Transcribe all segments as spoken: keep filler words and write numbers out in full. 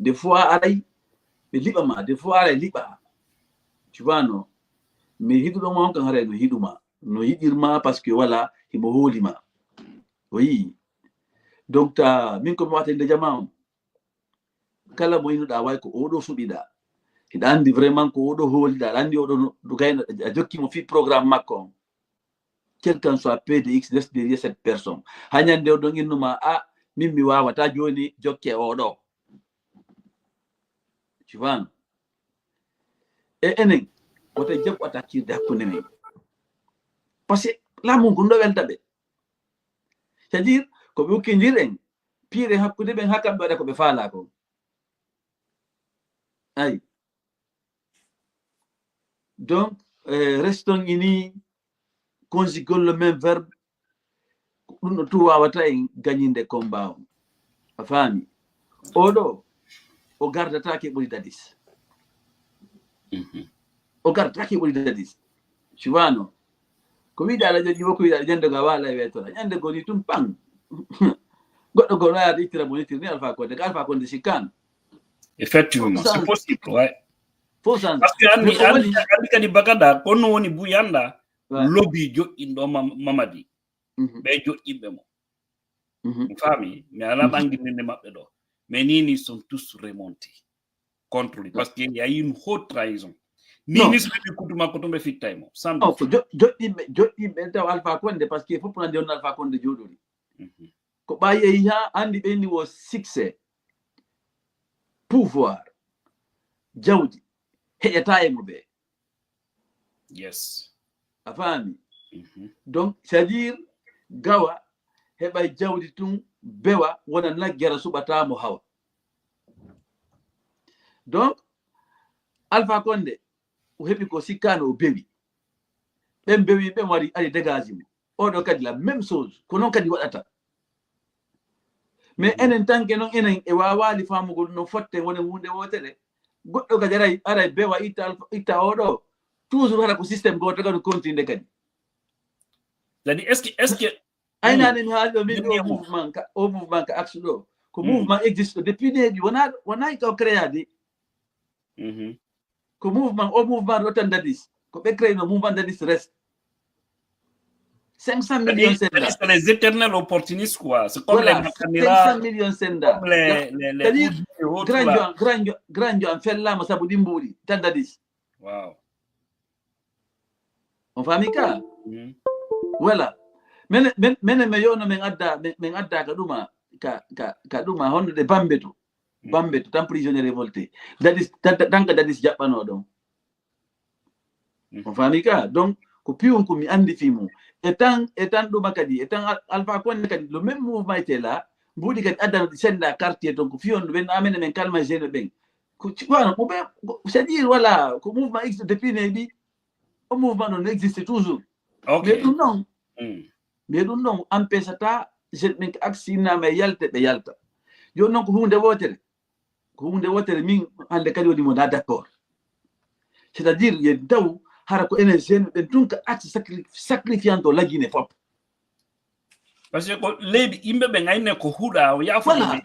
Des fois aray ɓe liɓa ma, des fois aray liɓa. Tu vois, non? Mais hiɗuɗo ma on kan haray no hiɗu ma, no yiɗir ma, parce que wala himo hooli ma. O yii. Donc ta min ko mi wata inde jama on. Kala mo inuɗa way ko oɗo suɓiɗa. Hiɗa andi vraiment ko oɗo hooliɗa, aɗa andi oɗo no, no gayno a jokki mo fi programme makko on. Quel qu'en soit P D X, reste derrière cette personne. Ha ñande o ɗon innuma, a, min mi wawata joni jokke oɗo. Tu vois? E enen, woto jaɓu attaquirde hakkunde men. Parce que laamu ngu ɗo welta ɓe. C'est-à-dire, ko ɓe ukkindir en, piiren hakkunde ɓen, ha kamɓe waɗa ko ɓe faala kon. Ayi. Donc, euh, restons unis, conjuguons le même verbe. Ko ɗum ɗo tout wawata en gañinde combat on. A faami? Oɗo, o gardata ke ɓuri Dadis. O gardata ke ɓuri Dadis. Tu vois, non? Ko wiɗa ala joni, ko wiɗa ñande go a wala e wetora. Ñande go ni tum pang. Goɗɗo go no yaade ittira mo ittira ni Alpha Condé. Ka Alpha Condé sikkan. Effectivement, c'est possible, ouais. Fo sans. Parce que andi, andi, andi kadi bagada, kono woni buyanda, lobby joɗɗinɗo Mam-, Mamadi. Ɓe joɗɗinɓe mo. Mi faami, mi ala ɓangininde maɓɓe ɗo. Mais ni, ni sont tous remontés contre lui. Parce qu'il y a eu une haute trahison. Ni, ni so ɓe kutu makko to ɓe fittay mo. Sans doute. Joɗɗinɓe, joɗɗinɓe taw Alpha Condé, parce que fof nandi on Alpha Condé joɗori. Ko ɓa yehi ha andi ɓe ni wo succès, pouvoir, jawdi, heƴata e mo ɓe. Yes. A faami? Donc, c'est-à-dire, gawa, heɓa jawdi tun, bewa, wona naggera suɓata mo hawa. Donc, Alpha Condé, o heɓi ko sikkano o bewi. Ɓen bewi, ɓen wari, ari dégage mo. Oɗo kadi la même chose, ko non kadi waɗata. Mais enen tanke non, enen e wawali famugol no fotte wona hunde wotere. Goɗɗo kadi aray, aray bewa itta, itta oɗo. Toujours hara ko système goto kadi continue kadi. Kadi est-ce que, est-ce que aynane mi haali ɗo min ɗo mouvement ka, o mouvement ka axe ɗo. Ko mouvement existe depuis début, wona, wona ka o créé de. Ko mouvement, o mouvement ɗo tan Dadis. Ko ɓe créé no mouvement Dadis reste. cinq cent millions senda. C'est les éternels opportunistes, quoi. C'est comme les Makamira, cinq cent millions senda. Comme les, les, les grand grand grand fellama sabu ɗi mbuuɗi tan Dadis. Wow. On faami ka? Voilà. Mene, mene, mene me yono men adda, men adda ka ɗuma, ka, ka, ka ɗuma honno de Bambe to. Bambe to tan prisonnier révolté. Dadis, tan, tan ka Dadis jaɓɓano ɗon. On faami ka? Donc, ko piwon ko mi andi fi mum. E tan, e tan ɗuma kadi, e tan Alpha Condé kadi, le même mouvement était là. Mbuuɗi kadi addano ɗi senda quartier ton, ko fiyon ɗo ɓen amene men kalma jeune ɓen. Ko ci-, wano, mo ɓe, c'est-à-dire, voilà, ko mouvement existe depuis ne bi, o mouvement non existe toujours. Mais ɗum non. Mais ɗum non empêchata jeune ɓen ko aksi innama e yalte ɓe yalta. Yo non ko hunde wotere. Ko hunde wotere min hande kadi woni mo na d'accord. C'est-à-dire, yen taw hara ko enen jeune ɓen tun ka aksi sacri-, sacrifiant o lagine fop. Parce que ko leydi yimɓe ɓe ngayne ko huɗa o yaafo. Voilà.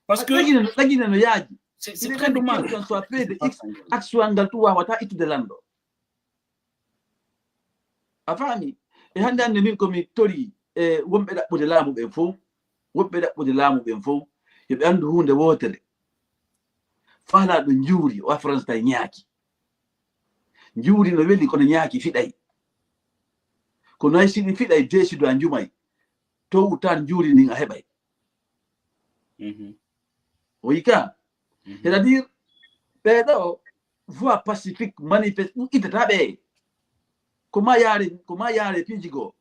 Parce que lagine, lagine no yaaji. C'est très dommage. Soit P D X, aksi ngal tu wawata ittude lanɗo. A faami? E hannde hannde min ko mi tori e wonɓe ɗaɓɓude laamu ɓen fof, wonɓe ɗaɓɓude laamu ɓen fof, yo ɓe anndu huunde wootere. Faalaaɗo njuuri, o a France tay ñaaki. Njuuri no weli, kono ñaaki fiɗay. Kono hay si ɗi fiɗay, deesido a njumay. To utan njuuri ndin a heɓay. O yi ka? C'est-à-dire, ɓeeɗo voie pacifique, manifeste, ɗum ittata ɓe. Ko ma yaare, ko ma yaare piiji goo.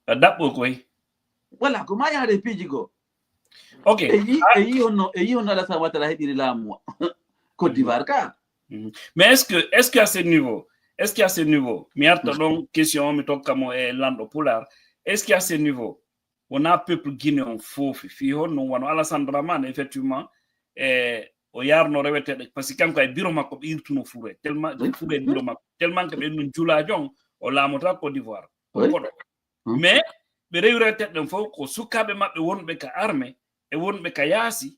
A daɓɓo koy. Voilà, ko ma yaare piiji goo. Ok. E yi, e yi honno, e yi honno Alassane Ouattara heɓiri laamu Côte d'Ivoire ka. Mais est-ce que, est-ce que à ce niveau, est-ce que à ce niveau, mi arta ɗon question, mi tokka mo e lanɗo Pulaar, est-ce que à ce niveau, wona peuple guinéen on foofi fii honno wano Alassane Dramane, effectivement, e o yarno reweteɗe, parce que kanko e biro makko ɓe irtuno fure tellement, fure biro makko tellement que ɓe no julajo on, o laamota Côte d'Ivoire, o koɗo. Mais ɓe rewi reweteɗe ɗen fof ko sukaaɓe maɓɓe wonɓe ka armée e wonɓe ka yaasi.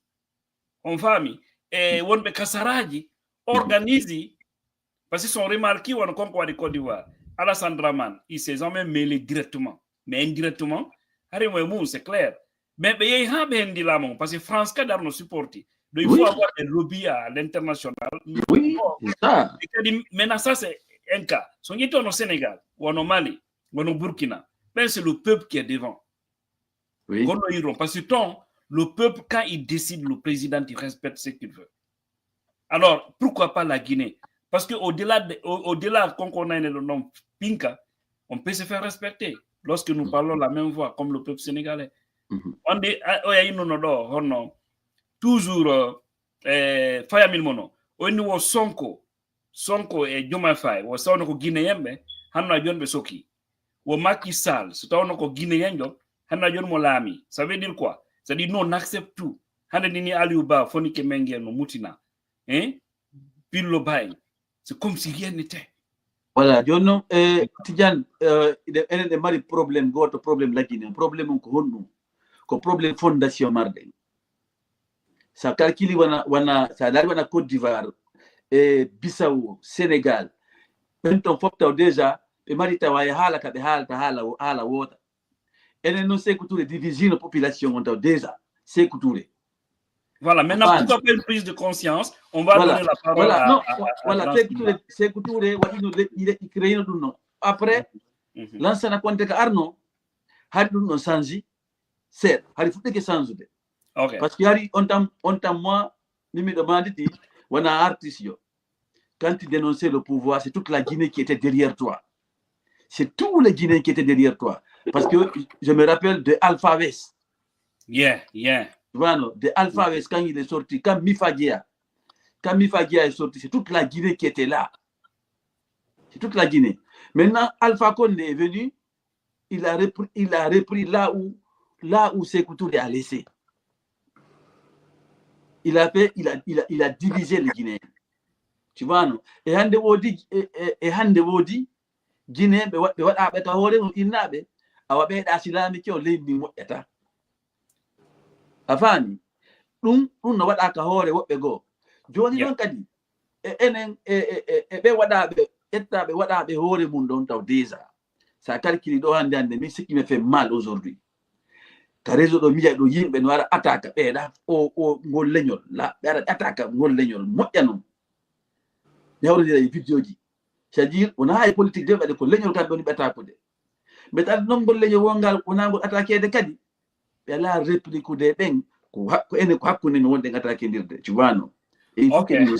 On faami? e wonɓe kasaraaji organise, parce que sont remarqués wano konko waɗi Côte d'Ivoire. Alassane Dramane, il s'est jamais mêlé directement, mais indirectement, hari mo e mum, c'est clair. Mais ɓe yehi haa ɓe hendi laamu ngu, parce que France kadi arno supporti. Donc il faut avoir des lobbies à l'international. Oui, c'est ça. E kadi maintenant, ça c'est un cas. So ƴetti wano Sénégal, wano Mali, wano Burkina, ben c'est le peuple qui est devant. Oui. Gonno yiro, parce que ton, le peuple, quand il décide, le président, il respecte ce qu'il veut. Alors, pourquoi pas la Guinée? Parce que au-delà de, au, au-delà, quand on a un nom Pinka, on peut se faire respecter lorsque nous parlons la même voix, comme le peuple sénégalais. Mhm. On dit, ah, oh, il nous, non, non, non. Toujours, euh, euh, Fayamil Mono. On nous, Sonko, Sonko e Diomaye Faye, wo sawno ko Guinéen ɓe, hanno a joni ɓe soki. Wo Macky Sall, so tawno ko Guinéen jo, hanno a joni mo laami. Ça veut dire quoi? C'est-à-dire, nous, on accepte tout. Hande nini Aliou Ba, foni ke mengen no mutina. Hein? Pillo Baye. C'est comme si rien n'était. Voilà, joni noon, e Tidiane, eh, ene, enen ɗe mari problème, gooto problème lagine. Problème on ko honɗum? Ko problème fondation marɗen. Sa calculi wona, wona, sa daari wona Côte d'Ivoire, e Bissau, Sénégal, ɓen ton fof taw déjà, ɓe mari tawa e haala ka ɓe haalata haala, haala woota. Enen noon Sékou Touré divisino population on taw déjà, Sékou Touré. Voilà, maintenant, pourquoi pas une prise de conscience? On va voilà. donner la parole voilà. à, non, à, à, voilà, à Sékou Touré, Sékou Touré waɗino leƴƴi leƴƴi créino ɗum noon. Après, Mhm. Lansana Conté ka arno, hari ɗum ɗon change seeɗa, hari fuɗɗike change de. Ok. Parce que hari on tan, on tan moi, min miɗo manditi, wona artiste yo. Quand il dénonçait le pouvoir, c'est toute la Guinée qui était derrière toi. C'est tous les Guinéens qui étaient derrière toi. Parce que je me rappelle de Alpha West. Yeah, yeah. Voilà, de Alpha West, quand il est sorti, quand Mifa Guéa, quand Mifa Guéa est sorti, c'est toute la Guinée qui était là. C'est toute la Guinée. Maintenant, Alpha Condé est venu, il a repris, il a repris là où, là où Sékou Touré a laissé. Il a fait, il a, il a, il a divisé les Guinéens. Tu vois, non? E hande woodi, e, e, e hande woodi, Guinéen ɓe wa-, ɓe waɗaɓe ka hoore mum innaaɓe, awa ɓe ɗa silaami ke o leydi ndi moƴƴata. A faami? Ɗum, ɗum no waɗa ka hoore woɓɓe goo. Jooni Yeah. noon kadi, e enen, e, e, e, e ɓe waɗaɓe, ƴettaɓe waɗaɓe hoore mum ɗon taw déjà. Sa calculi ɗo hande hande, min sikki me fait mal aujourd'hui. Ka réseau ɗo miya ɗo yimɓe no ara attaque ɓeeɗa o, o ngol leñol. La, ɓe ara attaque ngol leñol moƴƴa noon. Mi hawrondira e vidéo ji. C'est-à-dire, wona hay politique de ɓe ko leñol kamɓe woni ɓe attaquude. Mbeɗa anndi noon ngol leñol wongal wona ngol attaqueede kadi. Ɓe alaa réplique de ɓen ko ha-, ko enen ko hakkunde men wonde attaquedirde. Tu vois, non? Et il faut Ok. que nous,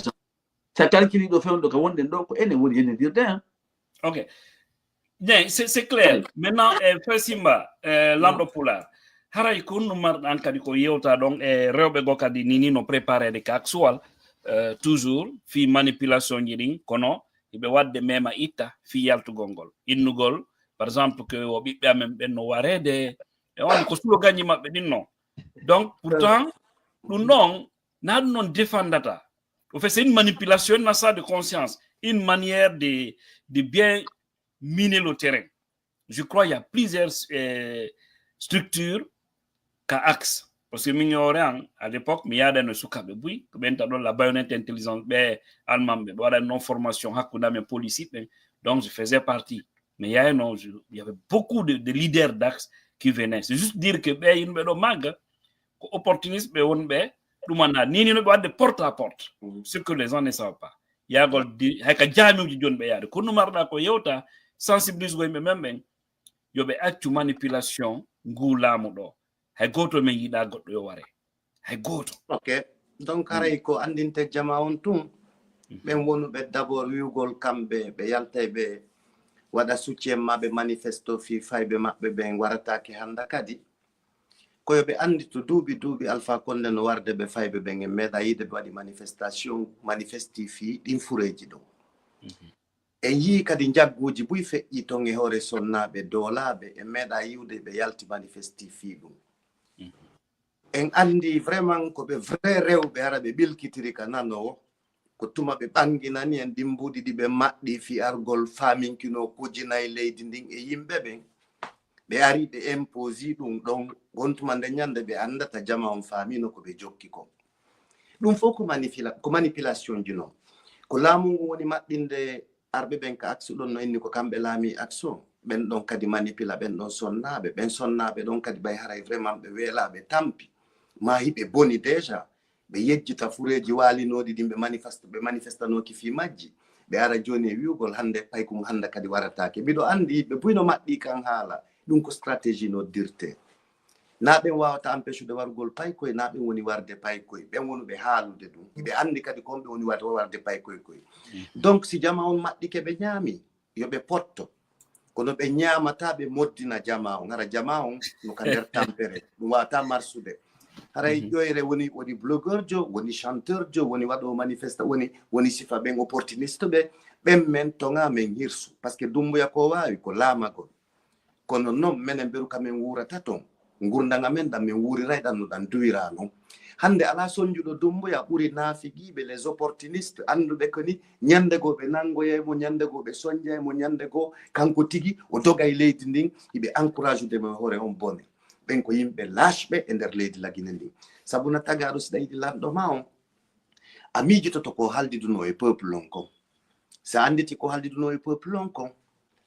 sa calculi ɗo fewndo ka wonɗen ɗo ko enen woni yennedirde, hein. Ok. Bien, c'est, c'est clair. Maintenant, eh, Frère Simba, eh, lanɗo Pulaar, haray ko honno marɗan kadi ko yewta ɗon e rewɓe goo kadi nini no préparé de ka actual, eh, toujours fii manipulation ji ɗin, kono hiɓe waɗde mema itta fii yaltugol ngol, innugol, par exemple, que o ɓiɓɓe amen ɓen no wareede, e on ko slogan ji maɓɓe ɗin non. Donc, pourtant, ɗum ɗon, na ɗum non défendata. Au fait, c'est une manipulation, une achat de conscience, une manière de, de bien miner le terrain. Je crois qu'il y a plusieurs, euh, structures ka axe. Parce que min, à l'époque, mi yaada no sukaɓe buy, ko ɓen ta ɗon la baïonnette intelligente, ɓe Allemand ɓe, ɓe waɗa non formation hakkunde amen policier ɓen. Donc, je faisais partie. Mais il y a, non, je, il y avait beaucoup de, de leaders d'axe qui venaient. C'est juste dire que ɓe yimɓe ɗo maga, ko opportuniste ɓe wonɓe ɗumana ni, ni no ɓe waɗde porte à porte. Ce que les gens ne savent pas. Yaagol di, hay ka jaamiuji jooni ɓe yaade. Ko no marɗa ko yewta, sensibiliser ko yimɓe men ɓen, yo ɓe accu manipulation ngu laamu ɗo. Hay gooto men yiɗa goɗɗo yo ware. Hay gooto. Ok. Donc, haray ko anndinte jama on tun, ɓen wonuɓe d'abord wi'ugol kamɓe, ɓe yaltay ɓe waɗa soutien maɓɓe manifesto fii fayɓe maɓɓe ɓen warataake hannda kadi. Ko yo ɓe annditu duuɓi duuɓi Alpha Condé no warde ɓe fayɓe ɓen, en meeɗa yiide ɓe waɗi manifestation, manifesti fii ɗin fureeji ɗon. En yii kadi njagguuji buy feƴƴi ton e hoore sonnaaɓe doolaaɓe, en meeɗa yi'ude ɓe yalti manifesti fii ɗum. En anndi vraiment ko ɓe vrai rewɓe, hara ɓe ɓilkitiri ka nanoowo. Ko tuma ɓe ɓanginani en ɗin mbuuɗi ɗi ɓe maɗɗi fii argol faaminkinookuuji nay leydi ndin e yimɓe ɓen. Ɓe ari ɓe imposi ɗum ɗon, gontuma nde ñande ɓe anndata jama on faamino ko ɓe jokki kon. Ɗum fof ko manipula ko manipulation ji noon. Ko laamu ngu woni maɓɓinde arɓe ɓen ka aksu ɗon no inni ko kamɓe laami aksu. Ɓen ɗon kadi manipula, ɓen ɗon sonnaaɓe. Ɓen sonnaaɓe ɗon kadi ɓay haray vraiment ɓe weelaaɓe tampi. Ma hiɓe boni déjà. Ɓe yejjita fureeji waalinooɗi ɗin ɓe manifeste ɓe manifestanooki fii majji. Ɓe ara jooni e wi'ugol hannde payko ngu hannde kadi warataake. Miɗo anndi ɓe buy no maɓɓii kan haala. Ɗum ko stratégie noddirtee. Naa ɓen waawata empêchude warugol paykoy, naa ɓen woni warde paykoy. Ɓen wonuɓe haalude ɗum. Ɓe anndi kadi ko honɓe woni warde warde paykoy koy. Donc si jama on maɓɓike ɓe ñaami, yo ɓe potto. Kono ɓe ñaamataa ɓe moddina jama on. Hara jama on no ka nder tampere. Ɗum waawataa marsude. Haray ƴoyre woni woni blogueurjo, woni chanteurjo, woni waɗoowo manifesta, woni woni sifa ɓen opportuniste ɓe. Ɓen men toŋa men hirsu. Parce que Dumbuya ko waawi ko laamagol. Kono non menen mberu ka men wuurata ton, ngurndan amen ɗan men wuuriray ɗan no ɗan duwiraa non. Hannde alaa sonnjuɗo Dumbuya ɓuri naafigiiɓe, les opportunistes, annduɓe ko ni ñannde goo ɓe nanngoyay mo, ñannde goo ɓe sonjay mo, ñannde goo kanko tigi o dogay leydi ndin, hiɓe encouragude mo e hoore on bone. Ɓen ko yimɓe laache ɓe e nder leydi Lagine ndin. Sabu na tagaaɗo si ɗa yiɗi lanɗo ma on, a miijototo ko haaldidunoo e peuple on kon. Si a annditi ko haaldidunoo e peuple on kon,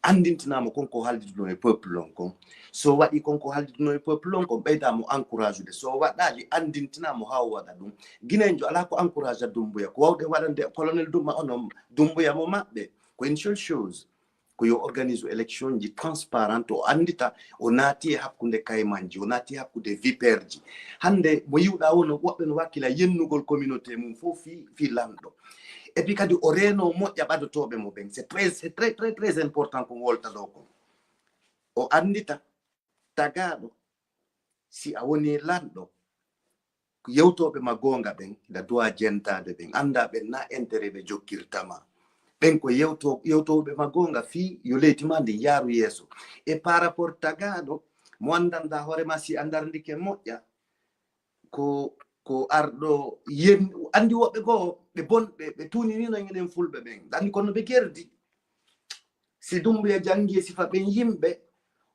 anndintinaa mo kon ko haaldidunoo e peuple on kon. So waɗii kon ko haaldidunoo e peuple on kon, ɓeydaa mo encouragude. So waɗaali, anndintinaa mo haa o waɗa ɗum. Guineenjo alaa ko encouragea Dumbuya. Ko waawɗen waɗande colonel Dumba onon Dumbuya mo maɓɓe. Ko une seule chose. Ko yo organise élection ji transparente, o anndita o naati e hakkunde kaymanji, o naati e hakkunde viperji. Hannde mo yiwɗaa woo no woɓɓe no wakkila yennugol communauté mum fof fii fii lanɗo. Et puis kadi o reeno moƴƴa ɓadotooɓe mo ɓen. C'est très, c'est très, très, très important ko wolta ɗo kon. O anndita tagaaɗo si a woni lanɗo, yewtooɓe ma goonga ɓen, ina duwa jentaade ɓen, annda ɓen na intérêt ɓe jokkirta ma. Ɓen ko yewto, yewtooɓe ma goonga fii yo leydi ma ndin yaaru yeeso. E par rapport tagaaɗo mo anndanɗaa hoore ma si a ndarndike moƴƴa, ko ko arɗo yen anndi woɓɓe goo ɓe bon ɓe ɓe tuuninino enen fulɓe ɓen. Anndi kono ɓe gerdi. Si Dumbuya janngi e sifa ɓen yimɓe,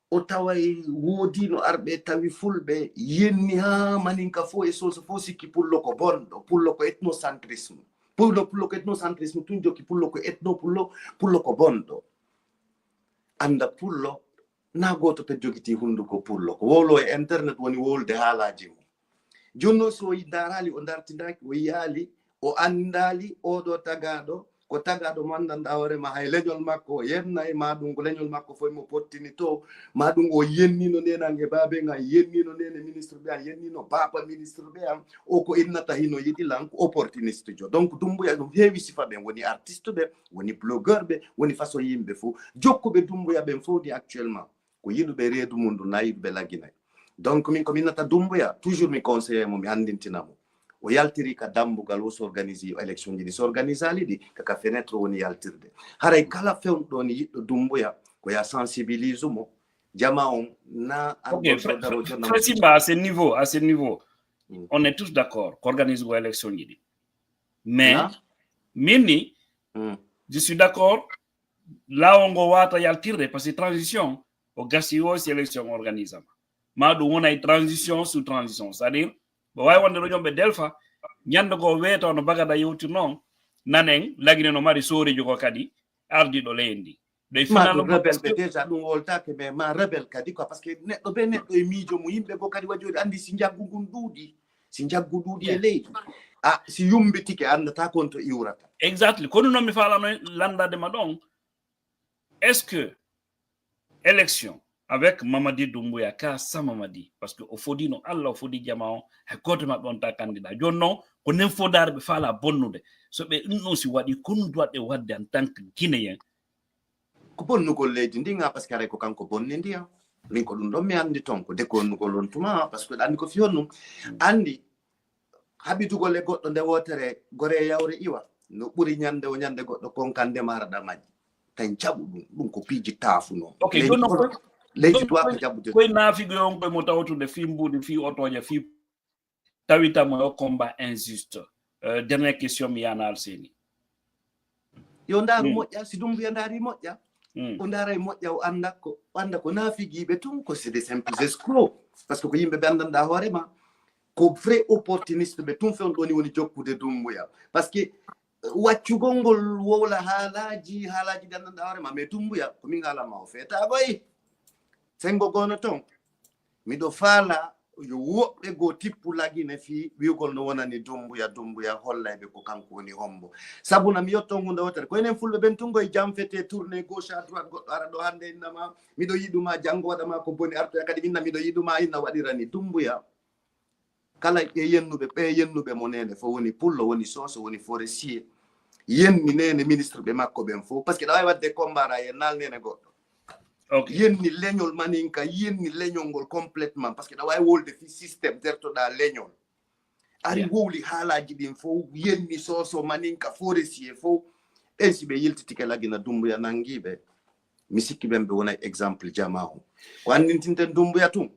o taway woodii no arɓe tawi fulɓe yenni haa maninka fof e soose fof sikki pullo ko bonɗo, pullo ko ethnocentrisme. Pullo pullo ko ethnocentrisme tun jokki pullo ko ethno pullo, pullo ko bonɗo. Annda pullo na gooto pet jogitii hunnduko pullo. Ko wowlo e internet woni wowlude haalaaji mum. Jooni noon so o ndaaraali, o ndartindaaki, o yiyaali, o anndaali ooɗoo tagaaɗo ko tagaaɗo mo anndanɗaa hoore ma hay leñol makko o yennay, maa ɗum ko leñol makko fof mo pottini to, maa ɗum o yennino neenan e baaben an, yennino neene ministre ɓe an, yennino baaba ministre ɓe an, o ko innata hino yiɗi lan ko opportuniste jo. Donc Dumbuya ɗum heewi sifa ɓen woni artiste ɓe, woni blogueur ɓe, woni façon yimɓe fof. Jokkuɓe Dumbuya ɓen fof ni actuellement ko yiɗuɓe reedu mum ndu na yiɗuɓe laginay. Donc min ko minnata Dumbuya toujours mi conseillé mo mi anndintina mo o yaltiri ka dambugal o s'organise élection ji ɗi s'organisaali ɗi kaka fenêtre woni yaltirde. Haray kala fewndo ɗon yiɗɗo Dumbuya ko ya sensibilise mo jama on na ok Frassimba à ce niveau à ce niveau mm. On est tous d'accord ko organise ko élection ji ɗi mais min ni mm. Je suis d'accord laawol ngo waata yaltirde parce que transition o gasi o si élection organisama ma ɗum wona e transition sous transition c'est à dire ɓe wawi wonde ɗo jom ɓe delfa ñande goo weeto no bagada yewtir noon nanen lagine no mari soorejo ko kadi ardiɗo leydi ndi ɗoy ma ɗum rebel ɓe déjà ɗum woltake mais ma rebel kadi quoi parce que neɗɗo be neɗɗo e miijo mo yimɓe goo kadi wajoɗi andi si njaggu ngun ɗuuɗi si njaggu ɗuuɗi e leydi a si yumbitike andata kon to iwrata exactly kono noon mi falano landade ma ɗon est ce que élection avec Mamadi Doumbouya ka sa Mamadi parce que o fodino Allah o fodi jama o hay goto maɓɓe on ta candidat joni noon ko nen fodare ɓe faala bonnude so ɓe ɗum ɗum si waɗi konu duwatɓe wadde en tant que guinéen ko bonnugol leydi ndi ga parce que aray ko kanko bonni ndiya min ko ɗum ɗon mi andi toon ko dekonnugol on tuma parce que ɗa andi ko fi honɗum andi haɓitugol e goɗɗo nde wootere gore e yawre iwa no ɓuri ñande o ñande goɗɗo konkande maraɗa majji tan jaɓu ɗum ɗum ko piiji taafu noon leydi duwaka jaɓude koye naafigo on koye mo tawtude fii mbuuɗi fii otooje fii tawitamo o combat injuste euh, dernière question mi yana alseni yo ndaaru moƴƴa si Doumbouya ndaari moƴƴa o ndaara e moƴƴa o annda ko o annda ko naafigiiɓe tun ko c'est des simples escrocs parce que ko yimɓe ɓe anndanɗa hoore ma Ko vrai opportuniste ɓe tun fewndo ɗoni woni jokkude Dumbuya. Parce que waccugol ngol wowla haalaaji, haalaaji ɗi anndanɗaa hoore ma, mais Dumbuya, ko min haalan ma o feetaagoy. Senngo goono ton, miɗo faala yo woɓɓe goo tippu lagine fii wi'ugol no wonani Dumbuya, Dumbuya hollayɓe ko kanko woni hombo. Sabu na mi yotto huunde wootere, ko enen fulɓe ɓen tun ngoy janfete, tourné gauche à droite, goɗɗo ara ɗo hannde inna ma, miɗo yiɗu ma, janngo waɗa ma ko boni, artoya kadi inna miɗo yiɗu ma, inna waɗirani Dumbuya. Kala ɓe yennuɓe, ɓe yennuɓe mo neene fof, woni pullo, woni sooso, woni forestier. Yenni neene ministre ɓe makko ɓen fof. Parce que ɗa waawi waɗde combat ra yen naal neene goɗɗo. Ok. Yenni leñol maninka, yenni leñol ngol complètement. Parce que ɗa waawi wolde fii système, dertoɗaa leñol. Ari Yeah. wowli haalaaji ɗin fof, yenni sooso maninka, forestier fof. Ɓen si ɓe yiltitike lagina Dumbuya nangi ɓe. Mi sikki ɓen ɓe wonay exemple jamaa o. Ko anndintinten Dumbuya tun,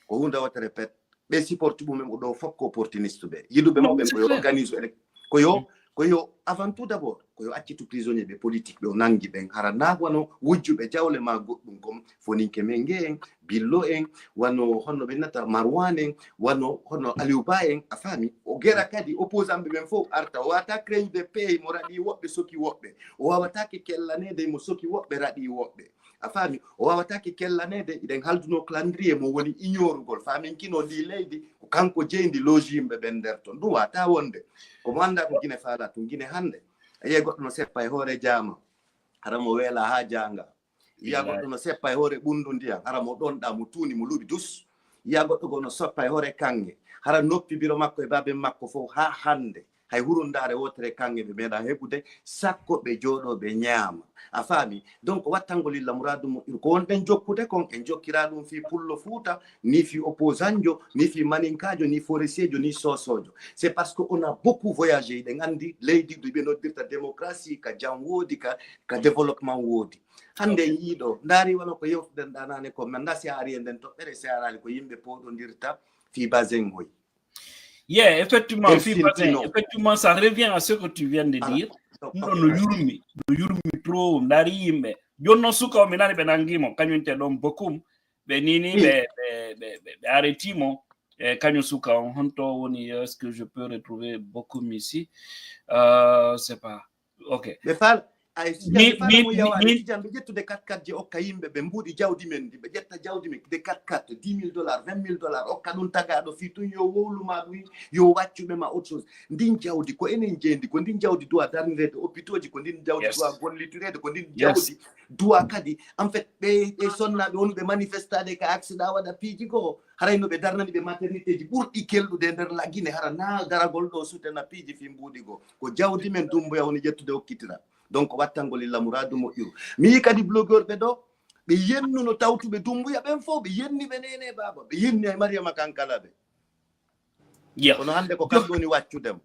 ko huunde wootere pet. Ɓe supporte ɗumen ko ɗo fof ko opportuniste ɓe. Yiɗuɓe Non, mo ɓen c'est ko yo clair. organise ele-, ko yo, Mm. ko yo avant tout d'abord, ko yo accitu prisonnier ɓe politique ɓe o nangi ɓen. Hara na wano wujjuɓe jawle ma goɗɗum kon, foninke men nge en, billo en, wano honno ɓe nata Marwan en, wano honno Aliou Ba en, a faami? O gera kadi opposant ɓe ɓen fof arta. O wata créer de pays mo raɗi woɓɓe, soki woɓɓe. O wawatake kellanede mo soki woɓɓe, raɗi woɓɓe. A faami? O wawatake kellanede, iɗen halduno calendrier mo woni ignorugol. Faamin kino ndi leydi, ko kanko jeyndi looji yimɓe ɓen nder ton. Ɗum wata wonde. Ko mo annda ko Gine faala tun, Gine hannde. A yi'ay goɗɗo no seppa e hoore jaama. Hara mo weela haa jaanga. Yi'a Billahi. Goɗɗo no seppa e hoore ɓunndu ndiyan. Hara mo ɗonɗa, mo tuuni, mo luɓi dus. Yi'a goɗɗo goo no seppa e hoore kaŋŋe. Hara noppi biro makko e baaben makko fof haa hannde. Hay hurundaare wootere kaŋŋe ɓe meeɗa heɓude, sakko ɓe jooɗo ɓe ñaama. A faami? Donc, wattangol illa muraadu moƴƴuru. Ko wonɗen jokkude kon, en jokkira ɗum fii pullo Fuuta, ni fii opposantjo, ni fii maninkaajo, ni forestierjo, ni soosoojo. C'est parce que on a beaucoup voyagé, eɗen anndi leydi ɗo ɓe noddirta démocratie, ka jam woodi, ka, ka développement woodi. Hannde en yii ɗo, ndaari wano ko yewtuɗen ɗa naane ko, mi anndaa si a ari e nden toɓɓere, si a araali ko yimɓe pooɗondirta fii basen hoy. Yeah, effectivement, Ɓen fii sinti basen, non. Effectivement, ça revient à ce que tu viens de Voilà. Dire. Donc, Ɗum ɗon no yurmi, no yurmi trop, ndaari yimɓe. Jooni noon suka o mi nani ɓe nangi mo, kañum te ɗon Bokum, ɓe nini, ɓe, ɓe, ɓe, ɓe, ɓe arrêti mo, e kañum suka on, honto woni, est-ce que je peux retrouver Bokum ici? Euh, c'est pas, ok. Ɓe faal, ay, Min, ɓe faala min, mo yawaade, min Tijaan, ɓe ƴettude kat katje okka yimɓe, ɓe mbuuɗi jawdi men ndi, ɓe ƴetta jawdi men, de kat kat, dix mille dollars, vingt mille dollars, okka ɗum tagaaɗo fii tun yo wowlu ma ɗum, yo waccu ɓe ma autre chose. Ndin jawdi, ko enen jeyndi, ko ndin jawdi duwa darnireede hôpitaux ji, ko ndin jawdi Yes. Duwa gollitireede, ko ndin Yes. Jawdi duwa kadi, en fait, ɓe, ɓe sonnaaɓe wonuɓe manifestaade ka accident waɗa piiji goo, haray no ɓe darnani ɓe maternitéji ɓurɗi kelɗude e nder Lagine, hara na daragol ɗo sutena piiji fii mbuuɗi goo. Ko jawdi men Dumbuya woni ƴettude okkitira. Donc, wattangol illa muraadu moƴƴuru. Mi yii kadi blogueur ɓe ɗo, ɓe yennuno tawtuɓe Dumbuya ɓen fof, ɓe yenni ɓe Neene Baaba, ɓe yenni ay Mariama Kankala ɓe. Yeah. Kono hannde ko kamɓe woni waccude mo.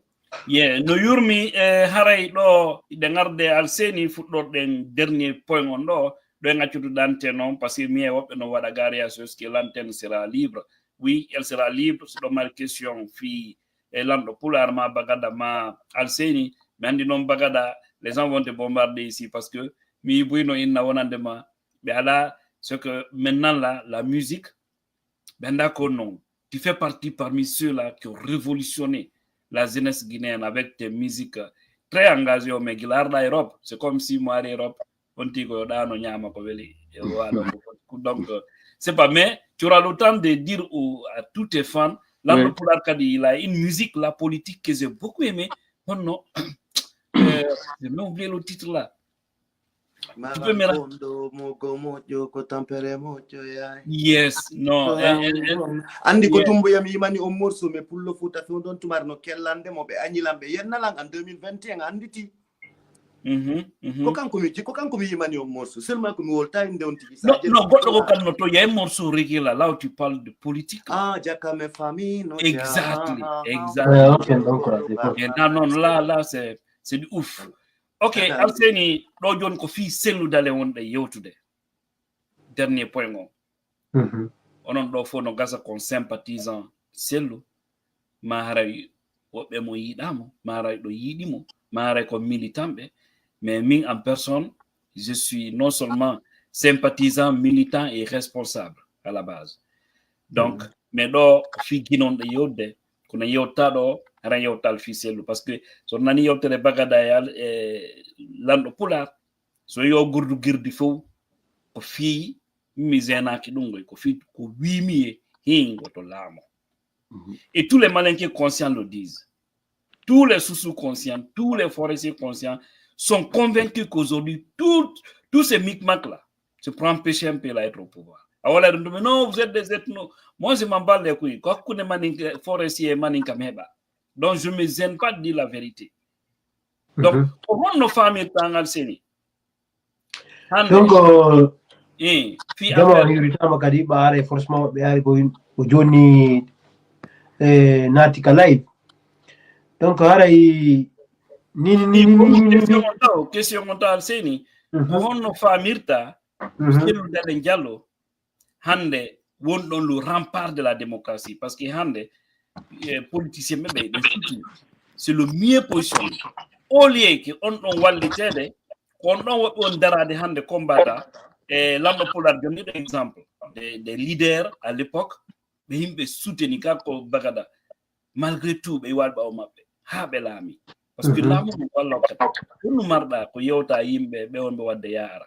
Yeah, no yurmi, e haray ɗo, ɗe ngarde Alseni, fuɗɗorɗen dernier point on ɗo, ɗo en accude l'antenne on, parce que mi e woɓɓe no waɗa gariya, est-ce que l'antenne sera libre? Oui, elle sera libre, si ɗo mari question fii e lanɗo Pulaar ma Bagada ma Alseni, mi anndi noon Bagada, les gens vont te bombarder ici, parce que mi buyno inna wonande ma, ɓe ala, ce que maintenant là, la musique, ɓe annda ko non. Tu fais partie parmi ceux-là qui ont révolutionné la jeunesse guinéenne avec tes musiques très engagées, mais gila arɗa Europe, c'est comme si mo ari Europe, on tigi ko yo ɗaano ñaama ko weli, e waɗa ko foti. Donc, euh, c'est pas, mais tu auras le temps de dire au, à tous tes fans, lanɗo Pulaar kadi, il a une musique, la politique, que j'ai beaucoup aimé. Honno, euh, j'ai même oublié le titre là. Tu peux me ra- Malam kondo mogo moƴƴo ko tampere moƴƴo yaay. Yes, non, To eh, lawol eh, eh, gom. Anndi ko yeah. Dumbuya mi yimani on morceau, mais pullo Fuuta few ɗon tumar no kellan nde mo ɓe añilan ɓe yennalan an deux mille vingt et un annditi. Mhm, mhm. Ko kanko mi, ko kanko mi yimani on morceau. Seulement ko mi wolta inde on tigi. Non, non, goɗɗo ko kan no to, il y a un morceau reggae là, là où tu parles de politique. Ah, Jakame famille, no. Exactly, Ah, ah, ah. exactly. Eh, ok, donc, là, c'est bon. Et là, non, là, là, c'est, c'est du ouf. Ok, Alseni, ɗo jooni ko fii selludale wonɗe yewtude. Dernier point on. Mhm. Onon ɗo fof no gasa kon sympathisant sellu, ma haray woɓɓe mo yiɗamo, ma haray ɗo yiɗi mo, ma haray ko militant ɓe. Mais min en personne, je suis non seulement sympathisant, militant et responsable à la base. Donc, Mhm. Mais ɗo ko fii Gine wonɗe yewtude, Kono yewtaɗo o, hara yewtal fii sellu. Parce que so nani yewtere Bagada e al-, e lanɗo Pulaar, so yo gurdu girdi fof, ko fii mi zeenaaki ɗum ngoy, ko fii ko wiimi e hingo to laamo. Mhm. Et tous les Malinké conscients le disent. Tous les Sousous conscients, tous les forestiers conscients sont convaincus qu'aujourd'hui, tout, tous ces micmacs-là, c'est pour empêcher M P L A d'être au pouvoir. Alors, on leur dit, mais non, vous êtes des ethnos. Moi, je m'en bats les couilles. Quoi qu'on ait Malinké, forestier, Malinké, mais bah. Donc, je me gêne pas de dire la vérité. Donc, mhm, ko honno faamirta ngal seni? Hannde. Donc, euh, eh, fi jama affaire on hiritama kadi, ɓaare forcément ɓe ari ko, ko joni, eh, naati ka live. Donc, haray ni, ni, ni, ni, ni, ni, ni, question on taw, question on taw, Alseyni, mhm, ko honno faamirta, mhm, Cellou Dalein Diallo hannde woni ɗon le rempart de la démocratie, parce que hannde, eh, politicien ɓe ɓe, ɓe suti, c'est le mieux positionné. Au lieu que on ɗon walliteede, ko on ɗon woɓɓe on daraade hannde combattre, e lanɗo Pulaar jonniiɗo exemple des, des leaders à l'époque, ɓe yimɓe soutenir kanko Bagada. Malgré tout, ɓe waɗi ɓaawo maɓɓe haa ɓe laami. Parce que, mhm, laamu ngu walla hokkata. Honno marɗa ko yewta yimɓe ɓe wonɓe waɗde yaara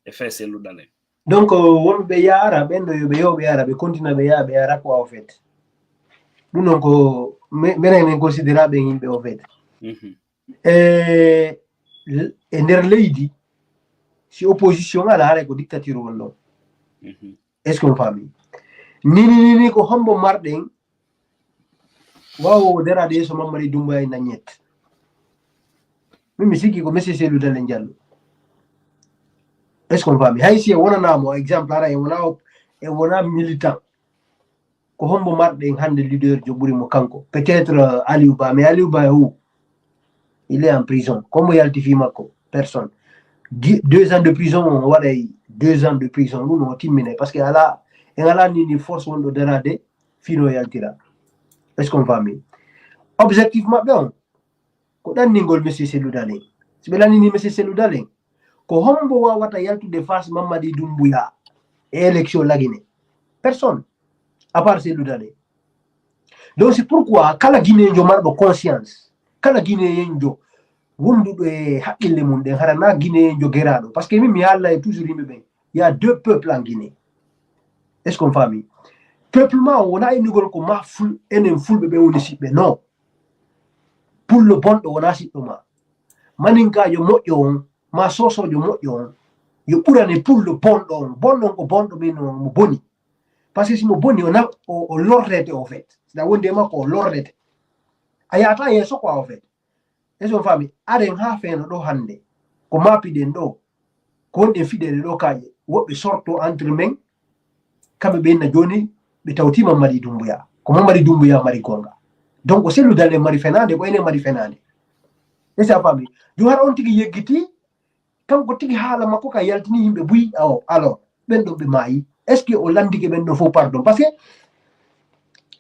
e fee Cellou Dalein? Donc, wonɓe yaara, ɓen ɗo yo ɓe, yo ɓe yaara, ɓe continue ɓe yaara, ɓe yaara quoi, en fait. Ɗum noon ko me-, menen men considéra ɓen yimɓe, en fait. Mhm. E, e nder leydi, si opposition ala, haray ko dictature won ɗon. Mhm. Est-ce qu'on faami? Ni, ni, ni, ni, ko hombo marɗen waawo daraade yeeso Mamadi Doumbouya e Nañet? Min mi sikki ko Monsieur Cellou Dalein Diallo. Est-ce qu'on faami? Hay si en wonanaama, exemple, hara en wona, en wona militant. Ko hombo marɗen hannde leader jo ɓuri mo kanko? Peut-être, euh, Aliou Ba, mais Aliou Ba est où? Il est en prison. Ko hombo yalti fii makko? Personne. Di-, deux ans de prison, on waɗay deux ans de prison. Ɗum o timmine. Parce que ala, en ala ni, ni force wonɗo daraade fii no yaltira. Est-ce qu'on faami? Objectif maɓɓe on, ko ɗanningol Monsieur Cellou Dalein. Si ɓe ɗannini Monsieur Cellou Dalein, ko hombo wawata yaltude face Mamadi Doumbouya e élection La Guinée? Personne, à part Cellou Dalein. Donc, c'est pourquoi kala Guinéenjo marɗo conscience, kala Guinéenjo wonduɗo e haqqille mum ɗen, hara na Guinéenjo geraaɗo. Parce que min mi haalna e toujours yimɓe ɓen, il y a deux peuples en Guinée. Est-ce qu'on faami? Peuple ma o wona innugol ko ma ful-, enen fulɓe ɓe woni siɓɓe. Non. Pullo bonɗo wona siɗɗo ma. Maninkaajo moƴƴo on, ma soosoojo moƴƴo on, yo ɓurane pullo bonɗo on. Bonɗo on ko bonɗo min on mo boni. Parce que si mo boni, o na-, o, o lorrete, au fait. Si na wondi e makko, o lorrete. A yahata yeeso quoi, au fait. Est-ce qu'on faami? Aren haa feeno ɗo hannde. Ko maapiɗen ɗo, ko wonɗen fiɗeede ɗo kaaƴe. Woɓɓe sorto entre men, kamɓe ɓe inna jooni, ɓe tawti Mamadi Doumbouya. Ko Mamadi Doumbouya mari goonga. Donc, Cellou Dalein mari fenaande, ko enen mari fenaande. Est-ce que a faami? Jooni hara on tigi yeggiti, kanko tigi haala makko ka yaltini yimɓe buy, awo, alors, ɓen ɗon ɓe maayi. Est-ce que o landike ɓen ɗon fof pardon? Parce que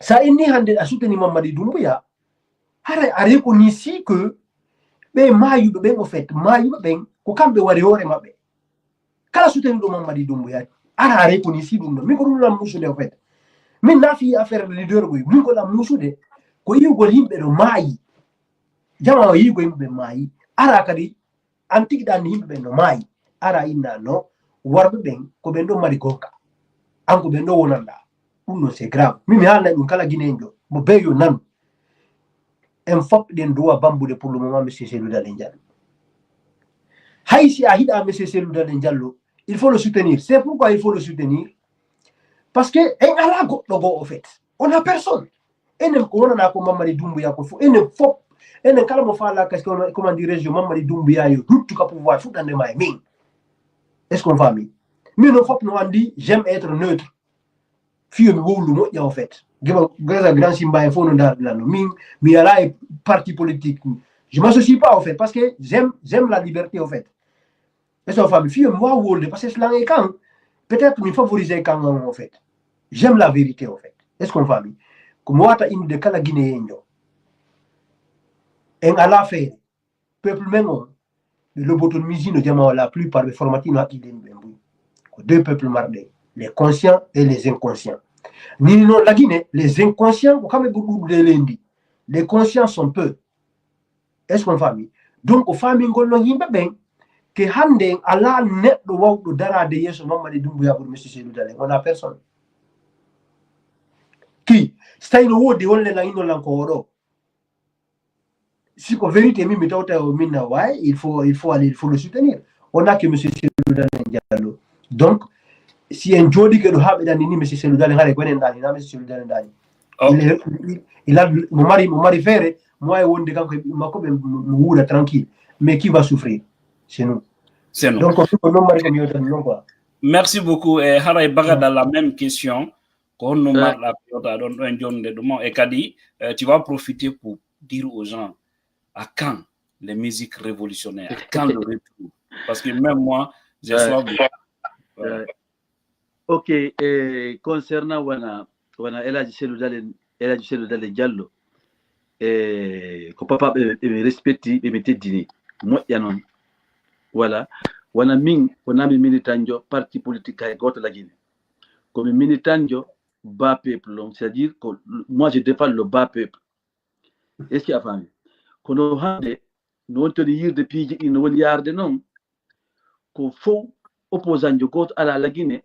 sa inni hannde a soutenir Mamadi Doumbouya, hara a reconnaissir que ɓe maayuɓe ɓen, au fait, maayuɓe ɓen, ko kamɓe wari hoore maɓɓe. Kala soutenir ɗo Mamadi Doumbouya, ara a reconnaissir ɗum ɗon. Min ko ɗum lan muusude, au fait. Min na fii affaire leader boy. Min ko lan muusude, ko yi'ugol yimɓe ɗo maayi. Jama o yi'ugol yimɓe maayi. Ara kadi, an tigi ɗan yimɓe ɓen no maayi. Ara inna no, warɓe ɓen, ko ɓen ɗo mari gonka. An ko ɓen ɗo wonanɗa. Ɗum ɗon, c'est grave. Min mi haalna ɗum kala Guinéenjo. Mo bee yo nanu. En fop ɗen droit bambude pour le moment, Monsieur Cellou Dalein Diallo. Hay si a hiɗa Monsieur Cellou Dalein Diallo, il faut le soutenir. C'est pourquoi il faut le soutenir. Parce que en ala goɗɗo goo, au fait. On a personne. Enen ko wonana ko Mamadi Doumbouya ko fof. Enen fop. Enen kala mo faala kasi, comment, comment dirais-je, Mamadi Doumbouya yo ruttu ka pouvoir fuɗɗande ma e min. Est-ce qu'on faami? Min no fop no andi, j'aime être neutre. Fiyo mi wowlu moƴƴa, au fait. Gima, grâce à Grand Simba e fof no ndaarɗa no. Min, mi ala e parti politique. Je m'associe pas, au fait, parce que j'aime, j'aime la liberté, au fait. Est-ce que on faami? Fiyo mi waawa wolde, parce que so lan e kan, peut-être mi favorise kan, en fait. J'aime la vérité, en fait. Est-ce qu'on faami? Ko mi wata innude kala Guinéenjo. En ala feere. Peuple men on, ɓe lobotomisino jama o, la plupart ɓe formatino hakkille mum ɓen buy. Ko deux peuples marɗe, les conscients et les inconscients. Ni noon lagine, les inconscients ko kamɓe ɓuri ɗuuɗude e leydi ndi. Les conscients sont peu. Est-ce qu'on faami? Donc ko faamingol noon yimɓe ɓen ke hannde en alaa neɗɗo wawɗo daraade yeeso Mammadi Dummbuya ɓuri Monsieur Seydou Dalein, wonaa personne. Ki, so tawi no woodi wonle lan inno lan ko oɗo. Si ko vérité min mi tawta o minna, way, il faut, il faut aller, il faut le soutenir. On a que Monsieur Seydou Dalein Diallo. Donc si en jooɗike ɗo haa ɓe ɗanni ni Monsieur Seydou Dalein, hara ko enen ɗaani na Monsieur Seydou Dalein ɗaani. Il est- il- il a- mo mari mo mari feere, mo wawi wonde kanko e ɓiɓɓe makko ɓe mo wuura tranquille. Mais qui va souffrir? C'est nous. C'est nous. Donc ko ɗum ko noon mari ko mi yewtani noon quoi. Merci beaucoup. E haray Bagada, la même question. Ko honno marɗa ko yewta ɗon ɗo en jonnude ɗum o? E kadi, eh, tu vas profiter pour dire aux gens à quand les musiques révolutionnaires, à quand le retour? Parce que même moi, j'ai Ouais. soif de... Euh, ok, eh, concernant wona wona El Hadji Cellou Dalein, El Hadji Cellou Dalein Diallo, e ko papa ɓe ɓe mi respecti, ɓe mi teddini, moƴƴa noon. Voilà. Wona min, wona mi militanjo parti politique hay gooto lagine. Ko mi militanjo bas peuple on, c'est-à-dire ko moi je défends le bas peuple. Est-ce que a faami? Kono hannde no woni toon yirde piiji ɗi no woni yaarde noon, ko fof opposant jo gooto alaa lagine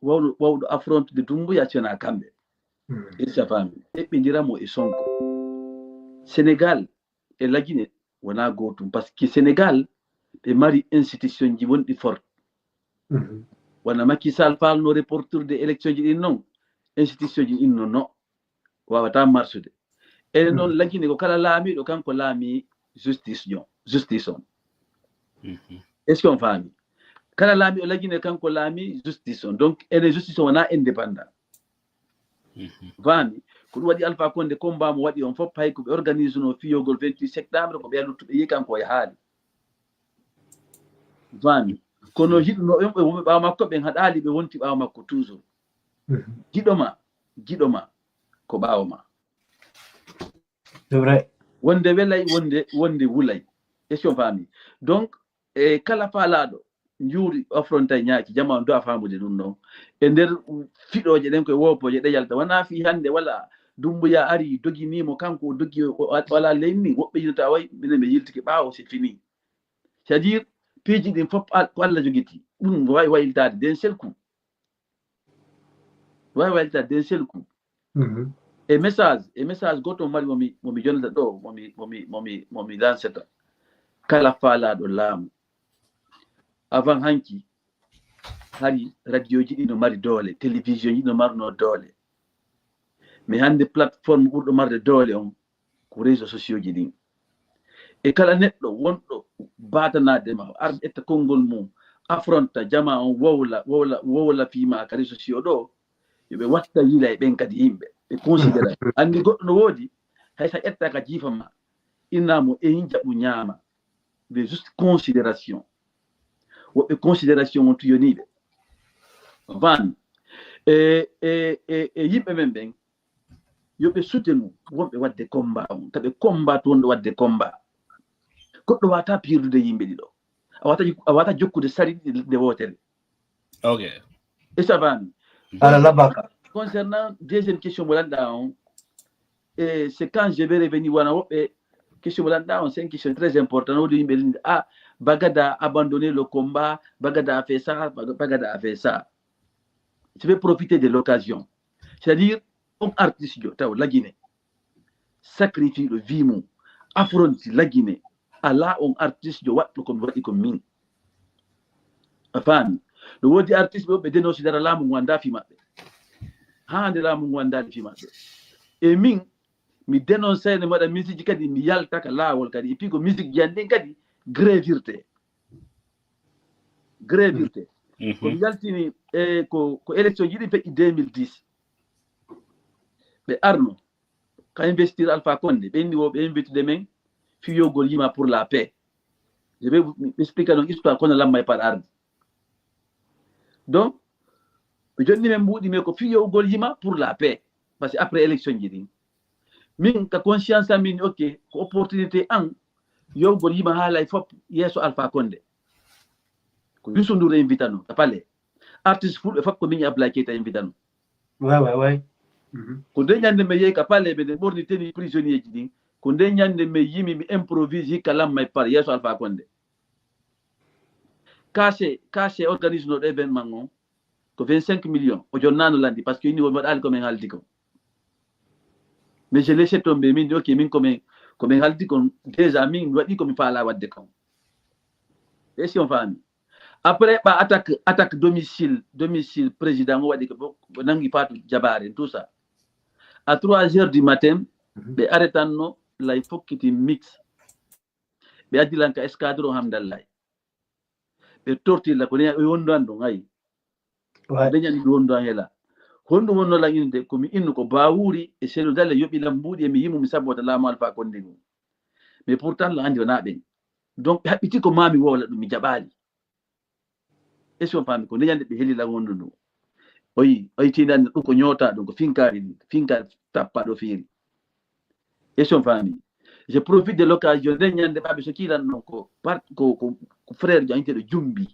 wawɗo wawɗo affrontude Dummbuya si wonaa kamɓe. Est-ce que a faami? Eɓɓindira mo e Sonko. Sénégal e lagine wonaa gootum, parce que Sénégal ɓe mari institution ji wonɗi forte. Wona Macky Sall falno reportude élection ji ɗin noon, institution ji ɗin noon no wawata marsude. Enen noon lagine ko kala laamiɗo kanko laami justice on, justice on. Est-ce que on faami? Kala laamiɗo lagine kanko laami justice on. Donc enen justice on wona indépendant. Faami? Ko ɗum waɗi Alpha Condé combat mo waɗi on fof, hay ko ɓe organise no fiyogol vingt-huit septembre, ko ɓe luttuɓe yi kanko e haali. Faami? Kono hiɗunoɓe ɓe wonɓe ɓaawo makko ɓen haɗaali, ɓe wonti ɓaawo makko toujours. Giɗo ma, giɗo ma ko ɓaawo ma. C'est vrai. Wonde welay, wonde wonde wulay. Est-ce que on faami? Donc e kala faalaɗo njuuri affronta e ñaaki, jama on do a faamude ɗum ɗon. E nder fiɗooje ɗen koye woopooje ɗe yalta, wona fii hannde wala Dummbuya ari doginimo, kanko o dogi, o- o- wala leyni, woɓɓe yilta way, minen ɓe yiltike ɓaawo, c'est fini. C'est-à-dire piiji ɗin fof al- ko Allah jogiti ɗum, wawi waylitaade d'un seul coup. Wawi waylitaade d'un seul coup. E message, e message goto mari momi momi jonata ɗo, momi momi momi momi lanceta. Kala faalaɗo laamu, avant hanki hari radioji ɗi no mari doole, télévision ji no marno doole. Mais hannde plateforme ɓurɗo marde doole on ko réseau sociaux ji ɗin. E kala neɗɗo wonɗo batanade ma, ar ƴetta konngol mum, affronta jama on, wowla wowla wowla fima ka réseau sociaux ɗo, yo ɓe watta yila e ɓen kadi yimɓe ɓe considéra. Anndi goɗɗo no woodi, hay sa ƴetta ka jiifa ma, innamo e hin jaɓu ñaama. Ɓe juste considération. Woɓɓe considération on tuyoniɓe. Van e e e e yimɓe men ɓen, yo ɓe soutenu wonɓe waɗde combat on, taɓe combat to wonɓe waɗde combat. Goɗɗo wata pirdude yimɓe ɗiɗo. A wata a wata jokkude sari ɗiɗi nde wotere. Ok. E ça va mi? Ala labaka. Concernant deuxième question mo lanɗa on, et c'est quand je vais revenir, wona woɓɓe question mo lanɗa on, c'est une question très importante. Woodi yimɓe lindi, ah, Bagada a abandonné le combat, Bagada a fait ça, Baga- Bagada a fait ça. Je vais profiter de l'occasion. C'est-à-dire, on artiste jo taw lagine, sacrifice le vie mum, affronti lagine, ala on artiste jo waɗɗo ko mi waɗi ko min. A faami? No woodi artiste ɓe ɓe dénonce dara laamu ngu annda fi maɓɓe. Haa nde laamu ngu annda fi maɓɓe. E min mi dénonce ne mi waɗa musique kadi, mi yalta ka laawol kadi, et puis ko musique ji an ɗin kadi grévirte. Grévirte. Ko mi yaltini e ko ko élection ji ɗi feƴƴi deux mille dix. Ɓe arno ka investir Alpha Condé, ɓe inni wo ɓe invitude men fiyogol yima pour la paix. Je vais vous expliquer donc histoire kono lamma e par ardi. Donc ɓe jonni men mbuuɗi men ko fiyogol yima pour la paix, parce que après élection ji ɗin min ka conscience am min ok, ko opportunité an yowgol yima haalay fop yeeso Alpha Condé. Ko Youssou Ndour invitano ka palais, artiste fulɓe fop ko min e Abdoulaye Keita invitano. Ouais, ouais, ouais. Mhm. Ko nde ñande mi yehi ka palais, ɓe nde ɓorni tenue prisonnier ji ɗin. Ko nde ñande mi yimi, mi improvise hikka lamma e par yeeso Alpha Condé. Cachet, cachet organise no événement on ko vingt-cinq millions. O jonnano landi parce que inni o waɗali ko min haldi ko. Mais je laissé tomber, min, ok, min ko min, ko min haldi kon, déjà min mi waɗi ko mi faala wadde kon. Est-ce que on faami? Après, ɓa attaque, attaque domicile, domicile président o waɗi ko, o nangi Fatou Diabare, tout ça. À trois heures du matin, ɓe arrêtanno lay fokkiti mix. Ɓe addi lan ka escadron Hamdallahi. Ɓe tortilla ko ne o wondu an ɗon, ayi. Nde ñande mi wondu an hela. Honɗum wonno lan innde? Ko mi innu ko Bawuri e Cellou Dalein yoɓi lan mbuuɗi e mi yimu mi sabbota laamu Alpha Condé ngun. Mais pourtant lan andi wona ɓen. Donc ɓe haɓɓiti ko mami wowla ɗum mi jaɓali. Est-ce que on faami? Ko nde ñande ɓe heli lan wondu ndu. Oyi, oyi tindande ɗum ko ñoota ɗum, ko finkaari ɗum, finkaari tappa ɗo fiiri. Est-ce que on faami? Je profite de l'occasion, nde ñande ɓaɓe so kiilan ɗon ko par-, ko, ko, ko frère jo anteɗo Jumbi.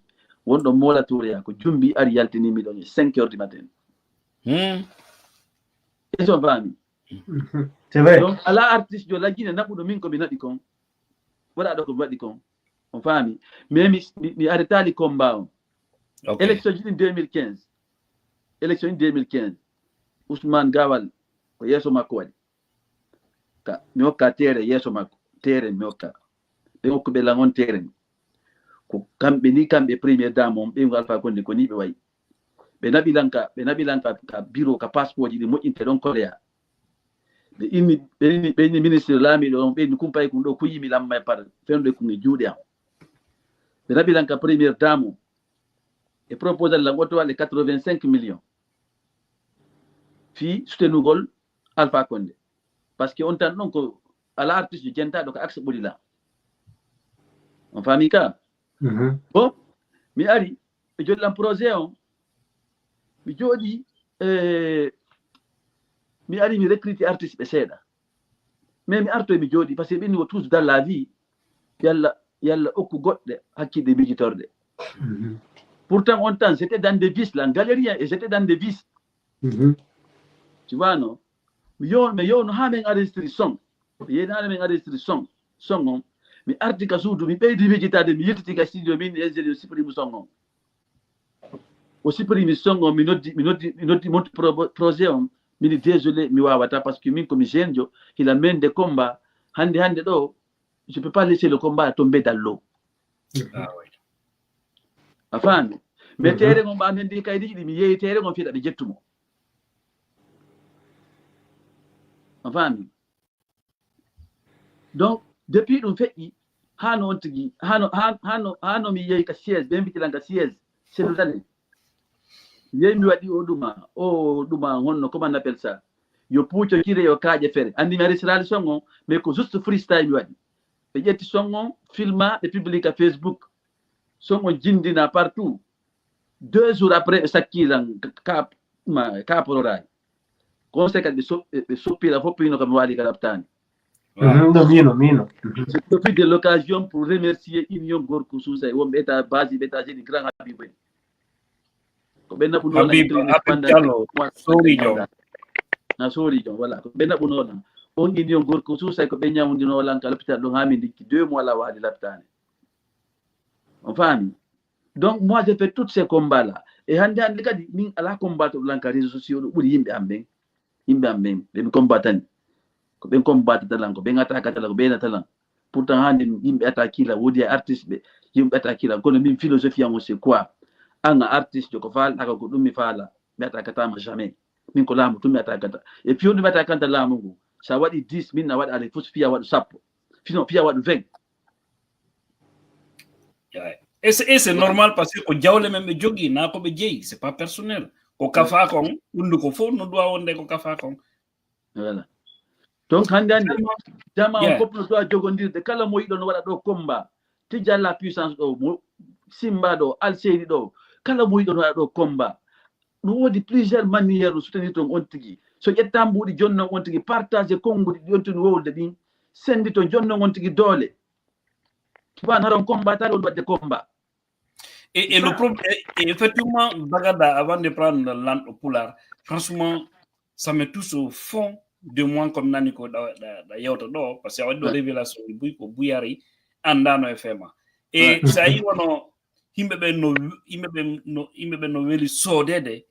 Wonɗo Mola Touré ko Jumbi ari yaltini mi ɗon e cinq heures du matin. Hmm. Est-ce que on faami? C'est vrai. Donc, ala artiste jo lajjine naɓuɗo min ko mi naɓi kon. Waɗa ɗo ko mi waɗi kon. On faami? Mais mi, mi, mi arrêtali combat on. Ok. Élection ji ɗin deux mille quinze. Élection ji deux mille quinze. Ousmane Gawal, ko yeeso makko waɗi. Ka, mi hokka tere yeeso makko. Tere mi hokka. Ɓe hokkuɓe lan on tere. Ko kamɓe ni, kamɓe première dame on, ɓeyngu Alpha Condé ko ni ɓe wayi. Ɓe naɓi lan ka, ɓe naɓi lan ka, ka bureau, ka passeport ji ɗi moƴƴinte ɗon koleya. Ɓe inni, ɓe inni, ɓe inni ministre laamiɗo on, ɓe inni kumpay kun ɗo, kuyimi lamma e par, fenɗo e kun e juuɗe am. Ɓe naɓi lan ka première dame on. E proposal lan oto waɗe quatre-vingt-cinq millions. Fii soutenugol Alpha Condé. Parce que on tan ɗon ko ala artiste jentaɗo ko axe ɓuri la. On faami ka? Mhm. Bon, mi ari, ɓe jollan projet on. Mi jooɗi, eh, mi ari mi recruter artiste ɓe seeɗa. Mais mi artoy mi jooɗi, parce que ɓe inni wo tous dans la vie, yalla, yalla okku goɗɗe hakkilde miijitorde. Mhm. Pourtant, on temps, j'étais dans des vices, là, galérien, et j'étais dans des vices. Mhm. Tu vois, non? Mi yo-, mi yowno haa min enregistré son. Mi yeyno haa min enregistré son. Son on. Mi arti ka suudu, mi ɓeydi miijitaade, mi yiltiti ka studio, min ingénieur supprime son on. O supprime son on, mi noddi, mi noddi, mi noddi monte pro-, projet on. Mi ni désolé, mi wawata, parce que min ko mi jeune jo, hila men de combat. Hande, hande ɗo, je peux pas laisser le combat tomber dans l'eau. Ah ouais. A faami? Mais terrain on ɓa men ndi kaydiiji ɗi, mi yeeyi terrain on fiɗa ɓe jettumo. A faami? Donc, depuis ɗum feƴƴi, hano on tigi, hano, han-, hano, hano mi yeeyi ka siège, ɓe mbitilan ka siège, Cellou Dalein. Yeeyi mi waɗi o ɗuma, o ɗuma honno, comment on appelle ça? Yo puuco kire, yo kaaƴe fere. Andi mi ari sirali son on, mais ko juste freestyle mi waɗi. Ɓe ƴetti son on, filma, ɓe publie ka Facebook. Son on jindina partout. Deux jours après, ɓe sakki lan ka, ka, ma, ka pororaay. Conseil kadi ɓe so-, ɓe, ɓe soppira fof pino kam waali ka ɗaɓtaani. Mhm, no mino, mino. Mhm. Je profite de l'occasion pour remercier Union Gorko Suusay, wonɓe état base, ɓe états-unis, grand Habib en. Ko ɓe naɓuno lan Habib, entraîné Habib pendant Diallo, trois mois. Sori Diom. Na Sori Diom, voilà. Ko ɓe naɓuno lan. On Union Gorko Suusay ko ɓe ñawdino lan ka l'hôpital ɗon haa min ndikki deux mois la waali laɓtaani. On faami? Donc, moi, je fais tous ces combats-là. E hannde, hannde kadi, min ala combat to lan ka réseaux sociaux ɗo ɓuri yimɓe am ɓen. Yimɓe am ɓen, ɓe mi combatani. Ko ɓen combatata lan, ko ɓen attaquata lan, ko ɓen attaquata lan. Pourtant, hannde yimɓe attaque lan, woodi e artiste ɓe, yimɓe attaque lan. Kono min philosophie am, c'est quoi? An a artiste, ko faalɗa ko, ko ɗum mi faala. Mi attaquata ma jamais. Min ko laamu tun mi attaquata. E piyon ɗum mi attaquanta laamu ngu. Sa waɗi dix, min na waɗa ale fus fiya waɗu sappo. Fino fiya waɗu vingt. Et c'est, et c'est normal parce que ko jawle men ɓe jogii, na ko ɓe jeyi, c'est pas personnel. Ko kafa kon, hunduko fof no duwa wonde ko kafa kon. Voilà. Donc, hannde hannde, jama on fof no duwa jogondirde, kala mo yiɗo no waɗa ɗo combat. Tija la puissance ɗo, mo Simba ɗo, Alseyri ɗo, kala mo yiɗo no waɗa ɗo combat. No woodi plusieurs manière no soutenir ton on tigi. So ƴetta mbuuɗi jonnon on tigi, partage konnguɗi ɗi on tigi wowlde ɗin, sendi ton jonnon on tigi doole. Tu vois, naron combat, tawi on waɗde combat. Et, et le problème, et, et effectivement, Bagada, avant de prendre lanɗo pulaar, franchement, ça me touche au fond de moi, comme nani ko ɗa, ɗa, ɗa yewta ɗo, parce que a waɗi ɗo révélation ɗi buy ko buy ari anndano e fema. Et ça yi wono yimɓe ɓen no, yimɓe ɓen no, yimɓe ɓen no weli soodede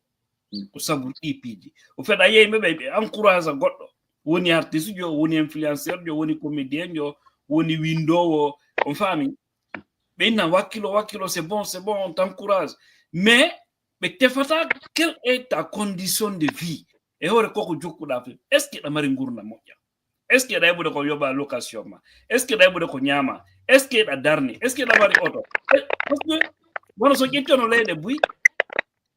ko sabu ɗi piiji. Au fait, a yeyi yimɓe ɓe, ɓe encourage goɗɗo. Woni artiste jo, woni influenceur jo, woni comédien jo, woni windowo, on faami. Ɓe inna wakkilo, wakkilo, c'est bon, c'est bon, on t'encourage. Mais ɓe tefata quelle est ta condition de vie. E hoore koko jokkuɗa fe. Est-ce que ɗa mari ngurna moƴƴa? Est-ce que ɗa heɓude ko yoɓa location ma? Est-ce que ɗa heɓude ko ñaama? Est-ce que ɗa darni? Est-ce que ɗa mari oto? Parce que wono so ƴettono leyɗe buy,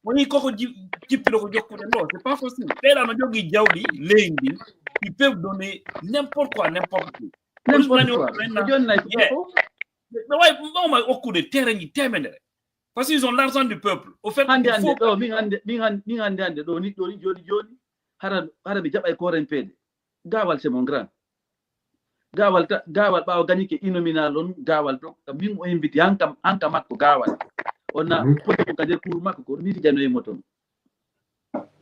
woni koko ji-, jippiɗo ko jokkuɗen ɗo, c'est pas facile. Ɓeɗa no jogii jawɗi leydi, ils peuvent donner n'importe quoi, n'importe qui. N'importe quoi. Ko jonni nay ko ɓe wawi ɓawma okkude terrain ji temedere. Parce qu'ils ont l'argent du peuple. Au fait, hande, hande ɗo, min hande, min hande, min hande, hande ɗo ni, ɗo ni, joni, joni, hara, hara mi jaɓay koren peeɗe. Gawal, c'est mon grand. Gawal ta, Gawal ɓawo gañike inominal on, Gawal to, ka min o invite hanka, hanka makko Gawal. On na poti ko ka nder cour makko ko, mi fijanoye mo ton.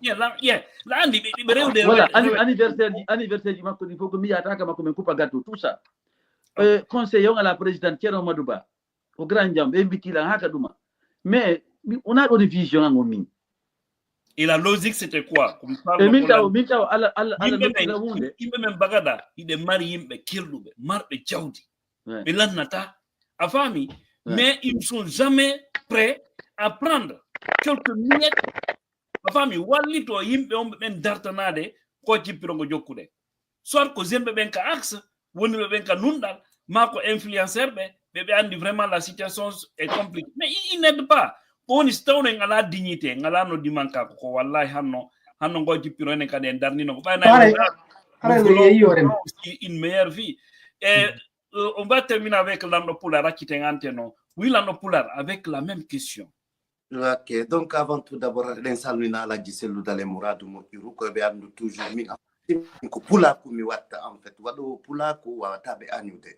Yeah, la, yeah. La andi, ɓe, ɓe rewde, voilà, rewde, anni-, rewde. Anniversaire ji, anniversaire ji makko ɗi fof ko mi yahata ka makko, min kupa gâteau, tout ça. Euh, conseiller on à la présidente Thierno Madouba. Ko grand jam, ɓe invite lan haka ɗuma. Mais, mi, on a ɗo vision an on min. Et la logique, c'était quoi? Ko mi falno e min taw, min taw, ala, ala, ala yimɓe men, hunde. Yimɓe men Bagada, hiɗe mari yimɓe kelɗuɓe, marɓe jawdi. Ouais. Ɓe lannata. A faami? Ouais. Mais ils ne sont jamais prêts à prendre quelques miettes. A faami? Wallito yimɓe on ɓe ɓen dartanade ko jippiro ngo jokkude. Soit ko jeune ɓe ɓen ka axe, woni ɓe ɓen ka nunɗal, ma ko influenceur ɓe, ɓe, ɓe andi vraiment la situation est compliquée. Mais il, il n'aide pas. Ko woni so tawno en ala dignité, en ala no dimanka ko, ko wallahi hanno, hanno ngo jippiro enen kadi en darnino ko ɓayna haray, haray no yeeyi hoore mum. Aussi une meilleure vie. Et, euh, on va terminer avec lanɗo pulaar, acciten antenne o. Oui, lanɗo pulaar, avec la même question. Ok, donc avant tout d'abord, eɗen salmina Alhaji Sellu Dal e Muradu Moƴƴuru, ko ɓe anndu toujours min, min ko pulaaku mi watta, en fait, waɗoowo pulaaku wawata ɓe añude.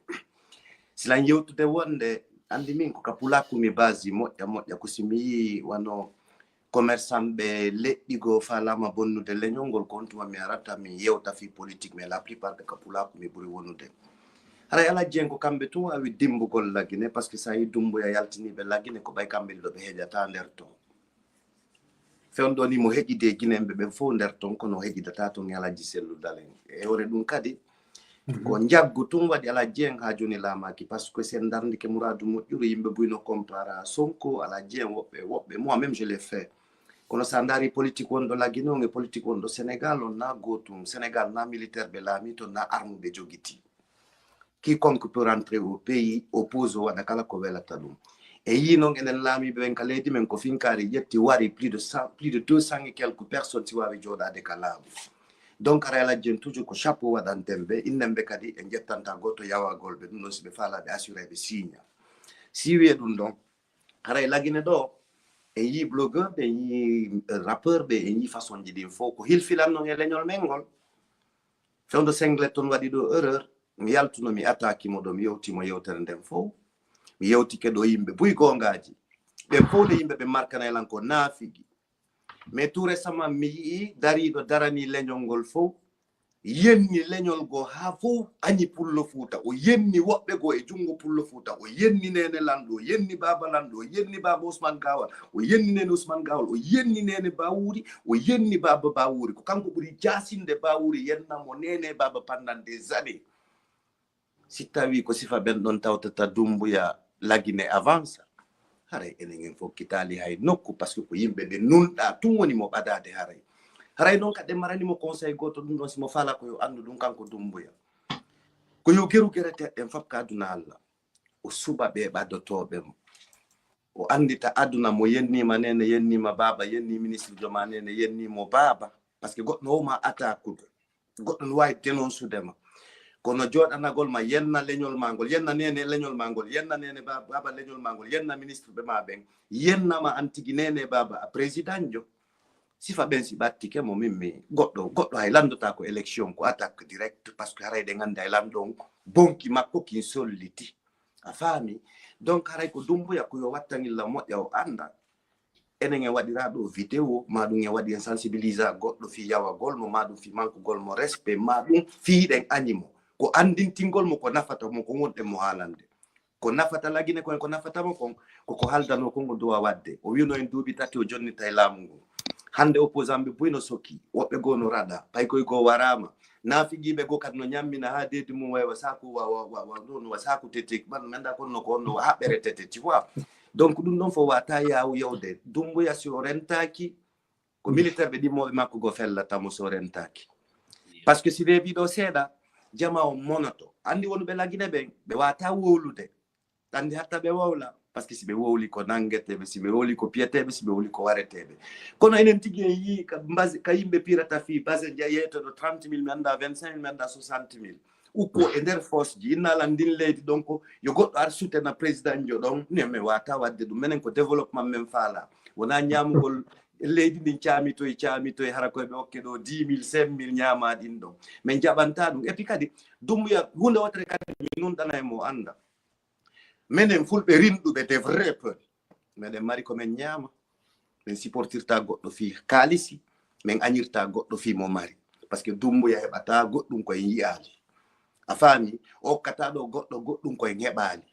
Silan yewtude wonde, anndi min ko ka pulaaku mi base moƴƴa, moƴƴa, ko si mi yii wano commerçant ɓe leƴƴi goo faalaama bonnude leñol ngol, ko on tuma mi arata mi yewta fii politique, mais la plupart de ka pulaaku mi ɓuri wonude. Haray Alhaji en ko kamɓe tun waawi dimmbugol Lagine, parce que so a yii Dummbuya yaltiniiɓe Lagine, ko ɓay kamɓe ɗiɗo ɓe heƴataa nder ton. Fewndo ni mo heƴidi e Ginenɓe ɓen fow nder ton, kono o heƴidataa ton e Alhaji Sellu Dal en. E hoore ɗun kadi, ko njaggu tun waɗi Alhaji en haa jooni laamaaki, parce que si en darndike Muradu Moƴƴuru, yimɓe buy no compara Sonko, Alhaji en woɓɓe, woɓɓe, moi-même je l'ai fait. Kono so a ndaari politique wonɗo Lagine on e politique wonɗo Sénégal on, na gootum. Sénégal na militaire ɓe laami ton, na arme ɓe jogiti. Quiconque peut rentrer au pays, oppose o waɗa kala ko welata ɗum. E yii non enen laamiiɓe ɓen ka leydi men ko finkaari ƴetti wari plus de cent, plus de deux cents et quelques personnes si waawi jooɗaade ka laamu. Donc haray Alhaji en toujours ko chapeau waɗanten ɓe, innen ɓe kadi en ƴettanta gooto yawagol ɓe, ɗum ɗon si ɓe faalaa ɓe assuré ɓe signa. Si wiye ɗum ɗon, haray Lagine ɗo, en yii blogueur ɓe, en yii, eh, rappeur ɓe, en yii façon ji ɗin fow. Ko hilfilan non e leñol men ngol. Fewndo Singlet ton waɗi ɗo erreur. Mi yaltuno, mi attaque mo ɗo, mi yewti mo yewtere nden fow. Mi yewtike ɗo yimɓe buy goongaaji. Ɓen fow ne yimɓe ɓe markanay lan ko naafigi. Mais tout récemment, mi yi'i dariiɗo darani leñol ngol fow. Yenni leñol goo haa fow añi Pullo Fuuta. O yenni woɓɓe goo e junngo Pullo Fuuta. O yenni Neene Lanɗo, o yenni Baaba Lanɗo, o yenni Baaba Usman Gaawal, o yenni Neene Usman Gaawal, o yenni Neene Baawuuri, o yenni Baaba Baawuuri. Ko kanko ɓuri jaasinde Baawuuri yenna mo Neene Baaba pendant des années. Si tawii ko sifa ɓen ɗon tawtata Dummbuya, Lagine avansa, haray enen en fokkitaali hay nokku, parce que ko yimɓe ɓe nunɗaa tun woni mo ɓadaade haray. Haray non kadi en marani mo conseil gooto, ɗum ɗon si mo faalaa ko yo anndu ɗum kanko Dummbuya. Ko yo geru gereteeɗo ɗen fof ka aduna Alla, o suɓa ɓe ɓadotooɓe mo. O anndita aduna mo yenniima Neene, yenniima Baaba, yennii ministre jo ma Neene, yennii mo Baaba, parce que goɗɗo o ma attaqude. Goɗɗo no waawi dénoncude ma. Kono jooɗanagol ma, yenna leñol ma ngol, yenna Neene leñol ma ngol, yenna Neene ba-, Baaba leñol ma ngol, yenna ministre ɓe ma ɓen, yenna ma an tigi Neene Baaba a président jo. Sifa ɓen si ɓattike mo, min mi goɗɗo, goɗɗo hay lanndotaako élection, ko attaque direct, parce que haray ɗen anndi hay lanɗo on bonki makko kin solliti. A faami? Donc haray ko Dumbuya ko yo wattangilla moƴƴa o annda. Enen en waɗira ɗo vidéo, ma ɗum en waɗi en sensibilisa goɗɗo fii yawagol mo, ma ɗum fii mankugol mo respect, ma ɗum fii hiɗen añi mo. Ko anndintingol mo ko nafata mo, ko wonɗen mo haalande. Ko nafata Lagine kon, ko nafata mo kon, ko ko haaldanoo kon o duwa waɗde. O wi'no en duuɓi tati o jonnitay laamu ngu. Hannde opposant ɓe buy no soki, woɓɓe goo no raɗa, paykoy goo waraama. Naafigiiɓe goo kadi no ñammina haa deedi mum way wa saaku, wa, wa, wa, wa, ɗo no wa saaku tete, man mi annda kono no ko honno wa haɓɓere tete, tu vois. Donc ɗum ɗon fof wata yaawu yawde. Dumbuya si o rentaaki, ko militaire ɓe ɗimmooɓe makko goo fellata mo so o rentaaki. Parce que si reebii ɗo seeɗa, jama on monoto. Anndi wonuɓe Lagine ɓen, ɓe wata wowlude. Anndi hatta ɓe wowla. Parce que si ɓe wowli ko nanngeteeɓe, si ɓe wowli ko piyeteeɓe, si ɓe wowli ko wareteeɓe. Kono enen tigi en yii ka base, ka yimɓe pirata fii base nja yeetoɗo trente mille, mi annda vingt-cinq mille, mi annda soixante mille. Ukko e nder force ji, inna lan ndin leydi, donc yo goɗɗo ar sutena président jo ɗon, ne mi wata waɗde ɗum. Menen ko développement men faala. Wona ñaamugol leydi ndin caamitoy, caamitoy, hara koy ɓe okke ɗo dix mille, cinq mille ñaama ɗin ɗon. Men jaɓanta ɗum. Et puis kadi, Dumbuya, huunde wotere kadi mi nunɗana e mo annda. Menen fulɓe rinɗuɓe de vrai peuple. Meɗen mari ko men ñaama. Men supportirta goɗɗo fii kaalisi, men añirta goɗɗo fii mo mari. Parce que Dumbuya heɓata goɗɗum ko en yi'aali. A faami? O okkata ɗo goɗɗo goɗɗum ko en heɓaali.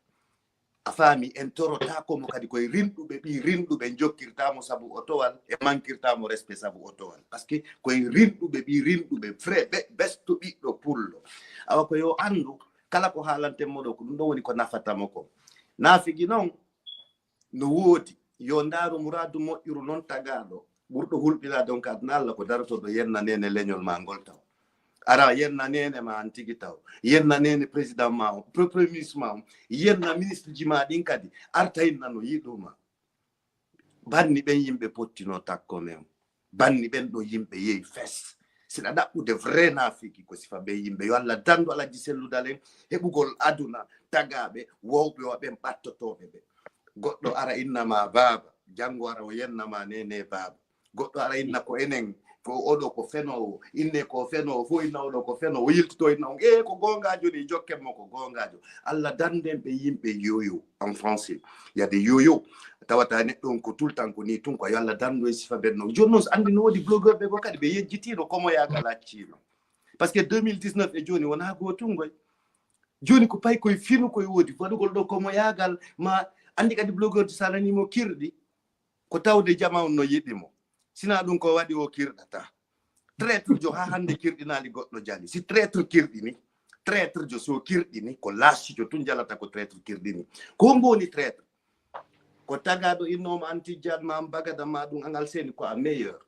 A faami? En torotako mo kadi koye rinɗuɓe, ɓii rinɗuɓe, en jokkirta mo sabu otowal, e mankirta mo respect sabu otowal. Parce que koye rinɗuɓe, ɓii rinɗuɓe, vrai be-, besto ɓiɗɗo pullo. Awa ko yo anndu, kala ko haalanten mo ɗo, ko ɗum ɗo woni ko nafata mo ko. Naafigi noon, no woodi. Yo ndaaru muraadu moƴƴuru noon tagaaɗo. Ɓurɗo hulɓinaade on ka aduna Allah ko darotooɗo yenna neene leñol ma ngol taw. Ara yenna neene ma an tigi taw. Yenna neene président ma on, pre-, premier ministre ma on. Yenna ministre ji ma ɗin kadi. Arta inna no yiɗuma. Banni ɓen yimɓe pottino takko men. Banni ɓen ɗo yimɓe yehi fes. Siɗa ɗaɓɓude vrai naafiki ko sifa ɓe yimɓe. Yo Allah dandu Alhaji Sellu Dalen heɓugol aduna tagaaɓe wowɓe o ɓen ɓattotooɓe ɓe. Goɗɗo ara inna ma baaba, janngo ara o yenna ma nene baaba. Goɗɗo ara inna ko enen, ko oɗo ko fenoowo, inne ko fenoowo, fof inna oɗo ko fenoowo, o yiltito inna on, ee ko goongaajo ni, jokken mo ko goongaajo. Allah dandu en ɓe yimɓe yoyo, en français. Il y a des yoyo. Tawata neɗɗo on ko tout le temps ko ni tun ko yo Allah dandu en sifa ɓen noon. Jooni noon so anndi no woodi blogueur ɓe goo kadi ɓe yejjitiino, komoyaagal acciino. Parce que deux mille dix-neuf e jooni wonaa gootum ngoy. Jooni ko pay koye finu koye woodi, waɗugol ɗo komoyaagal, ma anndi kadi blogueur so a nanii mo kirɗi, ko tawde jama on no yiɗi mo. Sina ɗum ko waɗi o kirɗata. Traître jo haa hannde kirɗinaali goɗɗo jali. Si traître kirɗini, traître jo so kirɗini, ko laasijo tun jalata ko traître kirɗini. Ko hombo woni traître? Ko tagaaɗo innooma an Tijjaan ma an Bagada ma ɗum an Alseyni ko a meilleur.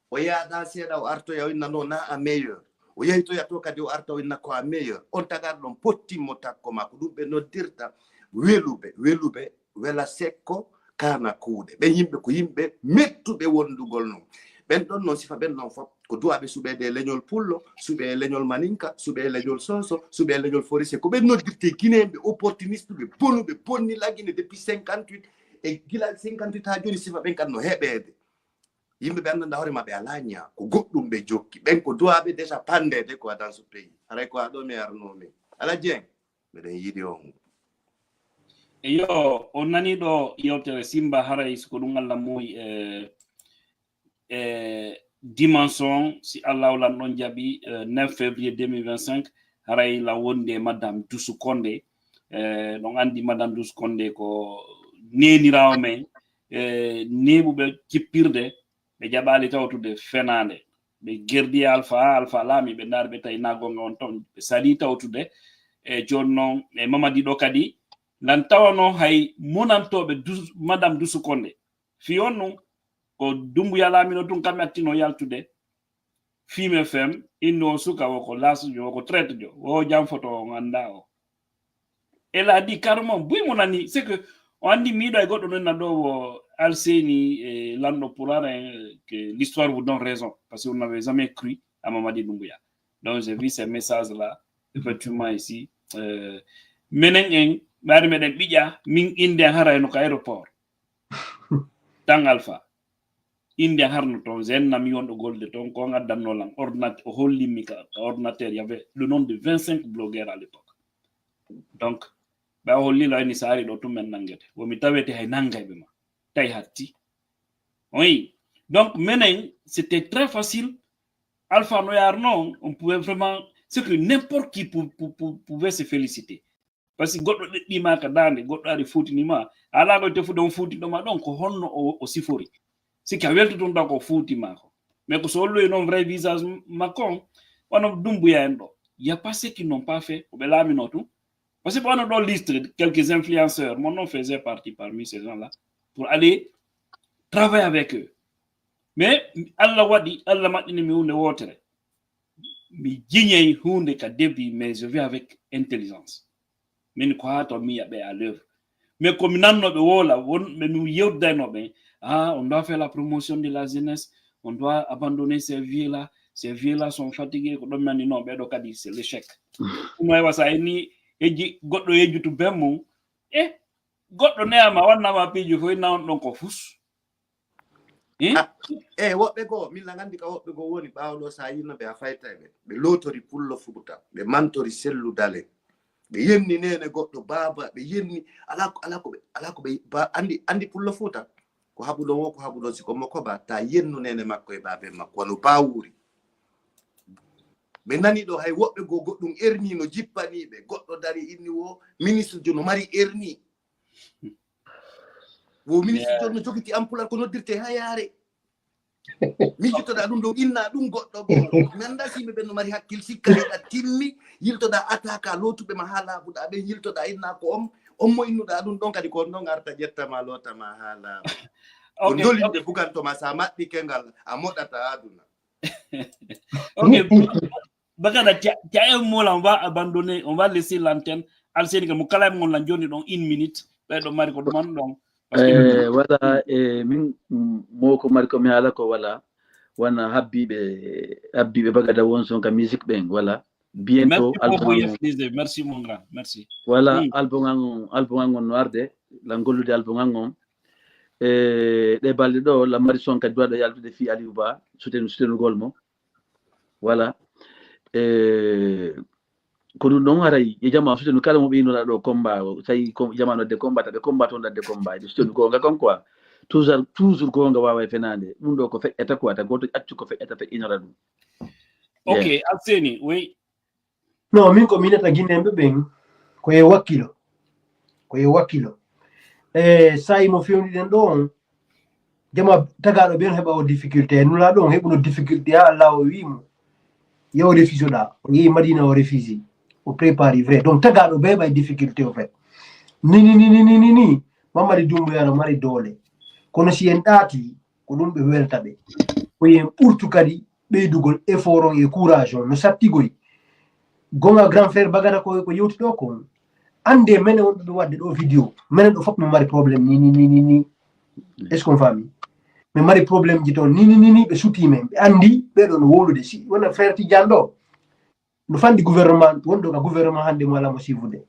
O yaaɗa seeɗa o artoya o inna no na a meilleur. O yeytoya to kadi o arta o inna ko a meilleur. On tagaaɗo ɗon pottimmo takko ma ko ɗum ɓe noddirta weluɓe, weluɓe wela sekko kana kuuɗe. Ɓen yimɓe ko yimɓe mettuɓe wondugol non. Ɓen ɗon non sifa ɓen ɗon fof ko duwaɓe suɓeede e leñol pullo, suɓe e leñol maninka, suɓe e leñol soso, suɓe e leñol forise. Ko ɓen noddirte guinéen ɓe opportuniste ɓe bonuɓe bonni lagine depuis cinquante-huit e gila cinquante-huit ha joni sifa ɓen kan no heɓeede. Yimɓe ɓe anndanɗa hoore maɓɓe alaa ñaa, ko goɗɗum ɓe jokki. Ɓen ko duwaaɓe déjà pandeede ko dans ce pays. Haray ko haa ɗo mi arnoo min. Alaa Dieng, miɗen yiɗi on. Eyo, on nanii ɗo yewtere Simba, haray so ko ɗum Allah muuyi e, e dimanche on, si Allahu lan ɗon jaɓi, e, neuf février deux mille vingt-cinq, haray la wonde Madame Dusu Konde, e, ɗon anndi Madame Dusu Konde ko neeniraawo men, e, neeɓuɓe cippirde, ɓe jaɓaali tawtude fenaande. Ɓe gerdi e Alpha, Alpha laami, ɓe ndaari ɓe tawi na goonga on toon. Ɓe salii tawtude. E jooni noon, e Mamadi ɗo kadi, lan tawano hay monantooɓe Dus-, Madame Dusu Konde. Fii on ɗum, ko Dumbuya laamino tun, kamɓe attino yaltude. Fim F M, indi on suka, woko laasujo, woko traite jo, wo jam foto on annda o. Elle a dit carrément, buy mo nani, c'est que on anndi miɗo e goɗɗo non na ɗo wo Alseyni e lanɗo Pulaar en, que l'histoire vous donne raison, parce que vous n'avez jamais cru à Mamadi Doumbouya. Donc j'ai vu ces messages là, effectivement ici, euh, menen en, ɓaari meɗen ɓiƴa, min inde en hara heno ka aéroport. Tan Alpha. Inde harno toon, Zen nami wonɗo golde toon, ko on addanno lan ordinateur, o hollimmi ka, ka ordinateur, y avait le nom de vingt-cinq blogueurs à l'époque. Donc, Ɓe a holli la ni saari ɗo tun men nangete. Wo mi tawete hay nangay ɓe ma. Tay hatti. Oui. Donc, menen, c'était très facile. Alpha no yaar non, on pouvait vraiment, c'est que n'importe qui pou- pou- pou- pouvait se féliciter. Parce que goɗɗo ɗeɗɗima ka daande, goɗɗo ari fuutini ma. Ala ko tefude on fuutiniɗo ma ɗon, ko honno o, o sifori. Si ka weltu tun taw ko fuuti ma ko. Mais ko so holloyi non vrai visage makko on, wano Dumbuya en ɗo. Il y a pas ceux qui n'ont pas fait, ko ɓe laamino tun. Parce que wano ɗo liste, quelques influenceurs, mon nom faisait partie parmi ces gens-là, pour aller travailler avec eux. Mais Allah waɗi, Allah maɗɗini mi hunde wotere. Mi jiñay hunde ka début, mais je vais avec intelligence. Min ko ha to mi yaɓe à l'œuvre. Mais ko mi nanno ɓe wola, won ɓe mi yewtidayno ɓe, ah, on doit faire la promotion de la jeunesse, on doit abandonner ces vieux-là, ces vieux-là sont fatigués, ko ɗon mi anndi non, ɓeɗo kadi c'est l'échec. Ɗum ay wasa ni, hejji goɗɗo yejjutu ben mum, e goɗɗo neyama wannama piiji fof, inna on ɗon ko fus. Eh? Ah, eh, woɓɓe goo, min la nganndi ka woɓɓe goo woni ɓaawo ɗo, so a yinno ɓe, a fayta e ɓe. Ɓe lootori Pullo Fuuta, ɓe mantori Sellu Dalen. Ɓe yenni neene goɗɗo, baaba, ɓe yenni, alaa ko, alaa ko ɓe, alaa ko ɓe ba-, anndi, anndi Pullo Fuuta. Ko haɓuɗo wo, ko haɓuɗo si ko mo koɓa, ta yennu neene makko e baaben makko, wano Baawuri. Ɓe nani ɗo, hay woɓɓe goo goɗɗum ernii no jippanii ɓe. Goɗɗo dari inni wo, ministre jo no mari ernii. Wo ministre jo no jogiti ampular ko noddirte hayaare. Miijitoɗaa ɗum ɗo, inna ɗum goɗɗo goo. Mi anndaa si yimɓe ɓen no mari hakkil, sikka hiɗa timmi, yiltoɗaa ataka lootuɓe ma haa laaɓuɗaa ɓen, yiltoɗaa inna ko on, on mo innuɗaa ɗum ɗon kadi ko on ɗon arta ƴetta ma, loota ma haa laaɓa. Ko Ok, dolinde ok. Buganto ma, so a maɓɓike ngal, a moɗata aduna. Ok, Bagada, tu as, tu as un mot là, on va abandonner, on va laisser l'antenne. Alseni, mo kala mo lan joni ɗon une minute, ɓe ɗo mari ko ɗuman ɗon. Parce que Eh, wala, eh, min, mm, mo ko mari ko mi haala ko wala, wana habbiɓe, habbiɓe Bagada won son ka musique ɓen, wala. Bientôt, Merci album beaucoup, an on. Yeflise. Merci, mon grand. Merci. Wala, Hmm. album an on, album an on no arde, lan gollude album an on. Eh, ɗe balɗe ɗo, la mari son kadi duwaɗo yaltude fi Aliou Ba, suten-, sutenugol mo. Voilà. Eh, ko ɗum ɗon haray, e jama sutenu kala mo ɓe innoɗa ɗo combat, o, tawi ko jama no adde combat, taɓe combat toon adde combat, ɓe sutenu goonga kon quoi. Toujours, toujours goonga wawa e fenaande. Ɗum ɗo ko feƴƴata quoi, ta gooto accu ko feƴƴata fe inora ɗum. Ok, Yeah. Alseni, oui. Non, min ko minata Guinéen ɓe ɓen, ko e wakkilo. Ko e wakkilo. E sa'i mo fewniɗen ɗo on, jama tagaaɗo ɓen heɓa o difficulté. Nulaaɗo on heɓuno difficulté, ha Allah o wi mo, yo o refuse ɗa. O yehi Madina, o refuse. O prépare vrai. Donc, tagaaɗo ɓe heɓa difficulté, au fait. Ni, ni, ni, ni, ni, ni, ni. Mamadi Doumbouya no mari doole. Kono si en ɗaati, ko ɗum ɓe welta ɓe. Ko yen ɓurtu kadi ɓeydugol effort on e courage on. No sattigoy. Gonga grand frère Bagada ko, ko yewti ɗo kon. Annde menen wonɓe ɓe wadde ɗo vidéo. Menen ɗo fof min mari problème ni, ni, ni, ni, ni. Est-ce qu'on faami? Min mari problème ji toon ni, ni, ni, ni, ɓe suti men. Ɓe anndi ɓe ɗo no wowlude. Si wona frère Tidiane ɗo, no fanɗi gouvernement, wonɗo ka gouvernement hannde mo alaa mo siifude.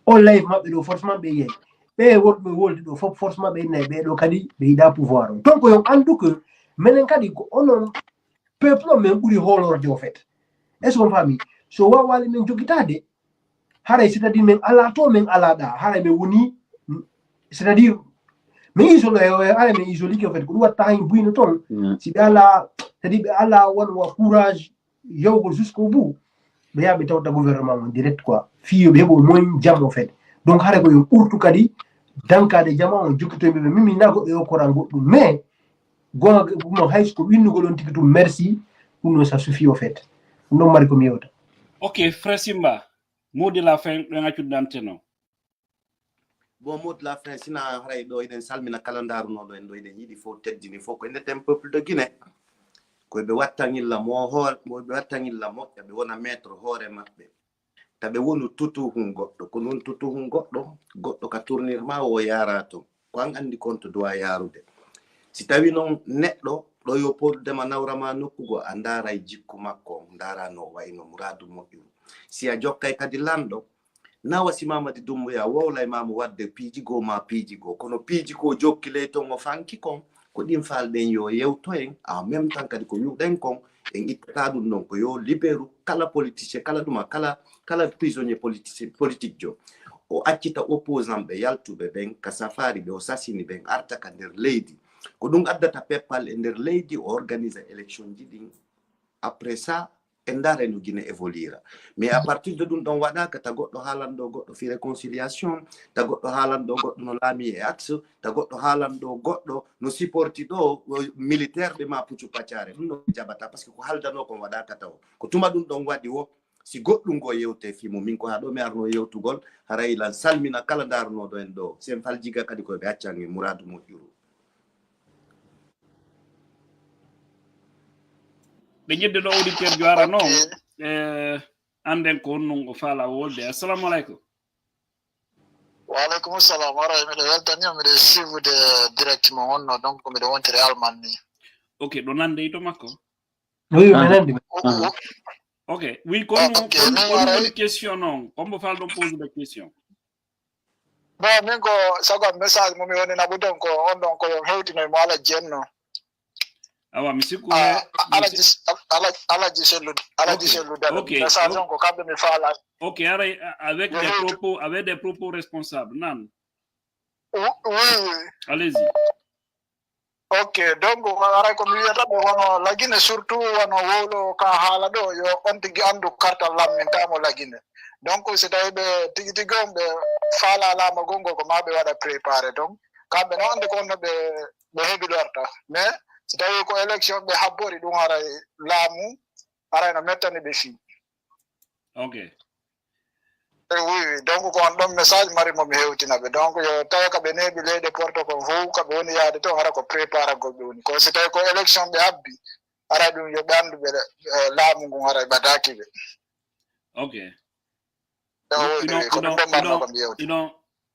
On live maɓɓe ɗo, forcément ɓe yiyay. Ɓe wonɓe wolde ɗo fof, forcément ɓe innay ɓe ɗo kadi ɓe yiɗa pouvoir on. Donc, yo anndu que menen kadi ko onon peuple on men ɓuri hoolorde, au fait. Est-ce qu'on faami? So wawaali men jogitaade, haray, c'est-à-dire, men alaa to, men alaa ɗa, haray men woni, c'est-à-dire, men isolé, haray men isolé, au fait, ko ɗum watta hay buyno toon. Mm. Si ɓe alaa, c'est-à-dire, ɓe alaa won wa courage, yawgol jusqu'au bout, ɓe yaha ɓe tawta gouvernement on direct quoi. Fii yo ɓe heɓo moyen jam, au fait. Donc, haray ko yo ɓurtu kadi dankaade jama on, jokkitoyɓe ɓe. Min, mi na goɗɗo yo koran goɗɗum, mais, gonga, ɗum hay so ko winnugol on tigi tum merci, ɗum ɗon ça suffit, au fait. Ɗum ɗon mari ko mi yewta. Ok, frère Simba, mot de la fin, ɗon accude antenne o. Bon, mot de la fin, sina haray ɗo eɗen salmina kala ndaarunooɗo en ɗo, eɗen yiɗi fof teddini fof ko inneten peuple de Guinée. Ko ɓe wattangilla mo hoore, mo ɓe wattangilla moƴƴa, ɓe wona maître hoore maɓɓe. Taɓe wonu tutuhun goɗɗo, ko non tutuhun goɗɗo, goɗɗo ka tournir ma o yaara toon. Ko an anndi kon to duwa yaarude. Si tawi noon neɗɗo ɗo yo poodudema nawra ma nokku goo, a ndaaray jikku makko on, ndaaraa no o wayno, muraadu moƴƴuru. Si a jokkay kadi lanɗo, nawa si Mamadi Doumbouya wowlay ma mo wadde piiji goo ma piiji goo, kono piiji ko jokki ley toon o fanki kon, ko ɗin faalɗen yo yewto en, en même temps kadi ko wi'uɗen kon, en ittata ɗum ɗon, ko yo libéru kala politicien, kala ɗuma, kala, kala prisonnier politicien, politique jo. o accita opposant ɓe yaltuɓe ɓen ka safari, ɓe o sasini ɓen arta ka nder leydi. Ko ɗum addata peppal e nder leydi, o organisa élection ji ɗin. Après ça, en ndaara no Guinée évoluera. Mais à partir de ɗum ɗon waɗaaka, ta goɗɗo haalan ɗo goɗɗo fi réconciliation, ta goɗɗo haalan ɗo goɗɗo no laami e axe, ta goɗɗo haalan ɗo goɗɗo no supporti ɗo militaire ɓe ma puccu paccaare. Ɗum ɗon jaɓata, parce que ko haaldanoo kon waɗaaka taw. Ko tuma ɗum ɗon waɗi wo, si goɗɗum ngo yewte fi mo, min ko haa ɗo mi arno yewtugol, haray lan salmina kala ndaarnooɗo en ɗo. Sen fal jiga kadi ko ɓe accan e muraadu moƴƴuru. Ɓe ƴedde ɗo auditeur jo ara noon, e annden ko honno o faala wolde. Assalamu aleykum. Wa aleykum salam. Ara miɗo weltani on, miɗo suivude direct mo wonno, donc miɗo wontiri Alman ni. Ok, ɗo nande ito makko. Oui, mi nandi. Ok, oui, ko ɗum woni question noon. Kombo fal ɗon pose de question. Bon, min ko sago am message mo mi woni naɓude on ko on ɗon ko yo hewtinoy mo ala jenno. Awa mi sikku alaji alaji sellu alaji sellu dal Ok, message on ko kamɓe mi faala. Ok, aray avec des propos, avec des propos responsables, nan. Oui, oui. Allez-y. Ok, donc aray ko mi wiyata ɓe wono lagine, surtout wono wowlo ka haala ɗo, yo on tigi anndu kartal lammintamo lagine. Donc si tawi ɓe tigi tigi on ɓe faala laamagol ngol, ko ma ɓe waɗa préparé. Donc kamɓe no anndi ko on no ɓe ɓe hebilorta. Mais si tawi ko élection ɓe habbori ɗum, haray laamu haray no mettani ɓe fii. Ok. E oui, oui. Donc ko on ɗon message mari mo mi hewtina ɓe. Donc yo tawa ka ɓe neeɓi leyɗe porto kon fof, ka ɓe woni yaade toon, hara ko préparagol ɓe woni. Ko si tawi ko élection ɓe habbi, hara ɗum yo ɓe anndu ɓe eh, laamu ngun hara ɓadaaki ɓe. Ok. E oui, oui, ko ɗum ɗon marno ko mi hewti.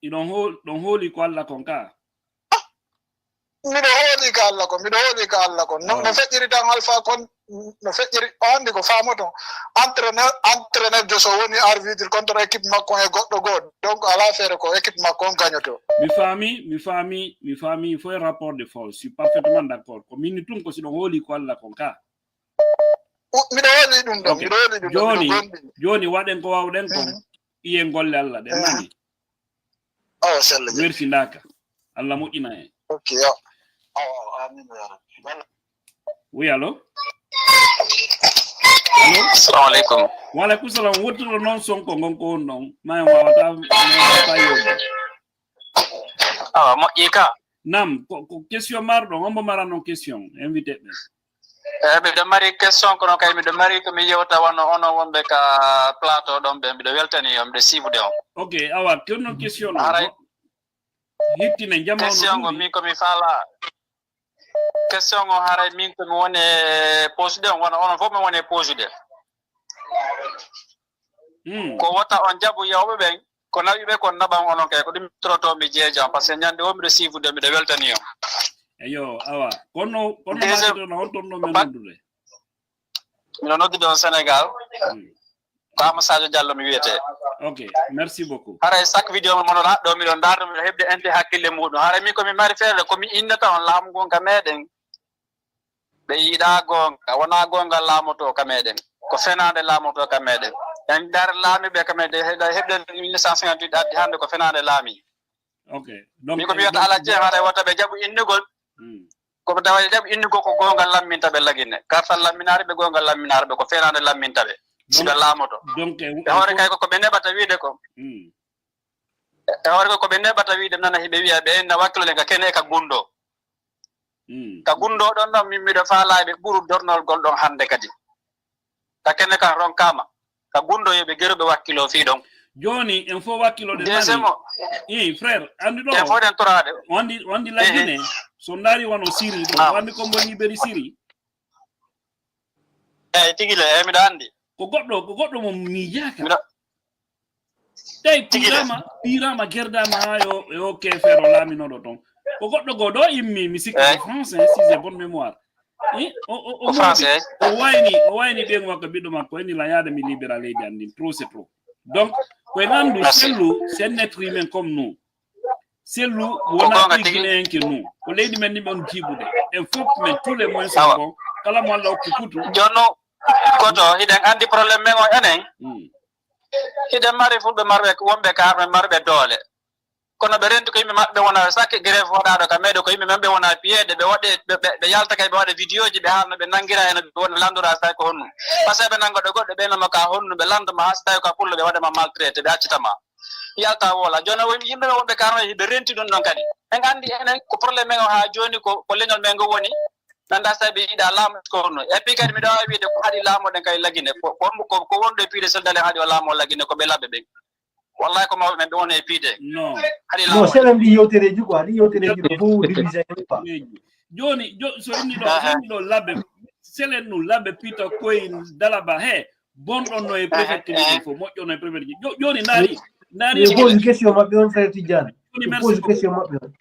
Iɗon hooli ko Allah kon ka? Miɗo hooli ka Allah ko, miɗo hooli ka Allah ko. No, no feƴƴiri tan alfa kon, no feƴƴiri, o anndi ko faamoto. Entraîneur, entraîneur jo so woni arbitre contre équipe makko e goɗɗo goo. Donc ala feere ko équipe makko on gañoto. Mi faami, mi faami, mi faami, il faut rapport de force. Je suis parfaitement d'accord. Ko min tun ko si ɗon hooli ko Allah kon ka. Miɗo hooli ɗum ɗon, miɗo hooli ɗum ɗon. Joni, joni waɗen ko wawɗen kon. Iye golle Allah ɗen nani. Awa sella jam. Wersindaaka. Allah moƴƴina en. Ok, yo. Awa, amin ya rabbi. Oui, allô? Assalamu aleykum. Wa aleykum salam. Wottuɗo noon sonko ngon ko on ɗon. Ma en wawata wawata yewde. Awa moƴƴi ka. Nam, ko, ko question marɗo, hombo mara noon question, invité ɓe. Eyi, miɗo mari question kono kay miɗo mari ko mi yewta wano onon wonɓe ka plateau ɗon ɓe, miɗo weltani on, miɗo siibude on. Ok, awa, ko noon question noon. Haray hittinen jama. Question ngo min ko mi faala. Question o haray min ko mi woni e posude on wano onon fof mi woni e posude. Ko wota on jaɓu yawɓe ɓen ko nawi ɓe kon naɓan onon kay ko ɗum troto mi jeejan par ce que ñande o miɗo siifude miɗo weltani on. Eyo awa kono kono maɗono on tonno men noddude. Miɗo noddude on Sénégal. Ko Ama Sadio Diallo mi wiyete. Ok, merci beaucoup. Haray chaque vidéo mo mono raɗɗo miɗo ndardo miɗo heɓde ente hakkille muɗum haray min komi mari feere komi innata on laamu ngon ka meɗen. Ɓe yiɗa gonga wona gonga laamoto ka meɗen ko fenade laamoto ka meɗen. En dar laamiɓe ka meɗen heɗa heɓde mille neuf cent cinquante-huit addi hande ko fenade laami. Ok. Donc min ko mi wiyata ala jeen haray wota ɓe jaɓu innugol. Ko ɓe tawa jaɓi innugol ko gonga lamminta ɓe lagine kartal lamminare ɓe gonga lamminare ɓe ko fenade lamminta ɓe. Siɓe laamoto. Donc e hoore kay ko ko ɓe neɓata wiide ko. E hoore ko ko ɓe neɓata wiide nana hiɓe wiya ɓe enna wakkilo ɗen ka kene ka gundo. Ka gundo ɗon ɗon min miɗo faala ɓe ɓuru dornol gol ɗon hande kadi. Ka kene kan ronkama ka gundo yoɓe geruɓe wakkilo fii ɗon. Joni en fof wakkilo ɗe nani. I frère andi ɗo. En fof ɗen toraɗe. Wandi wandi lagine. So ndari wano Siri ɗo wandi kombo liberi Siri. Eyi tigi le eyi miɗo andi. Ko goɗɗo ko goɗɗo mo miijaka. Tawi piirama piirama gerdama ha yo e okke feere o laaminoɗo toon. Ko goɗɗo goo ɗo immi mi sikki ko français si j'ai bonne mémoire. O wayni o wayni ɓen wakka ɓiɗɗo makko eni la yaada mi libéra leydi an ndin trop c'est trop. Donc koye gandu sellu c'est un être humain comme nous. Sellu wona ɗigineyenke nu ko leydi men ni ɓen jiiɓude en fof men tous les moyens sont bons. Kala mo Allah okki kutu. Jonno koto hiɗen andi problème men o enen. Hiɗen mari fulɓe marɓe, wonɓe ka arme marɓe doole. Kono ɓe renti ko yimɓe maɓɓe wona sakke grève waɗaaɗo ka meɗe, ko yimɓe men ɓe wona piyeede, ɓe waɗe, ɓe, ɓe, ɓe yalta kay, ɓe waɗa vidéo ji, ɓe haalna ɓe nanngira heen, ɓe wona lanndora saay ko honno. Parce que ɓe nannga ɗo goɗɗo, ɓe noma ka honno, ɓe lannduma haa so tawi ko a pullo, ɓe waɗa ma maltraité, ɓe accita ma. Yalta woola. Jooni o yimɓe ɓe wonɓe ka arme, ɓe renti ɗum ɗon kadi. En anndi enen ko problème men o haa jooni ko, ko leñol men ngo woni. Nanda sabi yiɗa laamu ko honno. Et puis kadi miɗo waawi wiide ko haɗi laamu ɗen kay Lagine. Ko, ko, ko, ko wonɗo e piide soldale haɗi o laamu o Lagine ko ɓe labɓe ɓen. Wallahi ko mawɓe men ɓe woni e piide. Non. Haɗi laamu. Non, selen ɗi yewtereeji quoi, ɗi yewtereeji ɗo fof divisé quoi. Jooni, jo-, so inni ɗo, so inni ɗo labɓe, selen ɗum labɓe Peter Koyin Dalaba he, bonɗon no e préfecture ji fof, moƴƴon no e préfecture ji. Jo-, jooni naari, naari. Pose question maɓɓe on, frère Tidiane. Jooni, merci beaucoup. Pose question maɓɓe on.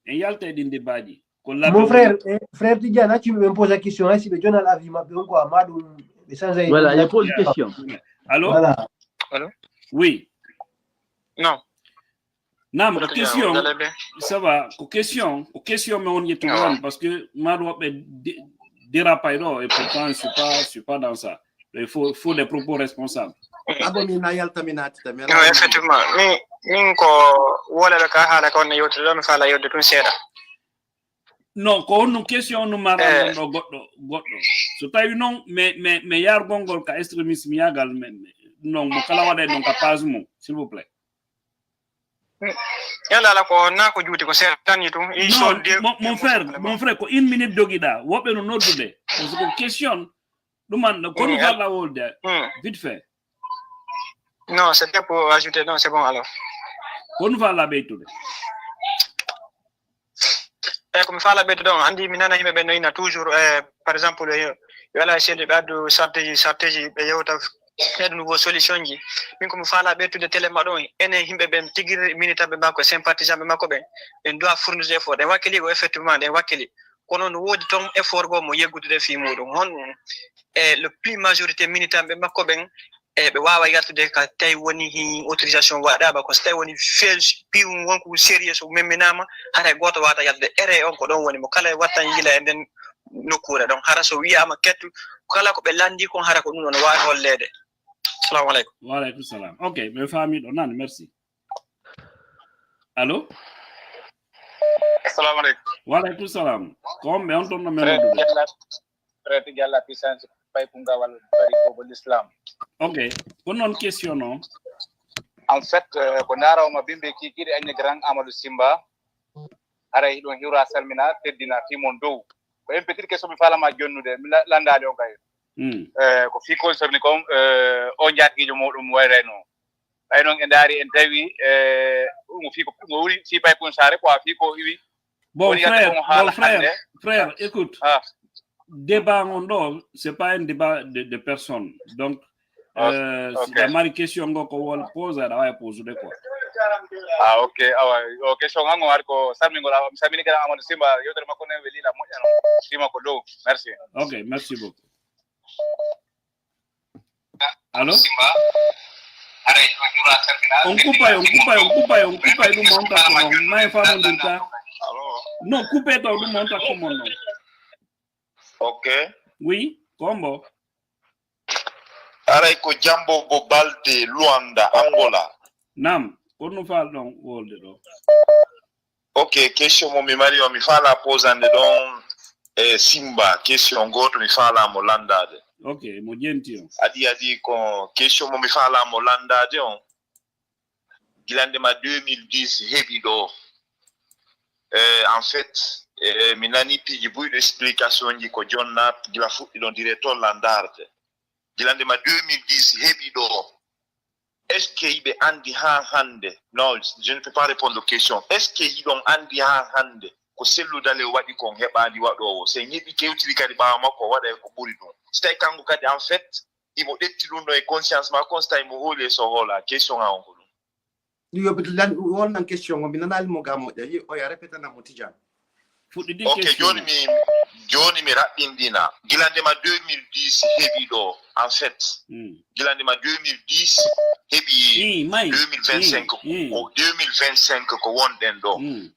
En yalta e ɗin debaaji. Ko labɓe. Mon frère, eh, frère Tidiane, accu ɓe ɓen posa question, hay si ɓe jonal avis maɓɓe on ko amma ɗum ɓe change. Voilà, il pose question. Allô? Voilà. Allô? Oui. Non. Naam, ko question. Ça va, ko question, ko question mi on ƴettude on, parce que maɗo woɓɓe dé-, dérapay ɗo, et pourtant je suis pas, je suis pas dans ça. Il faut, faut des propos responsables. Abo mi na yalta mi naati ta mi. Non, effectivement. Min, min ko wole ɓe ka haala ka wonno yewtude ɗo, mi faala yewtude tun seeɗa. Non, ko honno question no mara ɗo goɗɗo, goɗɗo. So tawi non, mais, mais, mais yargol ngol ka extrémisme yagal, mais, mais, non, mo kala waɗa non ka page mum, s'il vous plaît. Yalla ala ko na ko juuti ko seeɗa tan ni tun. Non, mon, mon frère, mon frère, ko une minute dogiɗa. Woɓɓe no noddude. Parce que question, ɗum an, ko no falla wolde, vite fait. Non, c'est pour ajouter, non, c'est bon alors. Ko no falla ɓeytude. Eyi, ko mi faala ɓeydude on, anndi mi nana yimɓe ɓe no ina toujours, eh, par exemple, eh, yo alaa e seeɗa ɓe addu sarteeji, sarteeji ɓe yewta ɓeydu nouveau solution ji. Min ko mi faala ɓeydude télé ma ɗon, enen yimɓe ɓen tigi militant ɓe makko, sympathisant ɓe makko ɓen, en doit fournir des efforts. En wakkili ko effectivement, en wakkili. Kono no woodi toon effort goo mo yeggudude fii muuɗum. Hon, eh, le plus majorité militant ɓe makko ɓen, e ɓe waawa yaltude ka tawi woni hin autorisation waɗaama ko so tawi woni feel piiwum wonko sérieux so memminaama hara e gooto waata yaltude ere on ko ɗon woni mo kala e wattan yila e nden nokkuure ɗon hara so wiyaama kettu kala ko ɓe lanndi kon hara ko ɗum ɗon waawi holleede. Assalamu aleykum. Wa aleykum salam. Ok, mi faami ɗo nan, merci. Allo? Assalamu aleykum. Wa aleykum salam. Ko on ɓe on ton no men noddude? Frère Tidiane la puissance, Paykungawal, Bari Bobo l'Islam. Ok. Ko noon question o? En fait, euh, ko ndaara o ma bimbe kikiɗe añe grand Amadou Simba. Haray hiɗon hiwra salmina, teddina fii mon dow. Ko une petite question mi faalama jonnude, mi la-, landaali on kay. Hmm. Eh, ko fii concerne kon, eh, o njaatigiijo mooɗum wayrayno. Ɓay noon en ndaari en tawi, eh, mo fii ko, mo woni fii Paykun Saare, quoi, fii ko iwi. Bon, frère, bon, frère, frère, écoute. Ah. Débat on ɗo, c'est pas un débat de, de personne. Donc, ah, euh, ok. Si a mari question ngo ko wol pose, aɗa waawi posude quoi. Ah, ok. Awa, o question an o ari ko salmingol, awa, mi salmini kala Amadou Simba, yewtere makko ne weli la moƴƴano. Sima ko dow. Merci. Ok, merci beaucoup. Allo? On coupay, on coupay, on coupay, on coupay ɗum on takko non. May famondirta. Non, coupé to ɗum on takko mon non. Ok. Oui, kombo. Aray ko Jambo Bo Balde, Luanda, Angola. Naam, ko no faal ɗon wolde ɗo? Ok, question mo mi mari o, mi faala posande ɗon e Simba, question gooto mi faala mo landaade. Ok, mo jenti o. Adi, adi ko question mo mi faala mo landaade on. Gilande ma deux mille dix heɓi ɗo. Eh, en fait, eh, mi nani piiji buyɗo explication ji ko jonna gila fuɗɗi ɗon directeur landarde. Gilande ma deux mille dix heɓi ɗo. Est-ce que yiɓe anndi haa hannde? Non, je ne peux pas répondre aux questions. Est-ce que yiɗon anndi haa hannde ko Sellu Dale waɗi kon heɓaali waɗoowo? Si en heɓi kewtiri kadi ɓaawo makko, o waɗa e ko ɓuri ɗum. Si tawi kanko kadi, en fait, imo ƴetti ɗum ɗo e conscience makko, on si tawi mo hooli e so hoolaa. Question an on ko ɗum. Yo, lan, wonnan question o, mi nanaali mo ga moƴƴa. Yi, oya répétana mo Tidiane. Fuɗɗidi ok, question jooni o. Mi, jooni mi raɓɓinɗina. Gila ndema deux mille dix heɓi ɗo, en fait. Mm. Gila ndema deux mille dix heɓi. Mm, may. Deux mille vingt-cinq, mm, ko, mm, ko deux mille vingt-cinq ko wonɗen ɗo. Mm.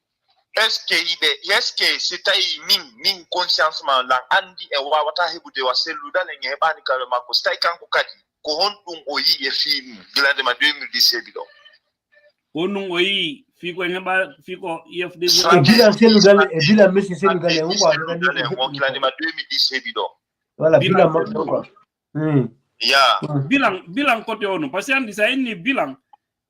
Est-ce que yiɓe, est-ce que si tawi min, min conscience ma lan anndi en wawata heɓude wa Sellu Dale en heɓani kala makko, si tawi kanko kadi Ko honɗum o yi'i e fii mum gila ndema deux mille dix heɓi ɗo? Ko honɗum o yi'i fii ko en heɓa fii ko U F D G? E bilan Cellou Dalein, e bilan monsieur Cellou Dalein, on ko Cellou Dalein on gila ndema deux mille dix heɓi ɗo? Voilà, bilan maɓɓe on quoi. Hmm. Ya. Bilan, bilan côté ono, parce que andi sa inni bilan,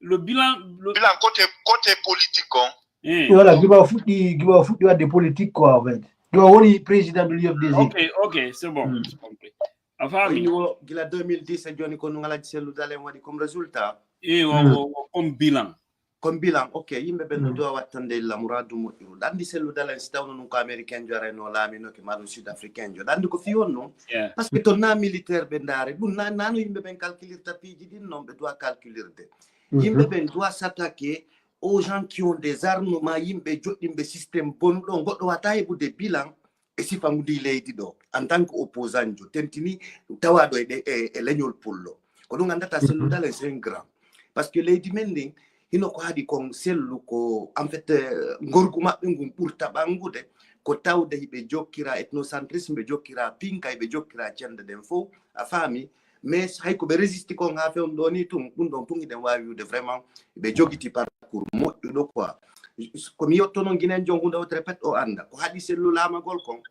le bilan, le Bilan côté, côté politique on. eh. Voilà, Guiba fuɗɗi, Guiba fuɗɗi wadde politique quoi en fait. Guiba woni président de l'U F D G. Ok, ok, c'est bon, Mm. c'est compris. A faami? Iwo gila deux mille dix e joni ko ɗum Alaji Cellou Dalein waɗi comme résultat. Eh, o, Mm. o, o, comme bilan. Comme bilan, ok, yimɓe ɓen no Mm. duwa wattande illa muradu moƴƴuru. Ɗanndi Cellou Dalein si tawno ɗum ko américain jo arayno laaminoke ma ɗum sud africain jo. Ɗanndi ko fii honno? Yeah. Parce que ton na militaire ɓe ndaare, ɗum na nano yimɓe ɓen calculirta piiji ɗin non ɓe duwa calculirde. Yimɓe ɓen duwa s'attaquer aux gens qui ont des armes ma yimɓe joɗɗinɓe système bonuɗo on. Goɗɗo wata heɓude bilan e sifa ngu ndi leydi ɗo en tant que opposant jo tentini tawaɗo e, ɗe- e, e leñol pullo. Ko ɗum anndata Cellou Dalein c'est un grand. Parce que leydi men ndin hino ko haɗi kon Cellou ko en fait euh, ngorgu maɓɓe ngun ɓurta ɓanngude ko tawde hiɓe jokkira ethnocentrisme, ɓe jokkira pinka, ɓe jokkira cende ɗen fof, a faami. Mais hay ko ɓe résisti kon ha fewndo ɗo ni tun, ɗum ɗon tun hiɗen wawi wiwde vraiment ɓe jogiti parcours moƴƴuɗo quoi. Ko mi yetto noon Guinéen jon hunde o répète o annda ko haɗi Cellou laamagol kon.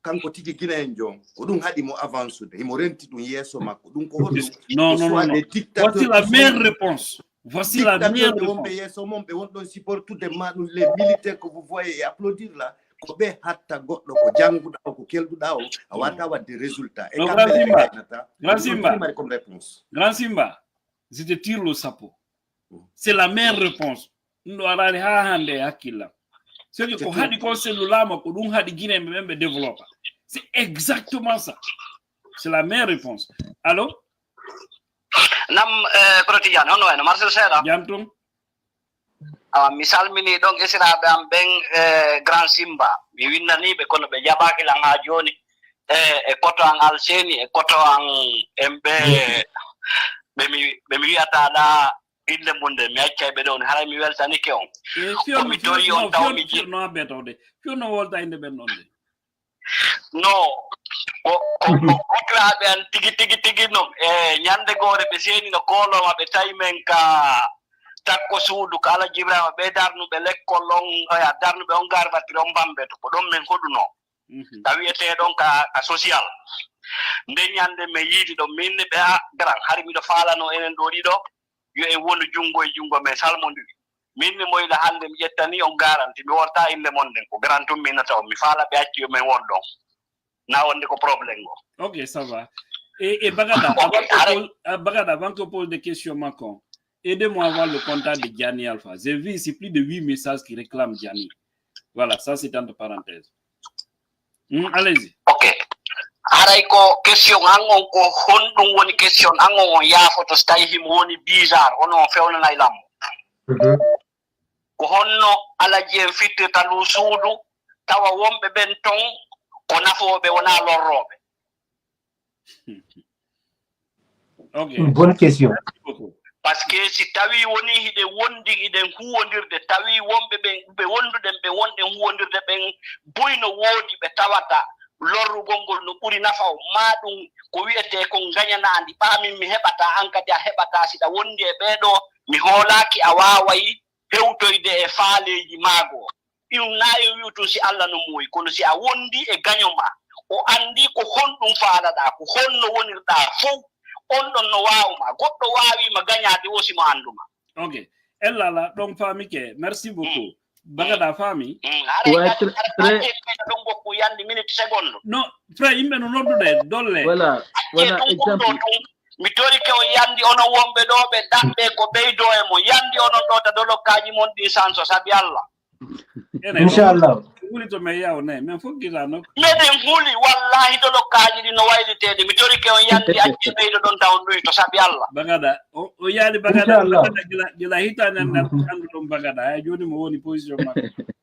Kanko tigi Guinéen jon ko ɗum haɗi mo avancude, himo renti ɗum yeeso makko. Ɗum ko honɗum? Non, Ko non, soit non, des non. Voici la dictateurs meilleure réponse. Voici la meilleure dictateur ɓe wonɓe réponse. Yeeso mon ɓe wonɗon supportude ma ɗum les militaires que vous voyez et applaudir là ko ɓe hatta goɗɗo ko jannguɗa o ko kelɗuɗa o a wata wadde résultat e Non, kamɓe Grand ɓe Simba. gaynata. Grand Ɗum Simba. Ɗum mari comme réponse. Grand Simba, je te tire le chapeau. C'est la meilleure réponse. Ɗum ɗo araani haa hannde e hakkillam. C'est que ko haɗi ko Cellou laama ko ɗum haɗi Guinéen ɓe ɓen ɓe développa. C'est exactement ça. C'est la meilleure réponse. Allô? Nam eh, Kono Tidiane, honno wayno Marcel seeɗa? Jam tun? Ah, mi salmini ɗon esiraaɓe am ɓen eh, Grand Simba. Mi winnanii ɓe kono ɓe jaɓaaki lan haa jooni. Eh, e koto an Alseni, e koto an en ɓe ɓe mi ɓe mi wi'ata ɗa innde mum nde mi accay ɓe ɗon haray mi weltanike on. E Ko mi tori on taw mi ji- Fionno abbe tawde. Fionno wolta innde ɓen ɗon de. No ko ko ko kokiraaɓe an tigi tigi tigi non e ñande goore ɓe seeni no kooloma ɓe tawi men ka takko suudu ka Alaji Ibrahima ɓe darnuɓe lekkol on oya darnuɓe on garbatiri on bambe to ko ɗon men hoɗuno ka wiyetee ɗon ka ka social. Nde ñande men yiidi ɗon min ne ɓe a garan hari miɗo faalano enen ɗo ɗiɗo yo en wonu junngo e junngo men salmondiri. Min mi moyla hannde mi ƴettani on garanti mi worta innde mon nden ko garantum mi nata on mi faala ɓe acci yo men won ɗon. Na wonde ko problème go. Ok, ça va. Et, et Bagada, avant que pose, euh, Bagada, avant que pose des questions, Macron, aidez-moi à voir le contact de Gianni Alpha. J'ai vu ici plus de huit messages qui réclament Gianni. Voilà, ça c'est entre parenthèses. Hmm, allez-y. Ok. Haray ko question an on ko honɗum woni question an on on yaafoto so tawi himo woni bizarre hono on fewnanay lammo. Ko honno alaji en fittirta ndu suudu tawa wonɓe ɓen ton ko nafooɓe wona lorrooɓe? Ok. Une bonne question. Merci beaucoup. Parce que si tawi woni hiɗen wondi hiɗen huwondirde tawi wonɓe ɓen ɓe wonduɗen ɓe wonɗen huwondirde ɓen buy no woodi ɓe tawata lorrugol ngol no ɓuri nafa o ma ɗum ko wiyetee kon ngañanaandi ɓaa min mi heɓata an kadi a heɓata siɗa wondi e ɓee ɗoo mi hoolaaki a waaway hewtoyde e faaleeji maa goo. Ɗum na e wi'u tun si Alla no muuyi kono si a wondi e gaño maa o anndi ko honɗum faalaɗaa ko honno wonirɗaa fow on ɗon no waawu ma goɗɗo waawi ma gañaade o si mo anndu ma. Ok. Ella la ɗon faamike. Merci beaucoup. Bagada faami. Haray kadi haray ɗon gokku yandi minute seconde. No frère yimɓe no noddude dolle. Voilà. Voilà exemple. Mi torike on yandi onon wonɓe ɗo ɓe ɗaɓɓe ko ɓeydo e mo yandi onon ɗo ta dolokkaaji mon ɗi sanso sabi Allah. Inchallah. Wuli to men yaw ne men fof gila nok. Meɗen huli wallahi dolokkaaji ɗi no wayliteede mi torike on yandi acce ɓeydo ɗon taw ɗuyto sabi Allah. Bagada o yaali bagada gila hitaani annduɗon bagada hay jooni mo woni position makko.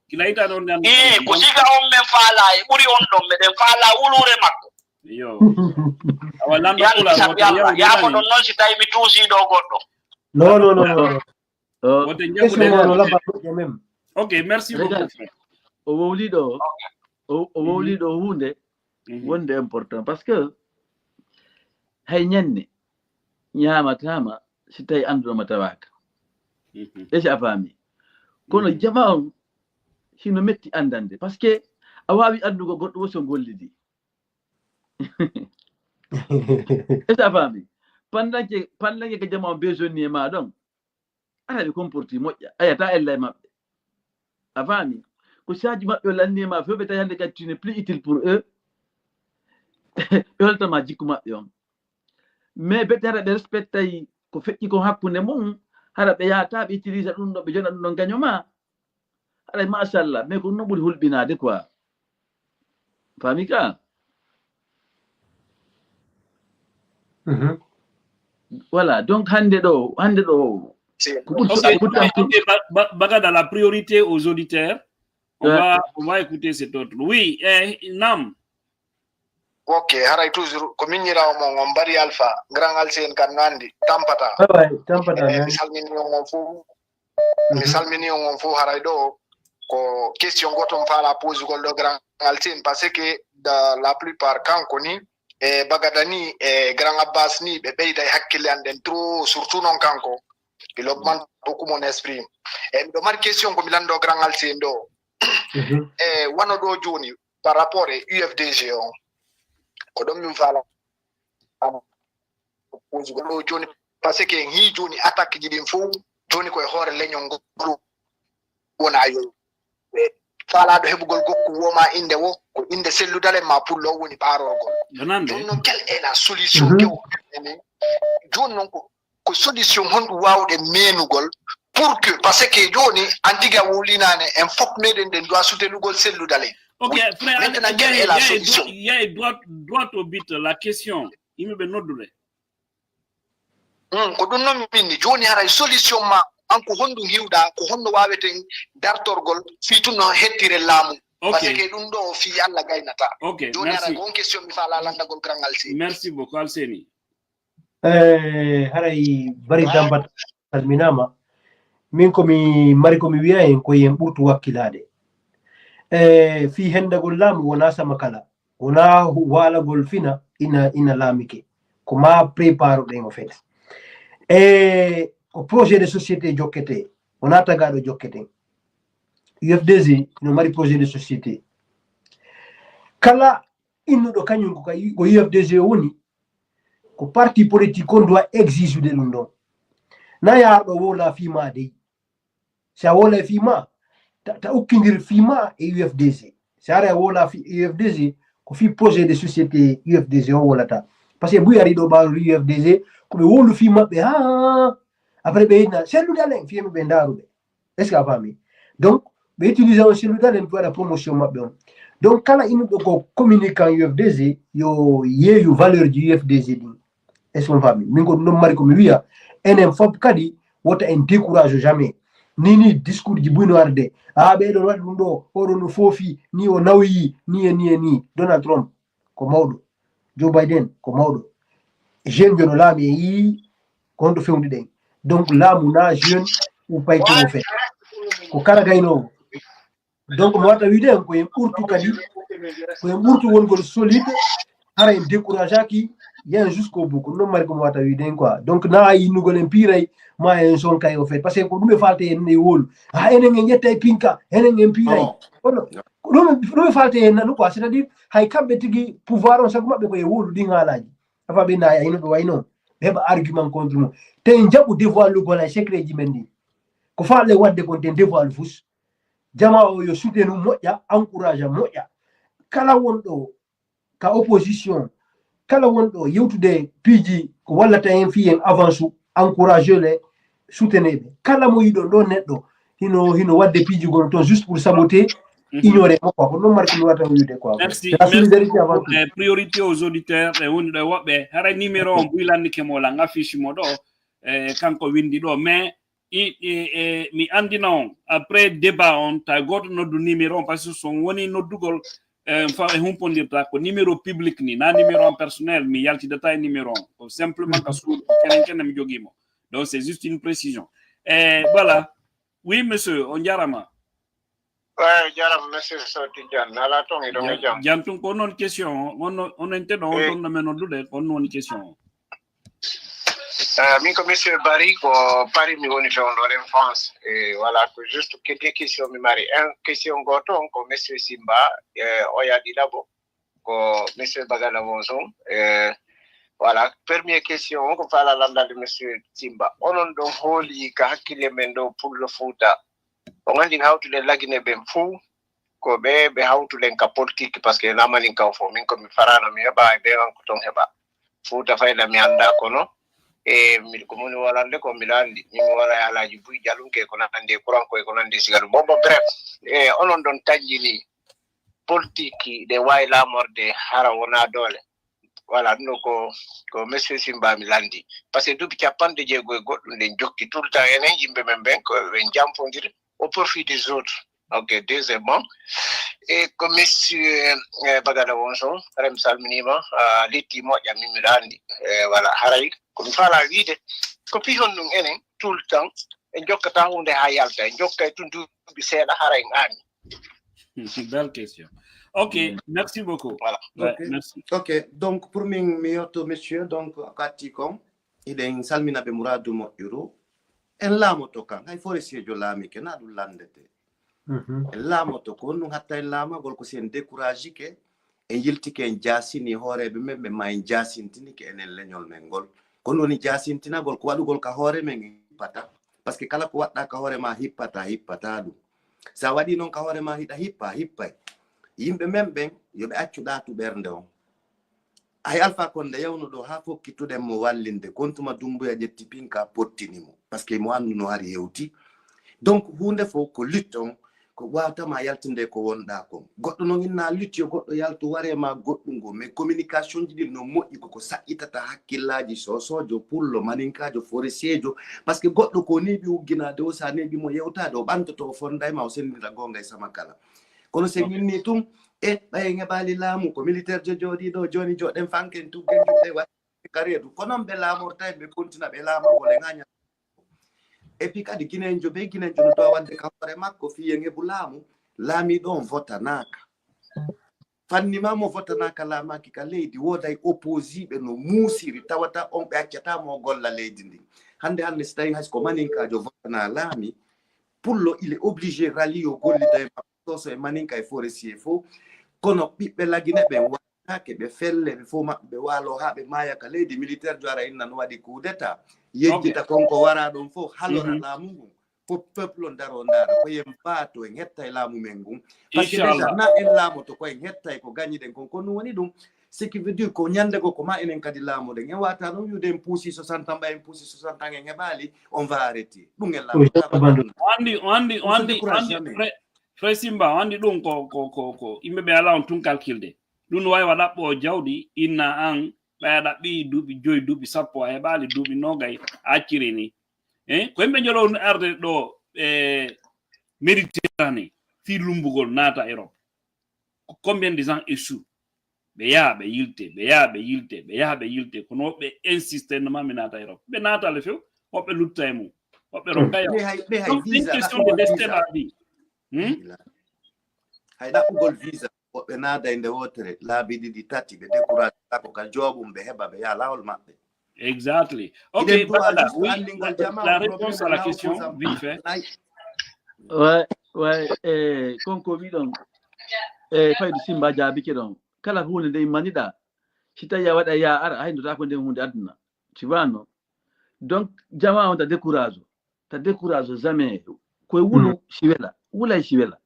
Gila hitaani on anndu. Ko siga on men faala e ɓuri on ɗon meɗen faala wuluure makko. Yo. Awa lamɗo pulaar woto yaw yaafo ɗon noon si tawi mi tuusi ɗo goɗɗo. Non non non non. Wote jagude. Ok, merci beaucoup. O wowli ɗo o wowli ɗo hunde wonde important parce que hay ñande ñaamataama si tawi annduɗo ma tawaaka. Esi a faami? Kono jama on hino metti anndande, parce que a waawi anndugo goɗɗo wo so gollidi. Esi a faami? Pandanke, pandanke ka jama on besonni e ma ɗon, ara ɓe comporti moƴƴa, ayata ella e maɓɓe. A faami? Ko saaji maɓɓe o lanni e ma few, ɓe tawi hannde kadi tu n'es plus utile pour eux. Ɓe holta ma jikku maɓɓe on. Mais bete hara ɓe respectay ko feƴƴi kon hakkunde mum, hara ɓe yahata ɓe utilisa ɗum ɗo, ɓe jona ɗum ɗon gaño ma. Haray machallah, mais ko ɗum ɗon ɓuri hulɓinaade quoi. Faami ka? Voilà, donc hannde ɗo, hannde ɗo, ko ɓuri Ok, ok, ba- ba- Bagada, la priorité aux auditeurs. On Ouais. va, on va écouter cet autre. Oui, eh, Nam. Ok, haray toujours ko miñirawo mon on Bari Alpha, grand Alcien kan no anndi, tampata. Bye bye, tampata Eh, man. Mi salmini on on fof. Mi salmini on on fof, haray ɗo ko question goto mi faala posugol ɗo grand Alcien, parce que da la plupart kanko ni e Bagada ni e grand Abbas ni ɓe ɓeyda e hakkille an ɗen trop, surtout noon kanko. Il augmente beaucoup mon esprit. E miɗo mari question ko mi lanndo grand Alcien ɗo. E wano ɗo jooni par rapport e U F D G on, ko ɗon min faala posugol ɗo jooni, parce que en hii jooni attaque ji ɗin fof jooni ko e hoore leñol ngol wona yo ɓe faalaɗo heɓugol gokku woma innde wo ko innde selludalen ma pullo woni ɓaarorgol. Ɗo nan de. Jooni noon quelle est la solution kewo ene jooni noon ko ko solution honɗum waawɗe meenugol pour que, parce que jooni an tigi a wowlinaane en fof meɗen ɗen doit soutenugol selludalen. Ok, Oui. Frère, Maintenant, il y quelle a- est la il y a solution? droit- il y a droit, droit au but, la question. Yimɓe ɓe noddude. Hmm, ko ɗum noon min ni jooni haray solution ma an ko honɗum hiwɗa, ko honno waaweten dartorgol fii tun no hettire laamu. Ok. Parce que ɗum ɗo fii Allah gaynata. Ok, Jooni haray merci. Ko on question mi faala lanndagol grand Alcien. Merci beaucoup, Alseni. Eh, haray Bari Tampata salminaama. Min ko mi mari ko mi wiya en ko yen ɓurtu wakkilaade. Eh, fii hendagol laamu wona sama kala. Wona hu- waalagol fina ina, ina laamike. Ko ma prépare ɗen o fait. E ko projet de société jokkete, wona tagaaɗo jokketen. U F D G no mari projet de société. Kala innuɗo kañum ko ka-, ko U F D G woni, ko parti politique on doit exijude ɗum ɗon. Na yaarɗo wowla fii ma dey. Si a wowla fii ma, ta, ta ukkindir fii ma e U F D G. Si ara a wowla fii U F D G, ko fii projet de société U F D G o wolata. Parce que buy ari ɗo ɓaaro U F D G, ko ɓe wowlu fii maɓɓe, ha, après ɓe yinna, sellude alen, fii ɓe ndaaruɓe. Est-ce que a faami? Donc, ɓe utilise on sellude alen, ɓe waɗa promotion maɓɓe on. Donc, kala innuɗo ko communicant U F D G, yo yeeyu valeur ji U F D G ɗin. Est-ce que on faami? Min ko ɗum ɗon mari ko mi wiya, enen fof kadi, wota en décourage jamais. Ni, ni discours ji buy no arde. Ah, ɓeɗon waɗi ɗum ɗo, oɗon no foofi, ni o nawyi, ni e ni e ni. Donald Trump, ko mawɗo. Joe Biden, ko mawɗo. Jeune jono laami e yii, ko honto fewndi ɗen. Donc, laamu na jeune, ou payti o fait. Ko kara gaynoowo. Donc, mi wata wiide en ko en ɓurtu kadi, ko en ɓurtu wongol solide, hara en décourageaki, yen jusqu'au bout. Ko ɗum mari ko mi wata wiide en quoi. Donc, na innugol en piiray, ma en sonkay o fait. Parce que ko ɗum e falte en e wolu. Ha, enen en ƴetta e pinka, enen en piiray. Kono, ko ɗum, ɗum e falte en nanu quoi. C'est-à-dire, hay kamɓe tigi pouvoir on sago maɓɓe ko e wolu ɗin haalaji. Afa ɓe na ayno ɓe wayno. Ɓe heɓa argument contre mum. Te en jaɓu dévoile lugol ay secret ji men ɗin. Ko faale wadde kon te dévoile fus. Jama o yo soutenu moƴƴa, encourage moƴƴa. Kala wonɗo ka opposition, kala wonɗo yewtude piiji ko wallata en fii en avance, encourage le, soutenez ɓe. Kala mo yiɗon ɗo neɗɗo hino, hino wadde piiji gono toon juste pour saboter, ignorer mo quoi. Ko ɗum mari ko mi wata wiide quoi. Merci. C'est la solidarité avant tout. Eh, priorité aux auditeurs, e woni ɗo e woɓɓe. Hara numéro on buy lannike mo lan affiche mo ɗo. Eh, kanko windi ɗo. Mais i, i, e, mi andina on, après débat on, ta goto noddu numéro on, parce que so on woni noddugol, eh, fa e humpondirta ko numéro public ni, na numéro on personnel, mi yaltidata e numéro on. Ko simplement ka suudu, ko kenen kenen mi jogii mo. Donc, c'est juste une précision. Eh, voilà. Oui, monsieur, on jarama. Eyi, jarama, monsieur Sow Tidiane. Ala toon, hiɗon e jam. Jam tun ko noon question o. On, on ente ɗo, on ɗon no men noddude, ko on woni question o. Eh, min ko monsieur Bari, ko Paris mi woni fewndo en France. E voilà, ko juste que deux questions mi mari. Un question goto on ko monsieur Simba, e oya ɗiɗaɓo ko monsieur Bagala Wonson. E voilà, première question on ko fala landade monsieur Simba. Onon ɗon hooli ka hakkille men ɗo Pullo Fouta. On andi hawtude Lagine ɓen fuu ko ɓe ɓe hawtuɗen ka politique, parce que na maninka o fof min ko mi farano mi heɓa e ɓe on ko ton heɓa. Fouta Fayda mi annda kono e mi ko moni wolande ko mbiɗa anndi min mi wona e alaaji buy jalunke ko nande e kuranko e ko nande e sigalu bon bon bref. E onon ɗon tanjini politique ɗe wawi lamorde hara wona doole. Voilà, ɗum ɗo ko ko monsieur Simba mi landi, parce que duuɓi capanɗe jeego e goɗɗum ɗen jokki tout le temps enen yimɓe men ɓen ko ɓen jamfondiri au profit des autres. Ok, deuxièmement, e ko monsieur eh, Bagada Wonson, haray mi salminiima, a litti moƴƴa min miɗa anndi. Eh, voilà, haray ko mi faala wiide ko pihon ɗum enen tout le temps en jokkata huunde haa yalta, en jokka e tun duuɓi seeɗa hara en aami. Belle question. Ok, merci beaucoup. Voilà. Ouais, Ok. Merci. Ok, donc pour min mi yetto monsieur, donc ko atti kon, hiɗen salmina ɓe muradu moƴƴuru. En laamoto kan, hay forestier jo laamike, na ɗum landete. En laamoto ko honɗum hatta en laamagol ko si en découragike, en yiltike en jaasini hooreeɓe men ɓe ma en jaasintinike enen leñol men ngol. Ko ɗum woni jaasintinagol ko waɗugol ka hoore men en hippata. Parce que kala ko waɗɗa ka hoore ma hippata, hippata ɗum. Sa waɗi noon ka hoore ma hiɗa hippa, hippay. Yimɓe men ɓen yo ɓe accu ɗaatu ɓernde on. Hay Alpha Condé yawno ɗo haa fokkituɗen mo wallinde, kontuma Dumbuya ƴetti pinka pottini mo, parce que mo annduno hari hewti. Donc huunde fof ko lutte on, ko wawtama yaltinde ko wonɗa kon. Goɗɗo noon inna lutte yo goɗɗo yaltu ware ma goɗɗum goo, mais communication ji ɗin no moƴƴi koko saɗɗitata hakkillaaji sosojo pullo maninkaajo forestier jo, parce que goɗɗo ko neeɓi ugginaade o, sa neeɓi mo yewtaade o ɓantoto o fonda e ma o senndira goonga e sama kala. Kono sen inni tun e ɓay en heɓaali laamu ko militaire jo jooɗi ɗo jooni joɗen fanken tuggen juɗɗe waɗi ka reedu ko noon ɓe laamorta en ɓe kontina ɓe laamagol e ŋaña. Et puis kadi ginenjo be ginenjo no dowa wadde ka hoore makko fii en heɓu laamu. Laamiiɗo on votanaaka. Fanni ma mo votanaaka laamaaki ka leydi wooday opposiiɓe no muusiri tawata on ɓe accata mo golla leydi ndin. Hannde hannde si tawi hay ko maninkaajo votana laami, pullo il est obligé rali yo gollida e makko soso e maninka e forestier fof. Kono ɓiɓɓe lagine ɓen waɗaake ɓe felle ɓe fof maɓɓe ɓe waalo haa ɓe maaya ka leydi militaire jo ara inna no waɗi coup d'état yejjita kon ko wara ɗon fof halora laamu ngun. Fof peuple on daro ndaara ko yen mbaato en hetta e laamu men ngun. Parce que déjà na en laamoto ko en hetta e ko gañiɗen kon ko ɗum woni ɗum. Ce qui veut dire ko ñande goo ko ma enen kadi laamoɗen en wata ɗum wiwde en puusi soixante ans ɓay en puusi soixante ans en heɓaali on va arrêter ɗum en laamoto. Andi andi andi andi Frère Simba, o anndi ɗum ko ko ko ko yimɓe ɓe alaa on tun calculde. Ɗum no waawi waɗa ɗaɓɓo jawdi inna an ɓay a ɗaɓɓi duuɓi joyi duuɓi sappo a heɓaali duuɓi noogay a acciri ni. Eh, ko yimɓe njolo on arde ɗo e Méditerranée fii lumbugol naata Europe. Combien de gens échouent? Ɓe yaha ɓe yilte ɓe yaha ɓe yilte ɓe yaha ɓe yilte kono woɓɓe insiste no mami naata Europe ɓe naatale few woɓɓe lutta e mum woɓɓe rokka yaw. Donc une question de destin la vie. Hay ɗaɓɓugol visa woɓɓe naada e nde wotere laabi ɗiɗi tati ɓe décourage ako ka jooɓum ɓe heɓa ɓe yaha lawol maɓɓe. Exactly. Ok, Bagada, oui, la réponse à la question, vite fait. Ouais, ouais, eh, konko wiɗon e fayde Simba jaabike ɗon kala huunde nde immaniɗa si tawi a waɗa ya ara hay ndotaako nden huunde aduna. Tu vois non? Donc jama on ta décourage ta décourage jamais. Koye wulu si wela wulay si wela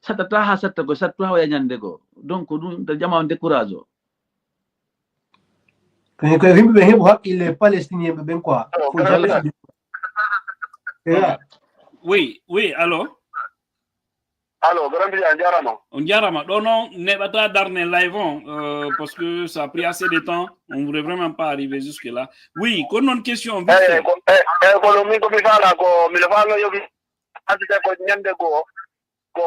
sattata ha satta koye sattu ha waya ñande goo. Donc ɗum ta jama on décourage o. Ko yimɓe ɓe heɓu haqqille palestinien ɓe ɓen quoi. Fo jalla. Oui, oui, allô? Allô, grand Billy, a jarama. On jarama. Ɗo non neɓata darne live on euh, parce que ça a pris assez de temps. On voudrait vraiment pas arriver jusque là. Oui, ko non question vite fait. Eyi ko ɗum min ko mi faala ko miɗo faala yoɓi asde ko ñande goo ko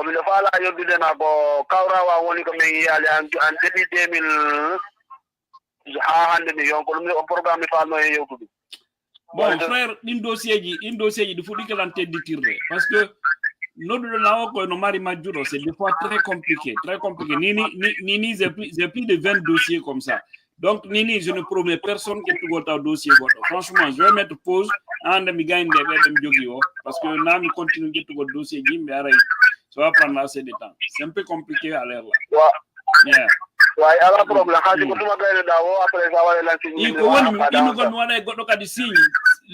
miɗo faala yoddude ma ko kawrawa woni ko min yiyaali en en début deux mille ha hannde mi yon ko ɗum on programme mi faalno e yewtude. Bon frère, ɗin dossier ji ɗin dossier ji ɗi fuɗɗike lan tedditirde parce que nodduɗo lawo koye no mari majjuɗo c'est des fois très compliqué très compliqué nini nini j'ai plus de vingt dossiers comme ça. Donc, Nini, je ne promets personne que tu as dossier. Franchement, je vais mettre pause. Ande mi gagne des bébés, mi jogi o. Parce que là, mi continue de tu dossier, Jim, mais arrête. Ça va prendre assez de temps. C'est un peu compliqué à l'heure là. Wa- Yeah. Way, ala problème. Haji ko tuma gayno da o, après ça, wala lanti. Iko woni mi inu gon wala e goɗɗo kadi signe.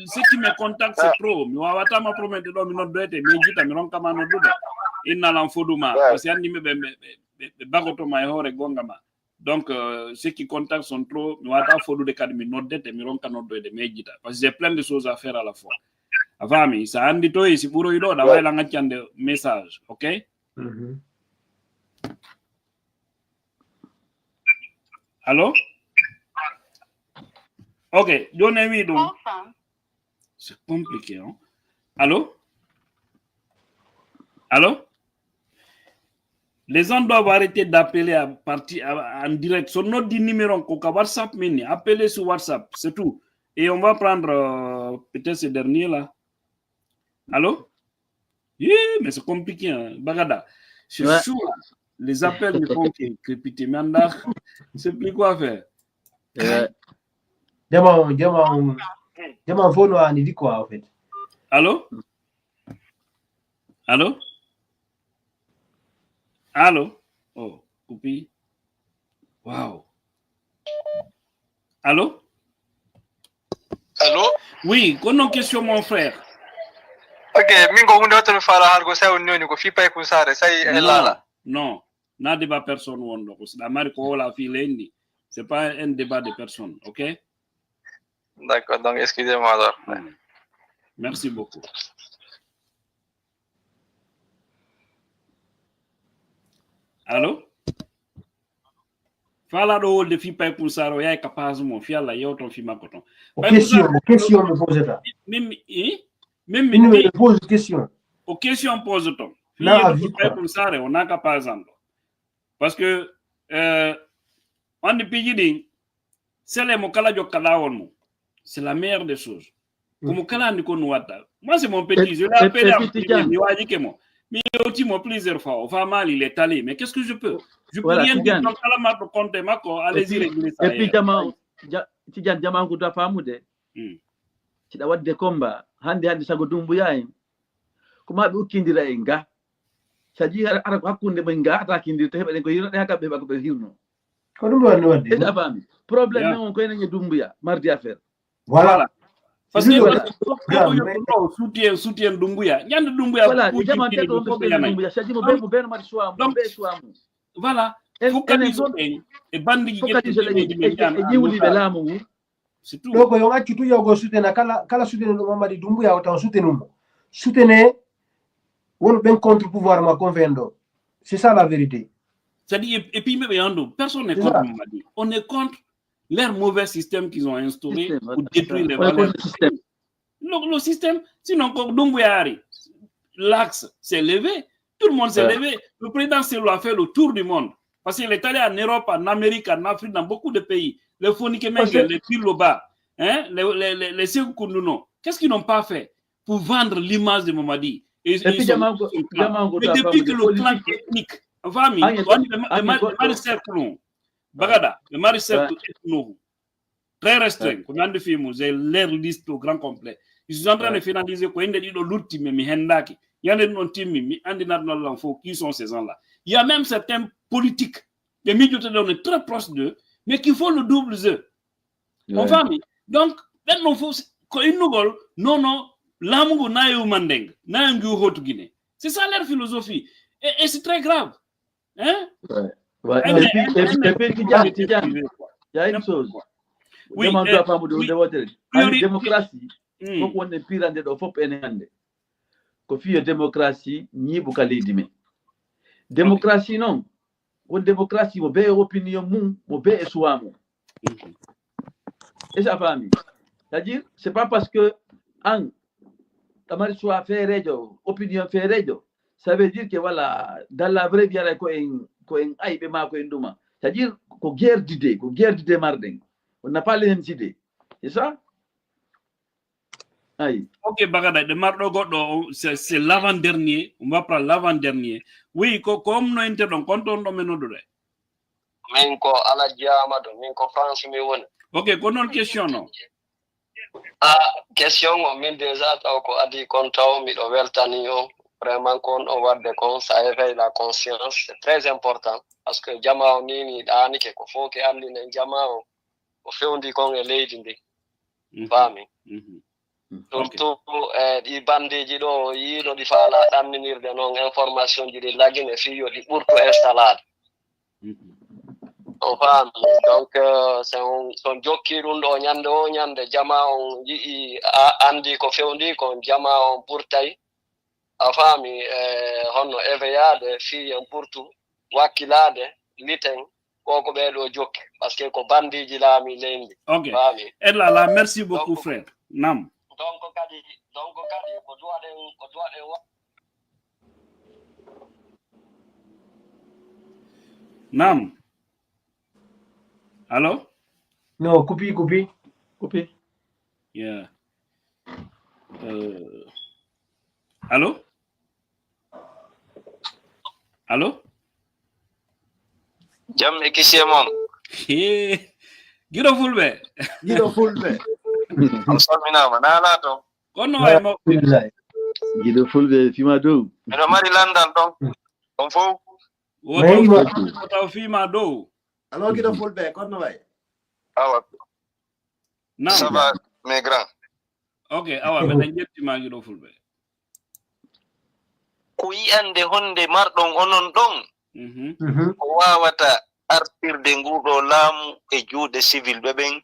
Ce qui me contacte c'est trop. Mi wawata ma promettre ɗo mi noddoyte, mi jita mi ronka ma noddude. Inna lan foduma. Parce que andi mi ɓe ɓe ɓe ɓe bagoto ma e hoore gonga ma. Donc euh, ce qui contacte sont trop. Mi wawata fodude kadi mi noddete mi ronka noddoyde mi jita. Parce que j'ai plein de choses à faire à la fois. A faami, sa andi to e si ɓuroy ɗo ɗa wayla gaccande message, ok? Allô? Ok, joni en wi ɗum. C'est compliqué, hein? Allô? Allô? Les gens doivent arrêter d'appeler à partir à- en direct. So noddi numéro ko ka WhatsApp mini, appelez sur WhatsApp, c'est tout. Et on va prendre euh, peut-être ce dernier là. Allô? Yeah, mais c'est compliqué, hein? Bagada. C'est Ouais. Sûr. Les appels ne font que crépiter. Mais en c'est plus quoi faire. Eh, Jama on, jama on, jama on fof no anndi quoi en fait. Allô? Allô? Allô? Oh, coupé. Wow. Allô? Allô? Oui, kono question mon frère. Ok, min ko hunde watto mi fala har ko sai on noni ko fi pay kun sare sai e lala. Non, na débat personne wonɗo ko siɗa mari ko wola fi leydi. C'est pas un débat de personne, ok? D'accord, donc excusez-moi alors. Mm. Merci beaucoup. Allô? Falaɗo wolde fi pay kun sare o yahi ka page mo fi Allah yewton fi makko ton. O question, o question mi poseta. Min mi i min mi Min mi mi pose question. o question pose ton. Fi Na yeɗo avis fi pay quoi. Kun sare o na ka page an ɗo. Parce que euh, andi piiji ɗin sele mo kala jokka lawol mum. C'est la meilleure des choses. Ko mo kala andi ko no watta. Moi c'est mon petit, je l'ai et- appelé et en puis, privé, Tidiane. Mi waji ke mo. Mi yewti mo plusieurs fois, o famali il est allé. Mais qu'est-ce que je peux? Je peux Voilà, rien dire. Tidiane. Donc kala marɗo compte makko, Et allez-y puis, régler ça et puis ailleurs. Jama, ja, Tidiane Jama ko da famude. Mm. Siɗa wadde combat hande hande sago Dumbuya en. Ko ma ɓe ukkindira en ga. Sa ji ara ara ko hakkunde men ga ata kindirta heɓa ɗen ko hirno ɗe haka ɓe heɓa ko ɓe hirno. Ko ɗum ɗo anni wadde. Ede a faami. Problème Yeah. Men on ko enen e Dumbuya, mardi affaire. Voilà. Parce que Ɗum parce ɗo- que fof Voilà, fof yo mais- ɗo soutien soutien Dumbuya. Ñande Dumbuya Voilà, kuuji jaman kini teto ɗum on fof ɓe ɓe yanayi. Dumbuya. Sa ji mo Donc- ɓe mo ɓe no mari choix mo, donc- ɓe choix mo. Voilà. En- Focaliser enen- ɗen e bandi Focaliser ƴettuɗimeji e- men e- e ƴiwliɓe laamu ngu. C'est tout. Ɗo ko yo accu tu yogo soutena kala kala soutene ɗum Amadi Dumbuya o taw soutene mo. Soutene won ɓen contre pouvoir ma kon fen ɗo. C'est ça la vérité. C'est-à-dire, et, et puis même en nous, personne n'est C'est contre ça. Mamadi. On est contre leur mauvais système qu'ils ont instauré Système, pour voilà, détruire c'est les ça. Ouais, valeurs. contre le système. Le, le système, sinon, quand Dumbuya arrive, l'axe s'est levé, tout le monde s'est Ouais. levé. Le président Cellou a fait le tour du monde. Parce qu'il est allé en Europe, en Amérique, en Afrique, dans beaucoup de pays. Les Fonikemenge, Parce que- les Biloba, hein, les, les, les, les Sekou Kounouno. Qu'est-ce qu'ils n'ont pas fait pour vendre l'image de Mamadi? Et, Et puis, Jamango, Jamango, Mais ta depuis femme que de le clan politique. Ethnique, en famille, Agnès, on est, on est, Agnès, on est, on est cercle, non. Bagada, le mari cercle ethno. Très restreint, comme on dit, c'est leur liste au grand complet. Ils sont en train de finaliser quoi, il y a des lutti, mais mi hendaki. Il y a des non timmi, mi andi na non l'enfant, qui sont ces gens-là? Il y a même certains politiques, des milieux on est très proches d'eux, mais qui font le double jeu. On famille. Donc, ben non faut ko innugol, non non, lamugo nayo mandeng, nayo ngu hotu Guinée. C'est ça leur philosophie. Et, et c'est très grave. Hein? Ouais. Eh, Et mais- puis, eh, et puis, mais- et puis, Tidiane, Tidiane, il y a une chose. Oui, Jaman eh, to famude oui. Hunde wotere. Priori- Ani démocratie, Hmm. Fof wonde pirande ɗo fof ene hannde. Ko fiyo démocratie ñiiɓu ka leydi men. Démocratie noon, won démocratie mo bee e opinion mum, mo bee e choix mum. Mhm. Est-ce que a faami? C'est-à-dire, c'est pas parce que an a mari choix feereejo, opinion feereejo, ça veut dire que, voilà, dans la vraie vie, ko en, ko en ayɓe ma ko en ɗuma. C'est-à-dire, ko guerre d'idée, ko guerre d'idée marɗen. On n'a pas les mêmes idées. C'est ça? Ayi. Ok, Bagada, ɗe marɗo goɗɗo, on, c'est c'est l'avant-dernier. On va prendre l'avant-dernier. Oui, ko ko omno inte ɗon, kon toon ɗo men noddude. Min ko Alhaji Amadou, min ko France mi woni. Ok, ko noon question o? Ah, question o, min déjà taw ko adii kon taw miɗo weltani on. Vraiment ko on o waɗde kon, ça éveille la conscience, c'est très important. Parce que jama o ni ni ɗaanike, ko fof ke anndinen jama o, ko fewndi kon e leydi ndi. Mhm. Faami? Mhm. Ok. Surtout, eh, ɗi bandeeji ɗo, yiiɗo ɗi faala ɗamminirde noon information ji ɗi lagine fii yo ɗi ɓurtu installaade. Mhm. On faami? Donc, euh, so on, so on jokkii ɗum ɗo ñannde o ñannde, jama on yi'i, a, anndi ko fewndi kon, jama on ɓurtay. A faami, eh, honno éveillade fii en ɓurtu wakkilaade, liten, ko ko ɓee ɗo jokki, parce que ko bandiiji laami leydi. Ok. Faami. Ella la, merci beaucoup, donc, frère. Naam. Donc kadi, donc kadi ko duwaɗen, ko duwaɗen wa- Naam. Allô? Non, coupé, coupé. Coupé. Yeah. Euh, allô? Allô? Jam e kisi e mon. Hee. Giɗo Fulɓe. Giɗo Fulɓe. On salminaama. Na alaa toon? Kono e mawɓe. Alhamdulillah. Giɗo Fulɓe, fima dow. Miɗo mari lanndal ɗon. On fof. Woto, woto fima dow. Allo, giɗo Fulɓe, kono wayi? Awa. Naam. Ça va, mes grands? Ok, awa, meɗen njetti ma, giɗo Fulɓe. Ko yi'ande honde marɗon onon ɗon? Mhm. Mhm. Ko waawata artirde nguɗo laamu e juuɗe civil ɓe ɓen,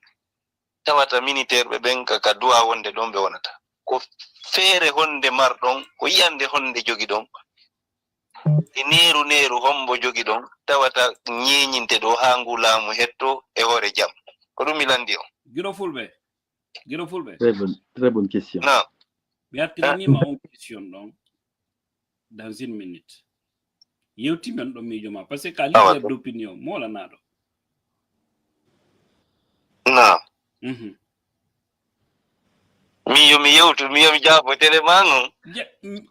tawata militaire ɓe ɓen ka, ka duwa wonde ɗon ɓe wonata. Ko feere honde marɗon, ko yi'ande honde jogiɗon? E neeru neeru hombo jogiɗon, tawata ñeeñinte ɗo haa ngu laamu hetto e hoore jam? Ko ɗum mi lanndi on. Giɗo Fulɓe. Giɗo Fulɓe. Très bonne, très bonne question. Naam. Mi artiraniima on question ɗon dans une minute. Yewtimen ɗo miijo ma, parce que ka leader d'opinion, moolanaaɗo. Naam. Mhm. Mi yo mi yewtu, mi yo mi jaabo télé ma ngon. Je-, m-,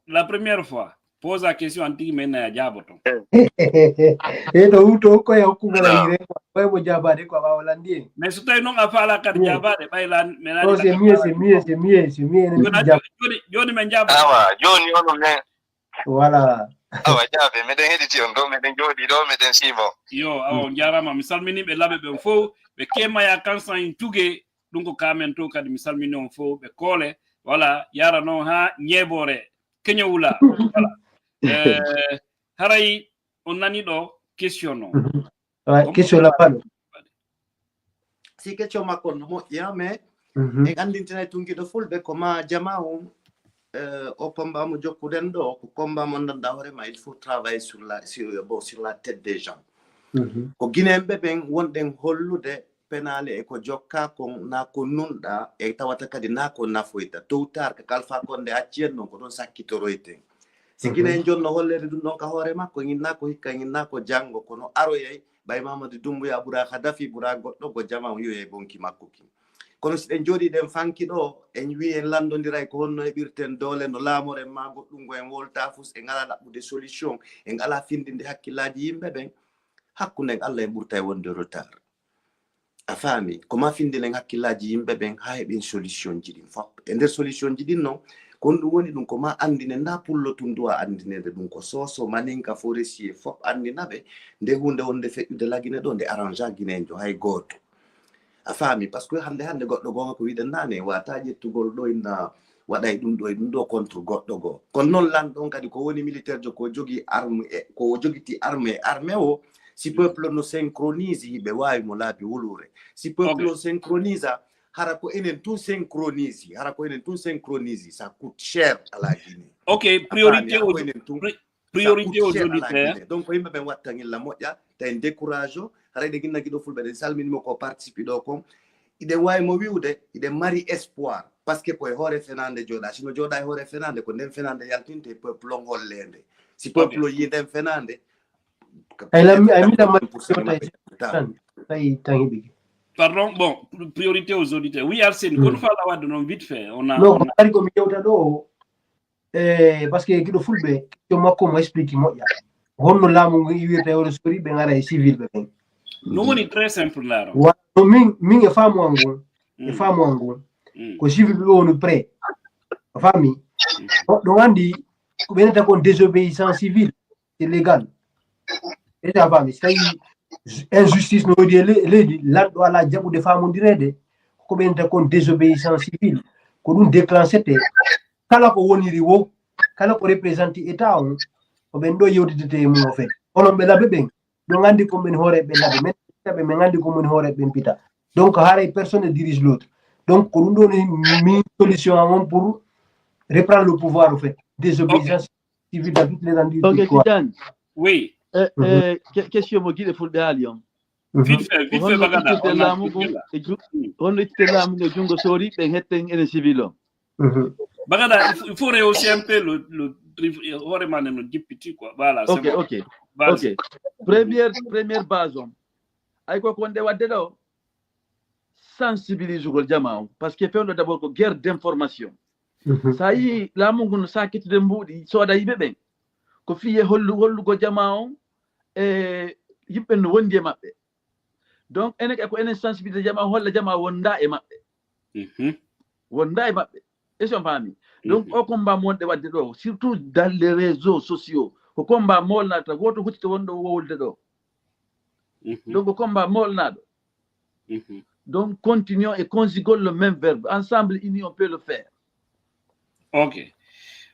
la première fois, pose la question, an tigi men na jaaboto. E to huto ko ya hukuma la ire ko, ko mo jaabade ko ba wala ndiye. Mais so tawi noon a faala kadi jaabaade, ɓay lan, men. Oh, c'est mieux, c'est mieux, c'est mieux, c'est mieux. Joni, joni, joni men jaabo. Awa, joni ono men. Voilà. Awa, jaabe, meɗen heɗiti on ɗo, meɗen jooɗi ɗo, meɗen siimo. Yo, awa, on jaaraama. Mi salmini ɓe laɓe ɓen fof, ɓe kemaya kansan in tuge, ɗum ko kamen to kadi, mi salmini on fof, ɓe koole, voilà, yaara noon haa ñeeboore, keñowula, voilà. Eh, haray on nani ɗo question o. Mhm. Ouais, question la panne. Si question makko no moƴƴi, mais en anndintinay tun giɗo Fulɓe ko ma jama on, eh, o combat mo jokkuɗen ɗo, ko combat mo ndanɗa hoore ma, il faut travailler sur la, sur, bon, sur la tête des gens. Mhm. Ko Guinéen ɓe ɓen wonɗen hollude penaale e ko jokka kon, na ko nunɗa, e tawata kadi na ko nafoyta. Tôt ou tard, ka Alpha Condé acci en ɗon, ko ɗon sakkitoroyten. Si Guinéen jonno holleede ɗum ɗon ka hoore makko, ñin na ko hikka, ñin na ko janngo, kono aroyay, ɓay Mamadi Doumbouya ɓura Kadhafi, ɓura goɗɗo, go jama on yoyay bonki makko kin. Kono si ɗen jooɗii ɗen fanki ɗo, en wi'i en lanndondiray ko honno heɓirten doole, no laamoren ma goɗɗum, ngo en wolta fus, en alaa ɗaɓɓude solution, en alaa findinde hakkillaaji yimɓe ɓen, hakkunde en Allah en ɓurtay wonde retard. A faami? Ko ma findinen hakkillaaji yimɓe ɓen haa heɓen solution ji ɗin fop. E nder solution ji ɗin non, ko honɗum woni ɗum? Ko ma anndinen, na pullo tun duwa anndineede ɗum, ko soso, maninka, forestier, fop anndina ɓe nde huunde wonde feƴƴude lagine ɗo, nde arrangea Guinéen jo hay gooto. A faami? Parce que hannde, hannde goɗɗo goonga ko wiɗen naane, wata ƴettugol ɗo inna waɗay ɗum ɗo e ɗum ɗo contre goɗɗo goo. Kono noon lanɗo on kadi ko woni militaire jo ko jogii arme e, ko o jogiti arme e arme o, si peuple no synchronise, hiɓe waawi mo laabi wuluure. Si peuple o synchronise, hara ko enen tun synchronise, hara ko enen tun synchronise, ça coûte cher à la Guinée. Ok, priorité o, priorité aujourd'hui, donc ko yimɓe ɓen watta ngilla moƴƴa, tawi décourage o, hara eɗen ginna giɗo Fulɓe, ɗen salminimo ko participe ɗo kon. Iɗen waawi mo wi'ude, iɗen mari espoir, parce que ko e hoore fenaande jooɗa. Si no jooɗa e hoore fenaande, ko nden fenaande yaltinte e peuple on holleende. Si peuple o yii nden fenaande, ay lammi, ay miɗa mari tan, tan hiɓigi. Pardon, bon, priorité aux auditeurs. Oui, Arsène, kono faala wadde noon vite fait. On a, non, ko kadi ko mi yewta ɗo o, eh, parce que giɗo Fulɓe, question makko mo explique moƴƴa. Honno laamu ngu iwirta e oɗo sori ɓe ngara e civil ɓe ɓen? No woni très simple, ndaaro. No min, min e faamu an ngon, e faamu an ngon, ko civil ɓe woni prêt. A faami? Ɗo anndi ko ɓe nata kon désobéissance civile, c'est légal. Déjà faami, si tawi injustice no woodi e leydi, lanɗo alaa jaɓude faamondireede, ko ɓe nata kon désobéissance civile. Ko ɗum déclenchete kala ko woniri wo, kala ko représente état on, ko ɓen ɗo yewtidete e mum o fait. Onon ɓe laɓe ɓen, ɗon anndi ko min hooreeɓe laɓe, men pita ɓe, min anndi ko min hooreeɓe ɓen pita. Donc, haray personne ne dirige l'autre. Donc, ko ɗum ɗo ni min solution am on pour reprendre le pouvoir au fait. Désobéissance civile dans toutes les endroits. Ok, Tidiane. Oui. Eh, eh, que- question mo guiɗe fulɓe haali on. Vite fait, vite fait, Bagada. Ittite laamu ngun e ju- honno ittite laamu ngun e junngo sori ɓen hetten enen civil on. Bagada, il faut, il faut rehausser un peu le, le, le hoore ma nden no jippiti quoi. Voilà, c'est Ok, bon. ok, Vas-y. ok. Première, première base on. Ay ko konde wadde ɗo sensibilisugol jama on. Parce que fewndo d'abord ko guerre d'information. Sa yi laamu ngun no sakitude mbuuɗi sooda yimɓe ɓen. Ko fiye hollu hollugo jama on e yimɓe no wondi e maɓɓe. Donc enen kay ko enen sensibilisé jama on holla jama on wonda e maɓɓe. Mhm. Wonda e maɓɓe. Est-ce que on faami? Donc o combat mo wonɗen wadde ɗo, surtout dans les réseaux sociaux, ko combat molnata, woto huccito wonɗo wowlude ɗo. Mhm. Donc ko combat molnaɗo. Mhm. Donc continuons et conjuguons le même verbe. Ensemble, unis, on peut le faire. Ok.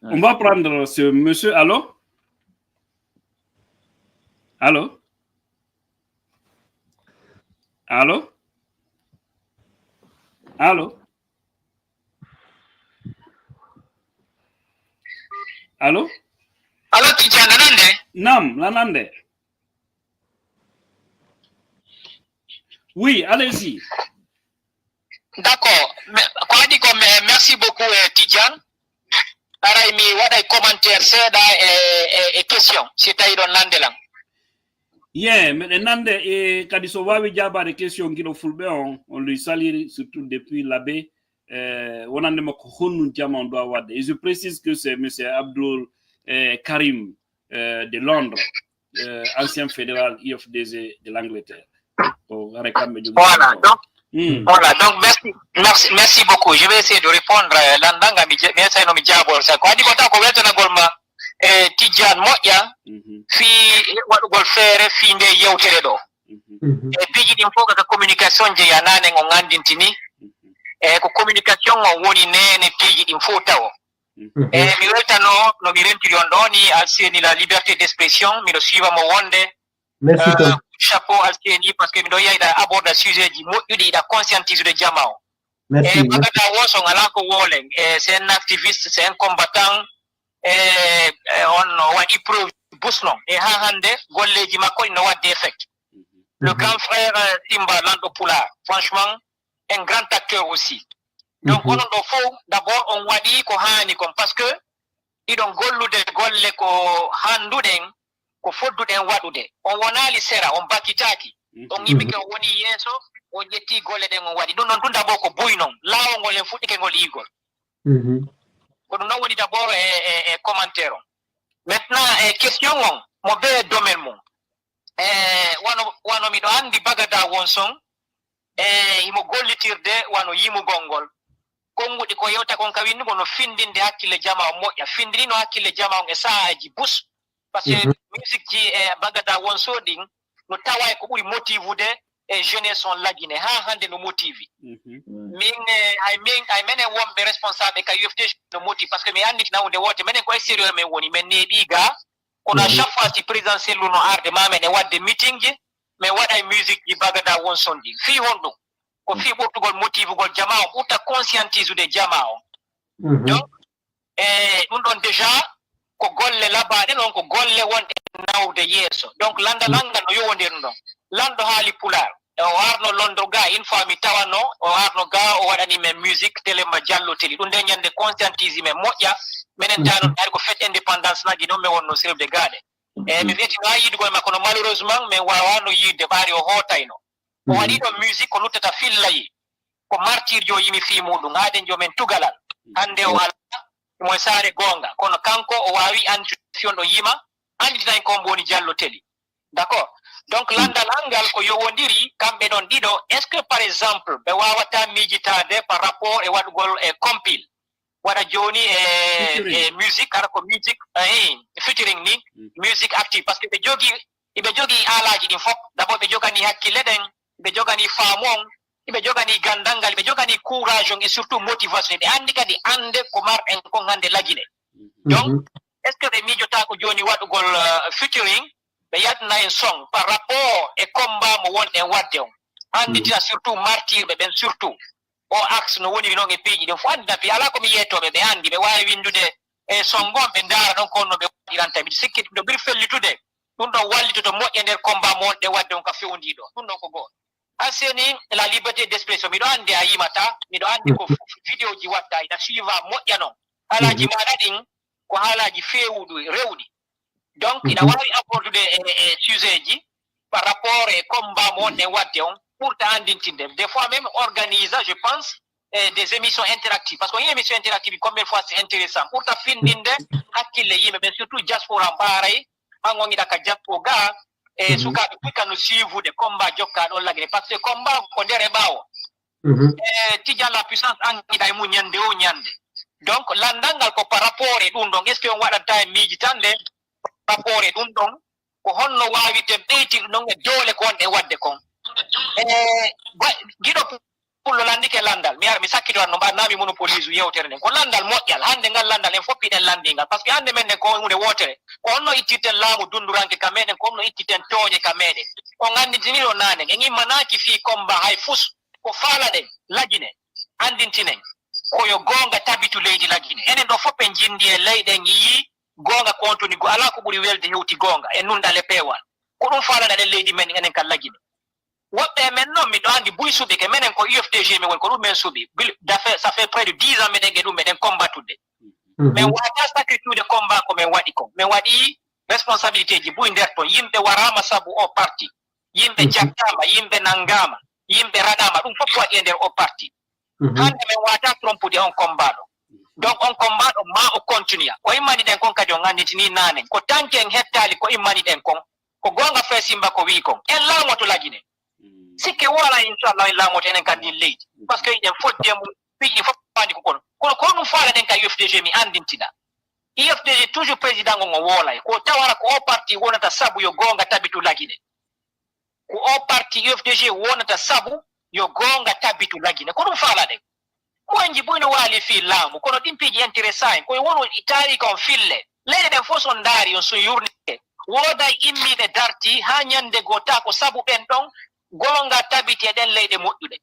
On va prendre ce monsieur. Allô? Allô? Allô? Allô? Allô? Allo, Tidiane, a nande? Naam, la nande. Oui, allez-y. D'accord. Me- Ko adi ko me- merci beaucoup, eh, Tidiane. Aray mi waɗay commentaire seeɗa e, e, e question, si tawi ɗon nande lan. Ye, meɗen nande e kadi so waawi jaabaade question giɗo fulɓe on, on lui salue surtout depuis l'abbé, eh, wonande makko honno jama on ɗo waɗde. Et je précise que c'est monsieur Abdoul eh, Karim eh, de Londres, eh, ancien fédéral U F D G de l'Angleterre. Ko hare kamɓe jogi Voilà, donc, Hmm. voilà, donc merci, merci, merci beaucoup. Je vais essayer de répondre. Euh, landanga mi je- mi essayno mi jaabol sa ko adi ko taw ko weltanagol ma e Tidiane moƴƴa Mhm. fii waɗugol feere fii nde yewtere ɗo. Mhm. E piiji ɗin fof kaka communication jeya nanen on anndintini. E ko communication on woni nene piiji ɗin fof tawo. Mhm. E mi weltano no mi rentiri on ɗo ni alseni la liberté d'expression miɗo suiva mo wonde Merci euh, beaucoup. Chapeau alseni parce que miɗo yiya iɗa aborda sujet ji moƴƴuɗi iɗa conscientisude jama o. Merci. E bagada wo son ala ko wolen e c'est un activiste, c'est un combattant. E e on no waɗi preuve bus non e ha hande golleji makko ino wadde effect. Le grand frère euh, Simba lanɗo Pulaar, franchement un grand acteur aussi. Donc onon ɗo fof d'abord on waɗi ko haani kon parce que iɗon gollude golle ko handuɗen, ko fodduɗen waɗude. On wonaali sera, on bakitaaki. On immike on woni yeeso, on ƴetti golle ɗen on waɗi ɗum ɗon tun d'abord ko buy non laawol ngol en fuɗɗike ngol yiigol. Mhm. Ko ɗum ɗon woni d'abord e, e, e commentaire on. Maintenant e question on mo be domaine mum. E wano wano miɗo anndi bagada won son e himo gollitirde wano yimugol ngol. Konnguɗi ko yewta kon ka winndugol no findinde hakkille jama on moƴƴa, findinino hakkille jama on e sahaaji bus. Parce que musique ji e bagada won so ɗin no tawa e ko ɓuri motivude e jeunesse on lagine ha hannde no motivi. Min e hay min hay menen wonɓe responsable ka U F T G no motivi parce que mi anndi nawde woote menen ko extérieur men woni men neeɓi ga. Kono à chaque fois si président sellu no arde ma meɗen wadde meeting ji, min waɗay musique ji bagada won son ɗin fii honɗum? Ko fii ɓurtugol motivugol jama on ɓurta conscientisude jama on. Donc e ɗum ɗon déjà ko golle labaɗe non ko golle wonɗe nawde yeeso. Donc landa langa no yowondir ɗum ɗon. Lanɗo haali pulaar e o arno londo ga une fois mi tawano o arno ga o waɗani men musique télé ma jallo télé ɗum nde ñande conscientise men moƴƴa. Menen tano ari ko fête indépendance nagi noon min wonno sirde gaɗe. E mi feti no ha yidugol makko no malheureusement min wawano yidde ɓaari o hootayno. O waɗi ɗon musique ko luttata fillayi. Ko martir jo yimi fii muɗum haɗen jo men tugalal. Hande o ala mo e saare goonga kono kanko o waawi anndi fiyon ɗo yima. anndinta en ko hombo woni Jallo Teli. D'accord? Donc lanndal anngal ko yowondiri kamɓe ɗon ɗiɗo, est-ce que par exemple ɓe waawata miijitaade par rapport e waɗugol e compile waɗa jooni e e musique, hara ko musique eh, featuring ni musique active, parce que ɓe jogi iɓe jogi alaaji ɗin fof. D'abord ɓe jogani hakkille ɗen, ɓe jogani faamu on, iɓe jogani ganndal ngal, iɓe jogani courage on e surtout motivation. Iɓe anndi kadi annde ko marɗen kon hannde Lagine. Donc est-ce que ɓe miijotaako jooni waɗugol featuring, ɓe yaltina en son par rapport e combat mo wonɗen waɗde on, annditina surtout martirɓe ɓen surtout o axe no woniri noon e piiji ɗin fof anndi nafi alaa ko mi yeetooɓe ɓe anndi ɓe waawi winndude e son ngon ɓe ndaara ɗon ko honno ɓe waɗiranta miɗo sikki no ɓuri fellitude ɗum ɗon wallitoto moƴƴa nder combat mo wonɗe waɗde on ka fewndiiɗo ɗum ɗon ko gooto. Aseni la liberté d'expression miɗo anndi a yimata miɗo anndi ko vidéo ji watta ina suiva moƴƴa noon haalaaji maɗa ɗin ko haalaaji feewuɗi rewɗi. Donc ina waawi abordude e e sujet ji par rapport e combat mo wonɗen waɗde on ɓurta anndintinde des fois même organisa je pense e des émissions interactives parce que on émission interactive combien fois c'est intéressant ɓurta findinde hakkille yimɓe ɓen surtout diaspora mbaaray han on iɗa ka diaspo ga e sukaaɓe ɓurta no suivude combat jokka ɗon lagine parce que combat ko nder e ɓaawo e tija la puissance angiɗa e mum ñande o ñande. Donc lanndal ngal ko par rapport e ɗum ɗon est ce que on waɗanta e miijitande par rapport e ɗum ɗon ko honno waawirten ɓeytirde ɗum e doole ko wonɗen waɗde kon e giɗo pullo lanndike lanndal mi ara mi sakkito anno mbaɗ nami monopolise yewtere nden ko lanndal moƴƴal hannde ngal lanndal en fof piɗen lanndingal par ce que hannde men nden ko hunde wootere ko honno ittirten laamu dunnduranke ka meɗen ko honno ittirten tooñe ka meɗen on annditiniɗo nanen en immanaki fii combat hay fus ko faalaɗen lagine anndintinen ko yo goonga tabitu leydi lagine enen ɗo fof en njinndi e leyɗe en yiyii goonga kontoni go alaa ko ɓuri welde hewti goonga e nunɗal e peewal ko ɗum faalaɗen leydi men enen ka lagine woɓɓe e men noon miɗo anndi buy suɓike menen ko ufdg mi woni ko ɗum men suɓi ça fait près de dix ans meɗen e ɗum meɗen combattude min wata sacrifiude combat ko min waɗi kon min waɗi responsabilité ji buy nder ton yimɓe warama sabu o parti yimɓe jattama yimɓe nangama yimɓe raɗama ɗum fof waɗi e nder o parti hande min wata trompude on combat ɗo donc on combat ɗo ma o continua ko immani ɗen kon kadi on anditini nanen ko tanki en hettali ko immani ɗen kon ko gonga fe simba ko wi kon en laamoto lagine sikke wala inchallah en laamoto enen kadi ndin leydi par ce que eɗen fodde mum piiji ɗi fof andi ko kono kono ko ɗum faalaɗen ka ufdg mi andintina ufdg toujours président on o woolay ko tawara ko o parti wonata sabu yo gonga tabitu lagine ko o parti ufdg wonata sabu yo gonga tabitu lagine ko ɗum faalaɗen moyenji boy no waali fii laamu kono ɗin piiji intéressant en koye wonu taarika on fille leyɗe ɗen fof son ndaari on sun yurnike wooday immiiɓe darti haa ñande goo ta ko sabu ɓen ɗon goonga tabiti e ɗen leyɗe moƴƴuɗe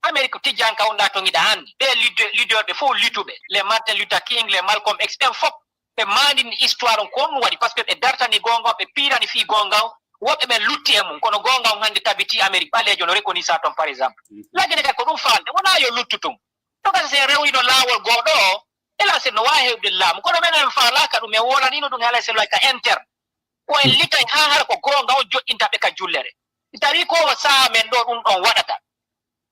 amérique tijjanka on ɗa ton iɗa anndi ɓe leader ɓe fof lituɓe les martin luther king les malcolm x ɓen fof ɓe maandini histoire on ko honɗum waɗi par ce que ɓe dartani goonga on ɓe piirani fii goonga on woɓɓe ɓen lutti e mum kono goonga on hannde tabiti amérique ɓaleejo no reconisa ton par exemple lagine kadi ko ɗum faalde wona yo luttu tun to kadi sen rewnino laawol goo ɗo o ela sen no waawi heɓde laamu kono menen en faalaaka ɗum en wolanino ɗum alay sen lay ka interne ko en litay haa hara ko goonga on joɗɗintaɓe ka jullere si tawi ko o saha men ɗo ɗum ɗon waɗata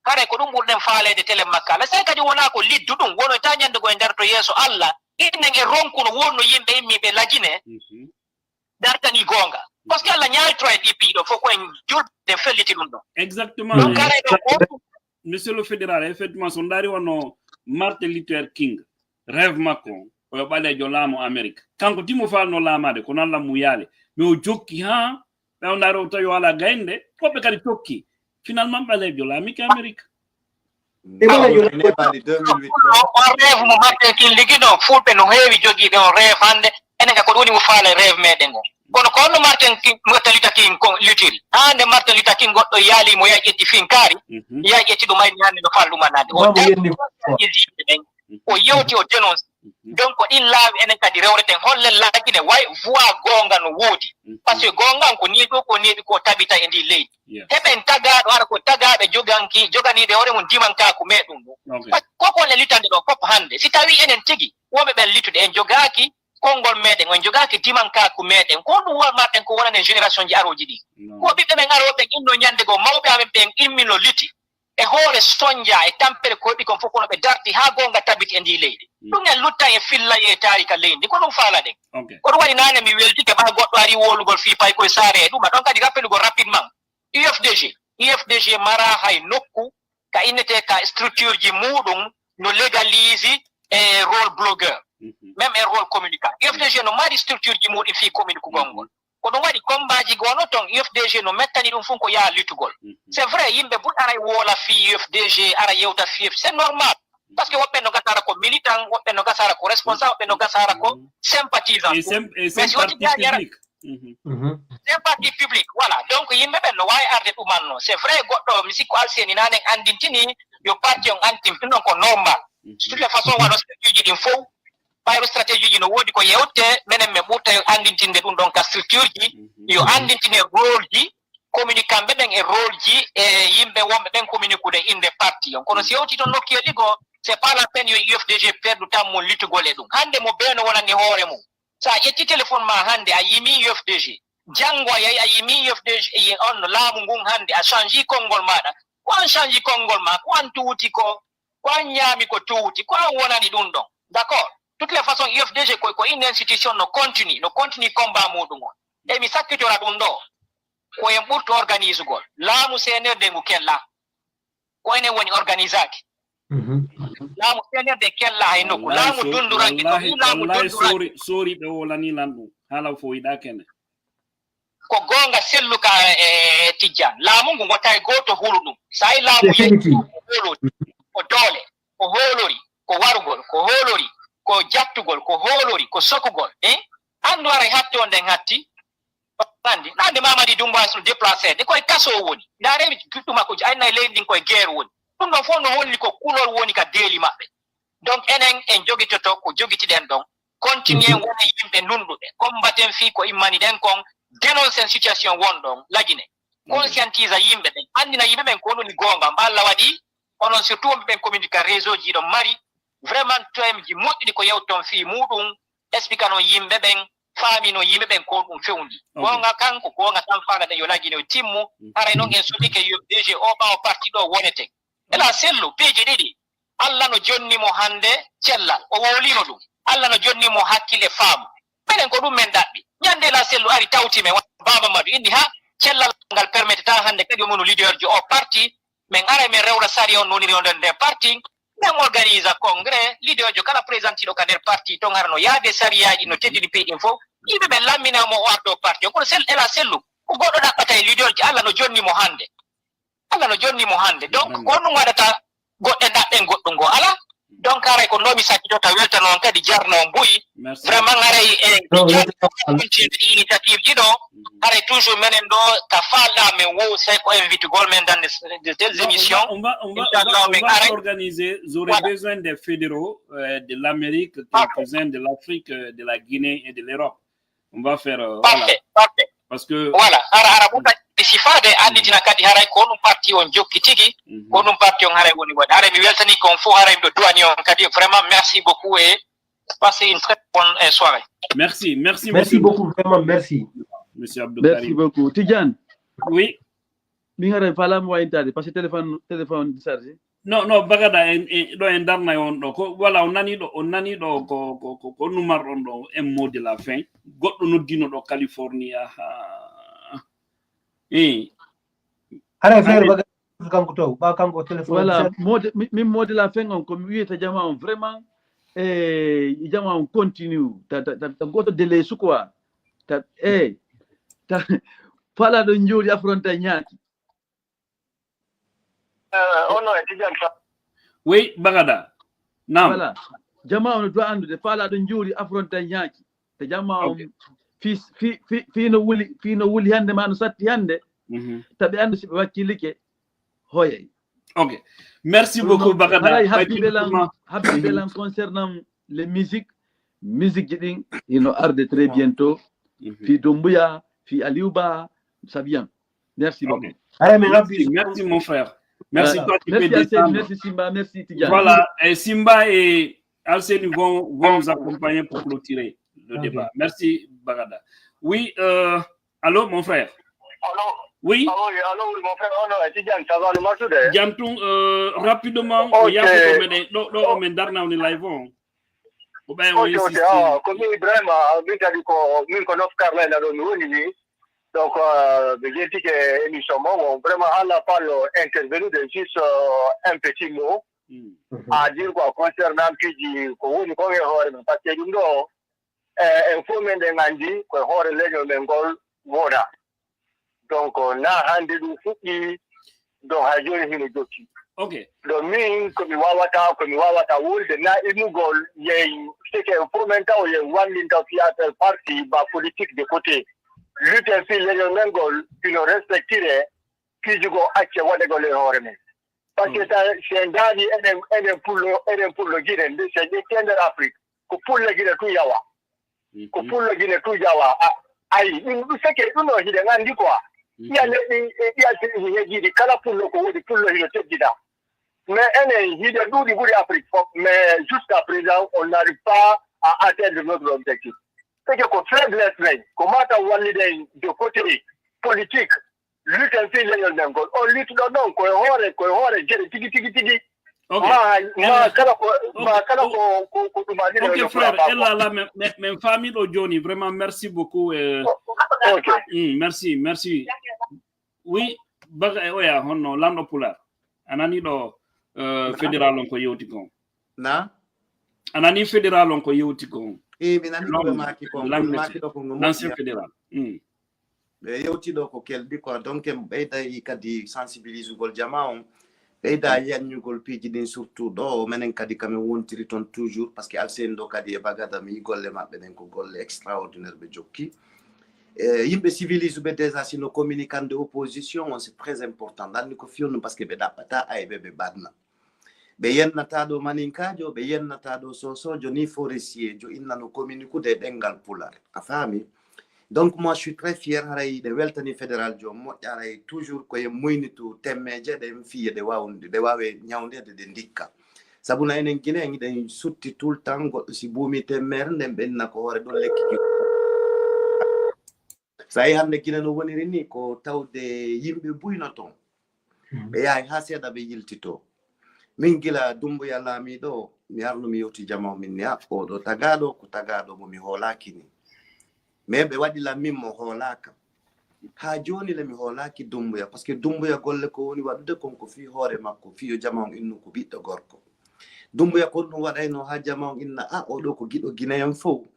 haray ko ɗum ɓurɗen faaleede tele makka alay sen kadi wona ko liddu ɗum wono ta ñande goo e nder to yeeso allah innen e ronku no wonno yimɓe immiɓe lagine dartani goonga par ce que allah ñaawitoro en ɗi piiɗo fof ko en julɓe en felliti ɗum ɗo exactement donc haray ɗo ko monsieur le fédéral effectivement so ndaari wonno martin luther king rêve makko on oyo ɓaleejo laamu amérique kanko timo faalno laamaade kono allah mu yaali mais o jokki haa ɓe o ndaari o tawi o ala gaynde woɓɓe kadi tokki finalement ɓaleejo laamike amérique on rêve mo martin king ligino fulɓe no heewi jogiiɓe on rêve hannde enen ka ko ɗum woni mo faala e rêve meɗen o kono ko honno martin king martin luther king kon lutiri haa nde martin luther king goɗɗo yaali mo yahi ƴetti finkaari yahi ƴetti ɗum ayni hannde no faala ɗum annaade o daɗiɓe ɓen o yewti o dénonce donc ko ɗin laawi enen kadi rewreten hollen lagine way voix goonga no woodi par ce que goonga on ko neeɓi ko neeɓi ko tabita e ndi leydi heɓen tagaaɗo hara ko tagaaɓe joganki joganiiɓe hoore mum dimankaku meɗum ɗum koko le litande ɗo fof hannde si tawi enen tigi wonɓe ɓen litude en jogaaki konngol meɗen en jogaaki dimankaku meɗen ko ɗum marɗen ko wonanen génération ji arooji ɗi ko ɓiɓɓe men arooɓe ɓen inno ñande goo mawɓe amen ɓen immino liti e hoore sonja e tampere ko heɓi kon fof kono ɓe darti haa goonga tabiti e ndi leydi. Ɗum en lutta e filla e taarika leydi ndi, ko ɗum faalaɗen. Ko ɗum waɗi naane mi weltike ɓaa goɗɗo ari wowlugol fii pay koye saare e ɗuma. Ɗon kadi rappelugol rapidement, U F D G, U F D G mara hay nokku ka innete ka structure ji muɗum no legalise e rôle blogueur, même e rôle communicant. U F D G no mari structure ji muɗum fii communique gongol. Ko ɗum waɗi combat ji goo no ton, U F D G no mettani ɗum fof ko yaha lutugol. C'est vrai, yimɓe buy aray woola fii U F D G, ara yewta fii U F D G, c'est normal. Parce que woɓɓe no gasara ko militant, woɓɓe no gasara ko responsable, woɓɓe no gasara ko sympathisant. Mais si woti jaajara sympathie publique, voilà. Donc yimɓe ɓen no waawi arde ɗumanno. C'est vrai, goɗɗo mi sikko Alseni nanen anndintini yo parti on anndin ɗum ɗon ko normal. De toutes les façons waɗo structure ji ɗin fof, ɓayro stratégie ji no woodi ko yewte, menen men ɓurta yo anndintinde ɗum ɗon ka structure ji, yo anndintine rôle ji communique kamɓe ɓen e rôle ji e yimɓe wonɓe ɓen communique kude innde parti on. Kono si yewti toon nokkeeli goo, c'est pas la peine yo U F D G perdu tan mum lutugol e ɗum. Hannde mo bee no wonani hoore mum. So a ƴetti téléphone ma hannde a yimi U F D G, janngo a yahi a yimi U F D G, e on no laamu ngun hannde a change konngol maaɗa. Ko an change konngol ma, ko an tuuti ko, ko an ñaami ko tuuti, ko an wonani ɗum ɗon. D'accord? De toutes les façons, U F D G ko, ko une institution no continue, no continue combat muɗum on. E mi sakkitora ɗum ɗo, ko en ɓurto organisugol. Laamu C N R D ngu kella. Ko enen woni organisaaki. Laamu C N R D kella hay nokku. Laamu dunduranke ko ɗum laamu dunduranke. Sori, sori ɓe wolani lan ɗum. Hala fo yiɗa kene. Ko goonga selluka e Tijjaan. Laamu ngu wota e gooto hulu ɗum. So a yi laamu yehi ko hoolori, ko doole, ko hoolori, ko warugol, ko hoolori, ko jattugol, ko hoolori, ko sokugol. Eh? Anndu aray hatto nden hatti. Andi, nande Mamadi Doumbouya so déplacé, de koye kaso o woni. Nda rewi juɗɗu makko, ayna e leydi ndin koye guerre woni. Ɗum ɗon fof no holli ko kulol woni ka deeli maɓɓe. Donc enen en jogitoto ko jogitiɗen ɗon. Continue wona yimɓe nunɗuɓe. Combaten fii ko immani ɗen kon, dénoncer situation won ɗon, lagine. Conscientiser yimɓe ɓen, andina yimɓe ɓen ko woni goonga. Mba Allah waɗi, onon surtout wonɓe ɓen communique ka réseau ji ɗon mari vraiment thème ji moƴƴuɗi ko yewton fii muɗum, explique non yimɓe ɓen, faami non yimɓe ɓen ko ɗum fewndi. Goonga kan ko goonga tan faalaɗen yo lagine o timmu. Haray non en sotike yo D G o ɓaawo parti ɗo woneten. Ela sellu peeje ɗiɗi. Allah no jonni mo hannde cellal, o wowlino ɗum. Allah no jonni mo hakkille faamu. Menen ko ɗum men ɗaɓɓi. Ñande la sellu ari tawti men, wa-, Baba Madu inni ha cellal ngal permettata hannde kadi o monu leader jo o parti, men ara men rewra sariya on woniri o nder, nder parti, men organisa congrès, leader jo kala présenté ɗo ka nder parti, ton hara no yaade sariyaaji no teddini piɗin fof, yimɓe ɓen lammina mo o ardo parti on. Kono sel-, ela sellu, ko goɗɗo ɗaɓɓata e leader ji, Allah no jonni mo hannde. Allah no jonni mo hannde. Donc, ko ɗum waɗata goɗɗe ɗaɓɓen goɗɗum ngo alaa. Donc, haray ko nomi sakkitota weltano on kadi jarno on buy. Vraiment, haray e ɗi initiative ji ɗo, haray toujours menen ɗo ka faalɗa men wo, c'est ko invite gol men dans de, de telles émissions. Inchallah, men haray. Organiser, j'aurais besoin des fédéraux, euh, de l'Amérique, quelques-uns de l'Afrique, euh, de la Guinée et de l'Europe. On va faire, euh, parfait, voilà. Parfait. Parce que voilà, hara, hara ɓurta sifaade, anndina kadi haray ko honɗum parti on jokki tigi, ko honɗum parti on haray woni waɗde. Haray mi weltanii kon fof, haray miɗo duwanii on kadi. Vraiment, merci beaucoup et passez une très bonne, euh, soirée. Merci, merci, merci beaucoup, vraiment, merci. Monsieur Abdou Karim. Merci beaucoup. Tidiane. Oui. Min haray faalaama wayintaade, parce que téléphone, téléphone chargé. Non, non, Bagada, en, en, ɗo en darnay on ɗo. Ko, voilà, on nani ɗo, on nani ɗo ko, ko, ko, ko numar ɗon ɗo, un mot de la fin. Goɗɗo noddino ɗo Californie, aha. Eh. Hara e feere Bagada, kanko to, ɓa kanko téléphone. Voilà, mot de, mi, min mot de la fin on, ko mi wiyata jama on vraiment, eh, jama on continue. Ta, ta, ta, ta goto délai su quoi. Ta, eh, ta, fala ɗo njooli affronta ñaaki. Eh, ono e Tidiane Sa-, oui, Bagada. Naam. Voilà. Jama on doit anndude, faalaɗo njuuri affronta ñaaki. Te jama on fi, fi, fi, fi no wuli, fi no wuli hannde ma no satti hannde. Taɓe anndu si ɓe wakkilike, hoyay. Ok. Merci beaucoup, Bagada. Haray habbiɓe lan, habbiɓe lan concernant les musiques, musique ji ɗin, ino arde très bientôt. Fi Doumbouya, fi Aliou Ba, ça vient. Merci beaucoup. Merci, merci, mon frère. Merci, toi, tu peux descendre. Merci, Simba, merci, Tidiane. Voilà, et Simba et Alseni vont, vont nous accompagner pour clôturer le débat. Merci, Bagada. Oui, euh, allô, mon frère. Allô. Oui. Ah oui, allô, oui, mon frère, on est étudiant, ça va, nous marche de. Jam tun, euh, rapidement, o Ok. yafuto meɗen, ɗo, ɗo, o men darnawni live on. Ko ɓay o Ok, ok, insisti. Ah, ko mi vraiment, min kadi ko, min ko North Carolina ɗo mi woni ni. Donc, euh, mi yetike émission mo, mo vraiment, ala palo intervenu de juste euh, un petit mot. Mm. À dire quoi, concernant piiji ko woni kon e hoore men, par ce que ɗum ɗo, eh, en fof men ɗen anndi ko e hoore leñol men ngol wona. Donc, na hannde ɗum fuɗɗi, donc hay jooni hino jokki. Ok. Donc, min ko mi wawata, ko mi wawata wolde na immugol, yey sike fof men taw, yey wallin taw fi appel parti ba politique de côté. Lutte fi leñol men ngol, hino respectire, piiji go acce waɗegol e hoore men. Parce que ta si en ndaari enen, enen pullo, enen pullo Gine, nde si en ƴetti e nder Afrique, ko pullo Gine tun yawa. Ko pullo Gine tun yawa. A, ayi, ɗum, ɗum seke, ɗum ɗo hiɗen anndi quoi. Ɗiya leɗɗi, e ɗiya leɗɗi heejiiɗi, kala pullo ko woni pullo hino teddina. Mais enen, hiɗen ɗuuɗi ɓuri Afrique fof, mais jusqu'à présent, on n'arrive pas à atteindre notre objectif. Seke ko faiblesse men, ko mata walliden de côté politique, lutte fi leñol men ngol. On lutte ɗo noon, koye hoore, koye hoore geɗe tigi, tigi, tigi. Ok. Ma, ma Ella. kala ko, ma Ok, kala ok. ko, ko, ko ɗum ani Ok, ɗo frère, ko ella la, men, men, men famille ɗo jooni, vraiment, merci beaucoup. Euh, Ok. mm, merci, merci. Oui, baga e oya, honno, lanɗo Pulaar. A nani ɗo, euh, fédéral on ko yewti kon. Na? A nani fédéral on ko yewti kon. E, mi nani ko ɓe maaki kon, ko ɓe maaki ɗo kon no L'ancien moƴƴi. Fédéral. Mm. Ɓe yewti ɗo ko kelɗi quoi. Donc, en ɓeyday kadi sensibilisugol jama on. Ɓeyda yanñugol piiji ɗin surtout ɗo. Menen kadi kamen wontiri ton toujours parce que Alseni ɗo kadi e Bagada mi golle maɓɓe ɗen ko golle extraordinaire ɓe jokki. E, yimɓe civilise ɓe déjà sino communicande opposition on, c'est très important. Ɗanni ko fiyonno parce que ɓe ɗaɓɓata ayɓe ɓe ɓanna. Ɓe yennata ɗo maninkaajo, ɓe yennata ɗo sosojo ni forestier jo innano communiquude e ɗengal Pulaar. A faami? Donc, moi, je suis très fier. Haray ɗe weltani fédéral jo moƴƴa, haray toujours ko e muynitu temmeeje ɗen fiye ɗe wawnde, ɗe waawe ñawndede, ɗe ndikka. Sabu na enen Gine, en ɗen sutti tout le temps, goɗɗo si buumi temmeere, nden ɓenna ko hoore ɗon lekki ki. So a yi hannde Gine no woniri ni, ko tawde yimɓe buy no ton. Ɓe yahay haa seeɗa ɓe yiltito. Min gila Dumbuya laamiiɗo, mi arno mi yewti jama o, min ni, a, oɗo tagaaɗo, ko tagaaɗo mo mi hoolaaki ni. Mais ɓe waɗi lan min mo hoolaaka. Haa jooni le mi hoolaaki Dumbuya, parce que Dumbuya golle ko woni waɗude kon ko fii hoore makko, fii yo jama on innu ko ɓiɗɗo gorko. Dumbuya ko ɗum waɗayno haa jama on inna, a, oɗo ko giɗo Gine en fow.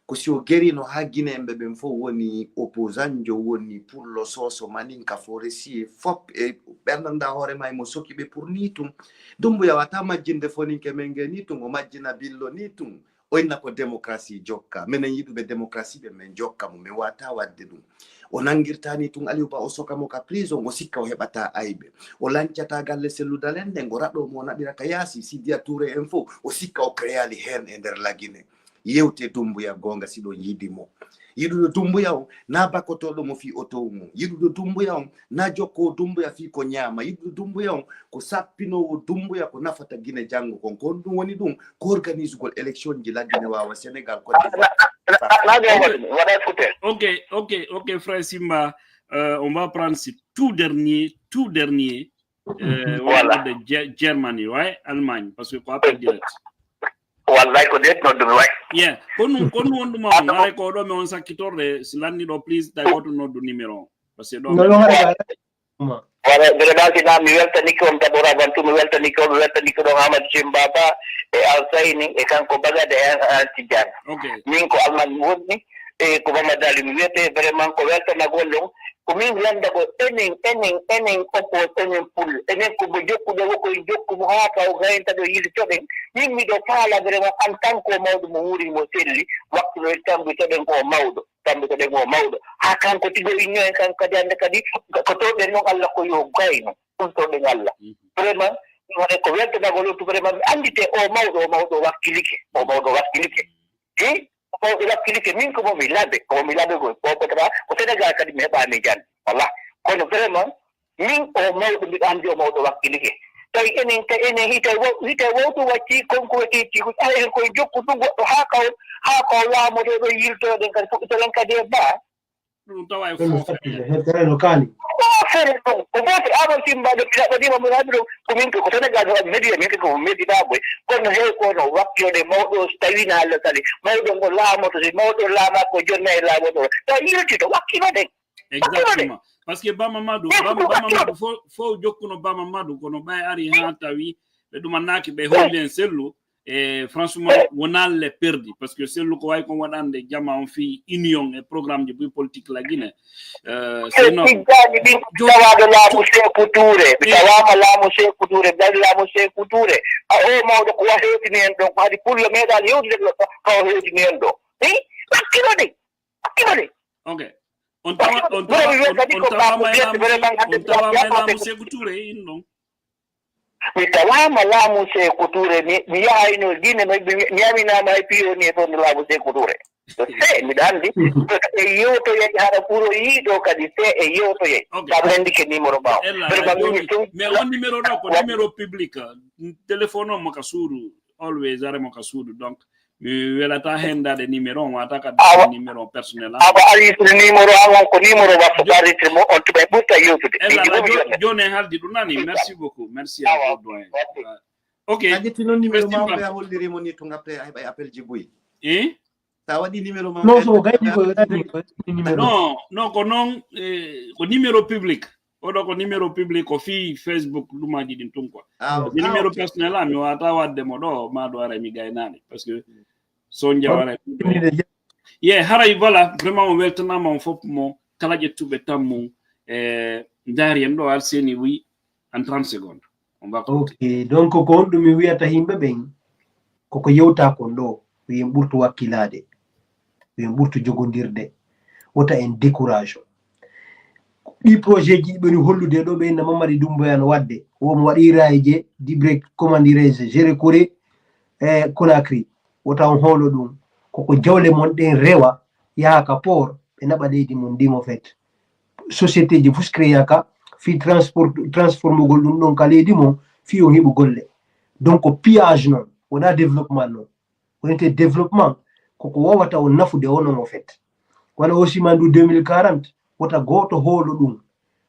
Ko si o gerino haa Gine en ɓe ɓen fow woni opposant jo, woni pullo, soso, maninka, forestier, fop e ɓernda hoore ma e mo soki ɓe pour ni tun. Dumbuya wata majjinde foninke men nge ni tun, o majjina billo ni tun. O inna ko démocratie jokka. Menen yiɗuɓe démocratie ɓe men jokka mo, men wata wadde ɗum. O nangirtani tun Aliou Ba, o soka mo ka prison, o sikka o heɓata aybe. O lancata galle selludalen nden, o raɗo mo o naɓira ka yaasi, Sidia Touré en fow, o sikka o créali hen e nder Lagine. Yewte Dumbuya gonga si ɗon yiɗi mo. Yiɗuɗo Dumbuya on, na bakotoɗo mo fi o tow mo. Yiɗuɗo Dumbuya on, na jokko Dumbuya fi ko ñaama. Yiɗuɗo Dumbuya on, ko sappinowo Dumbuya ko nafata Gine jango kon. Ko ɗum woni ɗum, ko organisugol élection ji Lagine wawa Sénégal, Côte d'Ivoire. Na, na, na, na, waɗa fute. Ok, ok, ok, frère Simba, euh, on va prendre ce tout dernier, tout dernier. Euh, on Voilà. va de Ge- Germany, ouais, Allemagne, parce que ko appel direct. Wallay ko det noddumi way. Yeah, ko ɗum, ko ɗum wonɗuma on, haray ko ɗo mi on sakkitorde, si lanni ɗo, please, tawi goto noddu numéro on. Parce que ɗo No, no, haray, haray. Wala, mbeɗa ɗaltina, mi weltanike on d'abord avant tout, mi weltanike on, mi weltanike ɗon Amadou Simba Ba e Alsayni e kanko Bagade e an, an Tidiane. Ok. Min ko Allemagne mi wonni, e ko Mamadou Ali mi wiyete, vraiment ko weltanagol on. Ko min landa ko enen, enen, enen oppose, enen pul, enen ko mo jokkuɗo wo koye jokku mo haa ka o gayanta ɗo yiltoɗen. Min miɗo faala vraiment en tant que o mawɗo mo wuuri mo selli, waktu ɗo tambitoɗen ko o mawɗo. Kamɓe ko ɗen o mawɗo. Haa kanko tigi o innoo en, kanko kadi hannde kadi ko tooɗen noon Allah ko yo gayno. Ɗum tooɗen Allah. Vraiment, mi waɗa ko weltanagol on, to vraiment mi anndite o mawɗo, o mawɗo wakkilike. O mawɗo wakkilike. I? O mawɗo wakkilike. Min ko mo mi labe, ko mo mi labe ko, ko, ko, ko Sénégal kadi mi heɓaani jannde. Wala. Kono vraiment, min o mawɗo, mbiɗo anndi o mawɗo wakkilike. Tawi enen, tawi enen hita wa-, hita wawtu wacci konko weti tiku. Tawi en koye jokku ɗum goɗɗo haa kaw, haa kaw laamoto ɗo yiltoɗen kadi fuɗɗitoɗen kadi e ba. Ɗum tawa e Ɗum foofe. sattinde, hertere no kaani. Ko Sere ɗum ko goto. Awa simba ɗo pila ɓadima mo rabi ɗo, ko min ko Senegal no waɗi media, min ko media boy. Kono hey, kono wakkilode mawɗo o, so tawi na Allah sali, mawɗo ngo laamoto, si mawɗo laama ko jonna e laamoto, taw yiltito wakkilode. Exactement. Parce que Bama Madou, Bama Madou fo fo jokkuno Bama Madou, kono ɓay ari ha tawi ɓe ɗumanaki, ɓe holli en Sellu. E franchement, wonaa le perdi, parce que Sellu ko wawi kon waɗande jama on fii union e programme ji buy politique la Guinée. Euh, c'est normal. Tijjani min tawaɗo laamu Seku Touré, mi tawama laamu Seku Touré, mi dañi laamu Seku Touré. A o mawɗo ko wa hewtini en ɗon, ko hadi pour yo meeɗal yewtude ko o hewtini en ɗo. Hi? Wakkilo de. Wakkilo de. Ok. On tawa on tawa on tawama e laamu on tawama e laamu Seku Touré in ɗon. Mi tawama laamu Seku Touré, mi mi yahayno Guinée, mi mi yaminama e pionnier toon laamu Seku Touré. Se miɗa andi e yewtoyay, hara ɓuro yiɗo kadi se e yewtoyay. Sabu hendi ke numéro ma o. Ella Vraiment, joni, min tun mais on numéro ɗo ko numéro public. Téléphone on mo ka suudu, always are mo ka suudu. Donc mi welata hendade numéro on, wata ka numéro personnel am. Awa ari numéro am on ko numéro WhatsApp, ari mo on tuma ɓurta yewtude. Ella la joni en haldi ɗum nani. Merci beaucoup. Merci à vous, doyen. Ok. A ƴetti noon numéro ma o, ɓe a holliri mo ni to ngappe a heɓa appel ji buy. Eh? Sa waɗi numéro ma non so gayni ko numéro non non ko noon. Eh, ko numéro public. Oɗo ko numéro public, ko fii Facebook ɗumaji ɗin tun quoi. Ah, numéro personnel am mi wata wadde mo ɗo ma ɗo ara mi gaynani parce que sonja wara. Ye haray voilà, vraiment on weltanama on fof mo kala ƴettuɓe tan mum. E ndaari en ɗo Alseni wi en trente secondes. On va ok. Donc ko on ɗum mi wiyata yimɓe ɓen koko yewta kon ɗo, yo en ɓurtu wakkilaade, yo en ɓurtu jogondirde, wota en décourage. Ɗi projet ji ɗi ɓeni hollude ɗo ɓe inna Mamadi Doumbouya no wadde, womo waɗi raye je dibre commandire je géré kore e Conakry. Wota on hoolo ɗum, koko jawle mon ɗen rewa, yaha ka port, ɓe naɓa leydi mon ndin o fet. Société ji fus créyaka fi transport transformugol ɗum ɗon ka leydi mon fi on heɓu golle. Donc ko pillage non, wona développement non. Wonete développement koko wawata on nafude onon o fet. Wala aussi mandu deux mille quarante, wota goto hoolo ɗum.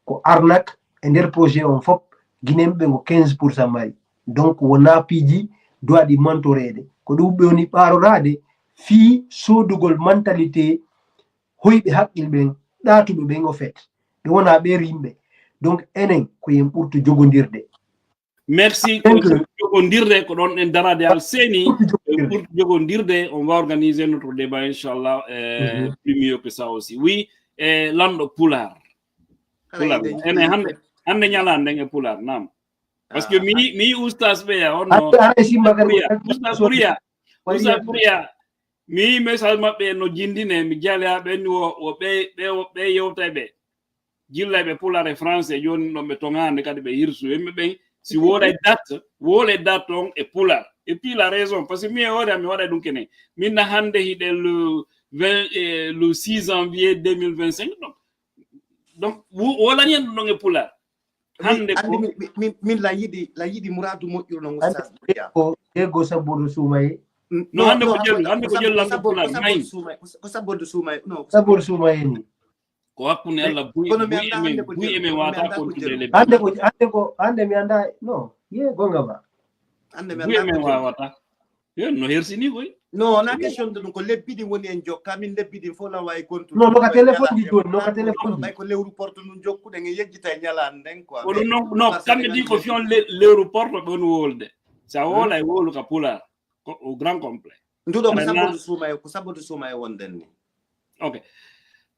Ko arnak e nder projet on fop, guinéen ɓe ngo quinze pour cent mari. Donc wona piiji duwaɗi mantorede, ko ɗum ɓe woni ɓaroraade fii sodugol mentalité hoyɓe haqqil ɓen, ɗaatuɓe ɓen o fet. Ɓe wona ɓe rimɓe. Donc enen ko yen ɓurtu jogondirde. Merci. Ko jogondirde ko ɗon en darade Alseni. Ɓurtu jogondirde, on va organiser notre débat inchallah. Plus mieux que ça aussi. Oui. E lanɗo pular. Pular ene hande hande ñalande e pular nam. Parce que mi mi oustas ɓeya on no. Oustas Bouria. Oustas Bouria. Mi message maɓɓe no jindine, mi jali ha ɓenni wo wo ɓe ɓe wo ɓe yewta ɓe. Jilla ɓe pular e français joni ɗon ɓe tongande kadi ɓe hirsu yimɓe ɓen. Si wolay date wolay date on e pular. Et puis la raison parce que mi e hoore am mi waɗa ɗum kene. Min na hande hiɗe le vingt eh, le six janvier deux mille vingt cinq. Donc donc wolani en ɗum ɗon e pular. Hande ko min la yiɗi la yiɗi muradu moƴƴuru non oustaz Bouria. Ko ego sabodo sumaye. No hande ko jel hande ko jel lanɗo pular mayi. Ko sabodo sumaye no sabodo sumaye ni. Ko hakkunde Allah buy buy emen buy emen wata kontude lebbi. Hande ko hande ko hande mi anda no ye gonga ba. Buy emen wawata. Yo no hersini koy. No na question de ɗum ko lebbi ɗin woni en jokka min lebbi ɗin fof na wawi kontu. No no ka téléphone ji joni no ka téléphone ji. Ɓay ko lewru porto nun jokkuɗen e yejjita e ñalaande nden quoi. Kono non non kamɓe di ko fiyon lewru porto ɓe woni wolde. Sa wola e wolu ka pular. Ko au grand complet. Nduɗo ko sabotu suuma e ko sabotu suuma e wonden ni. Ok.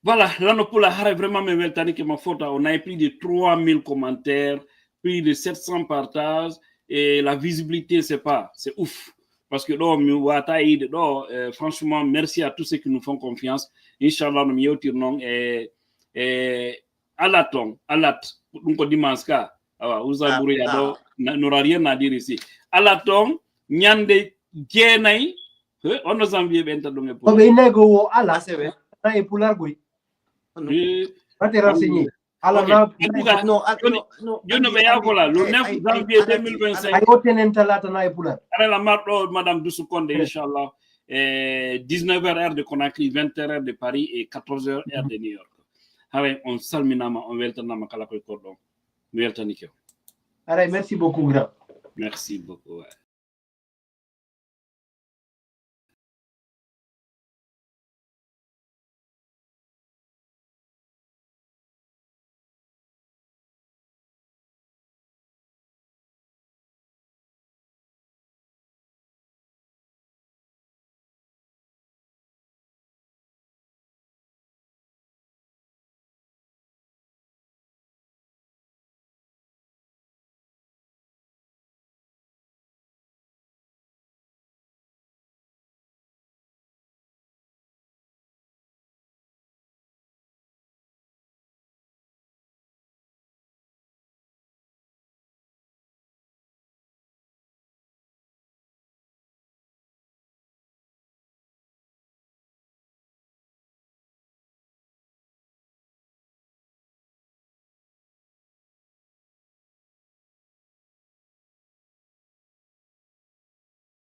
Voilà, lanɗo pula haray vraiment min weltanike ma fota, on a plus de trois mille commentaires, plus de sept cents partages et la visibilité c'est pas c'est ouf. Parce que ɗo mi wata yiide ɗo eh, franchement merci à tous ceux qui nous font confiance. Inchallah no mi yewtir noon e e alat on alat. Ɗum ko dimanche ka awa usa buriya ɗo. N'aura rien à dire ici. Alat on ñande jeenayi. He onno janvier ɓe enta ɗum e pulaar. Ko ɓe innay ko wo ala sewe na e pulaar goy. Wate renseigné. Ala na joni ɓe yafola le neuf janvier deux mille vingt-cinq. Ay o tenen talata na e pulaar. Ara la marɗo madame Dusu Konde inchallah. E dix-neuf heures heure de Conakry, vingt heures heure de Paris et quatorze heures heure de New York. Haray on salminaama, on weltanaama kala koye korɗon. Mi weltanike on. Haray, merci beaucoup, grand. Merci beaucoup. Ouais.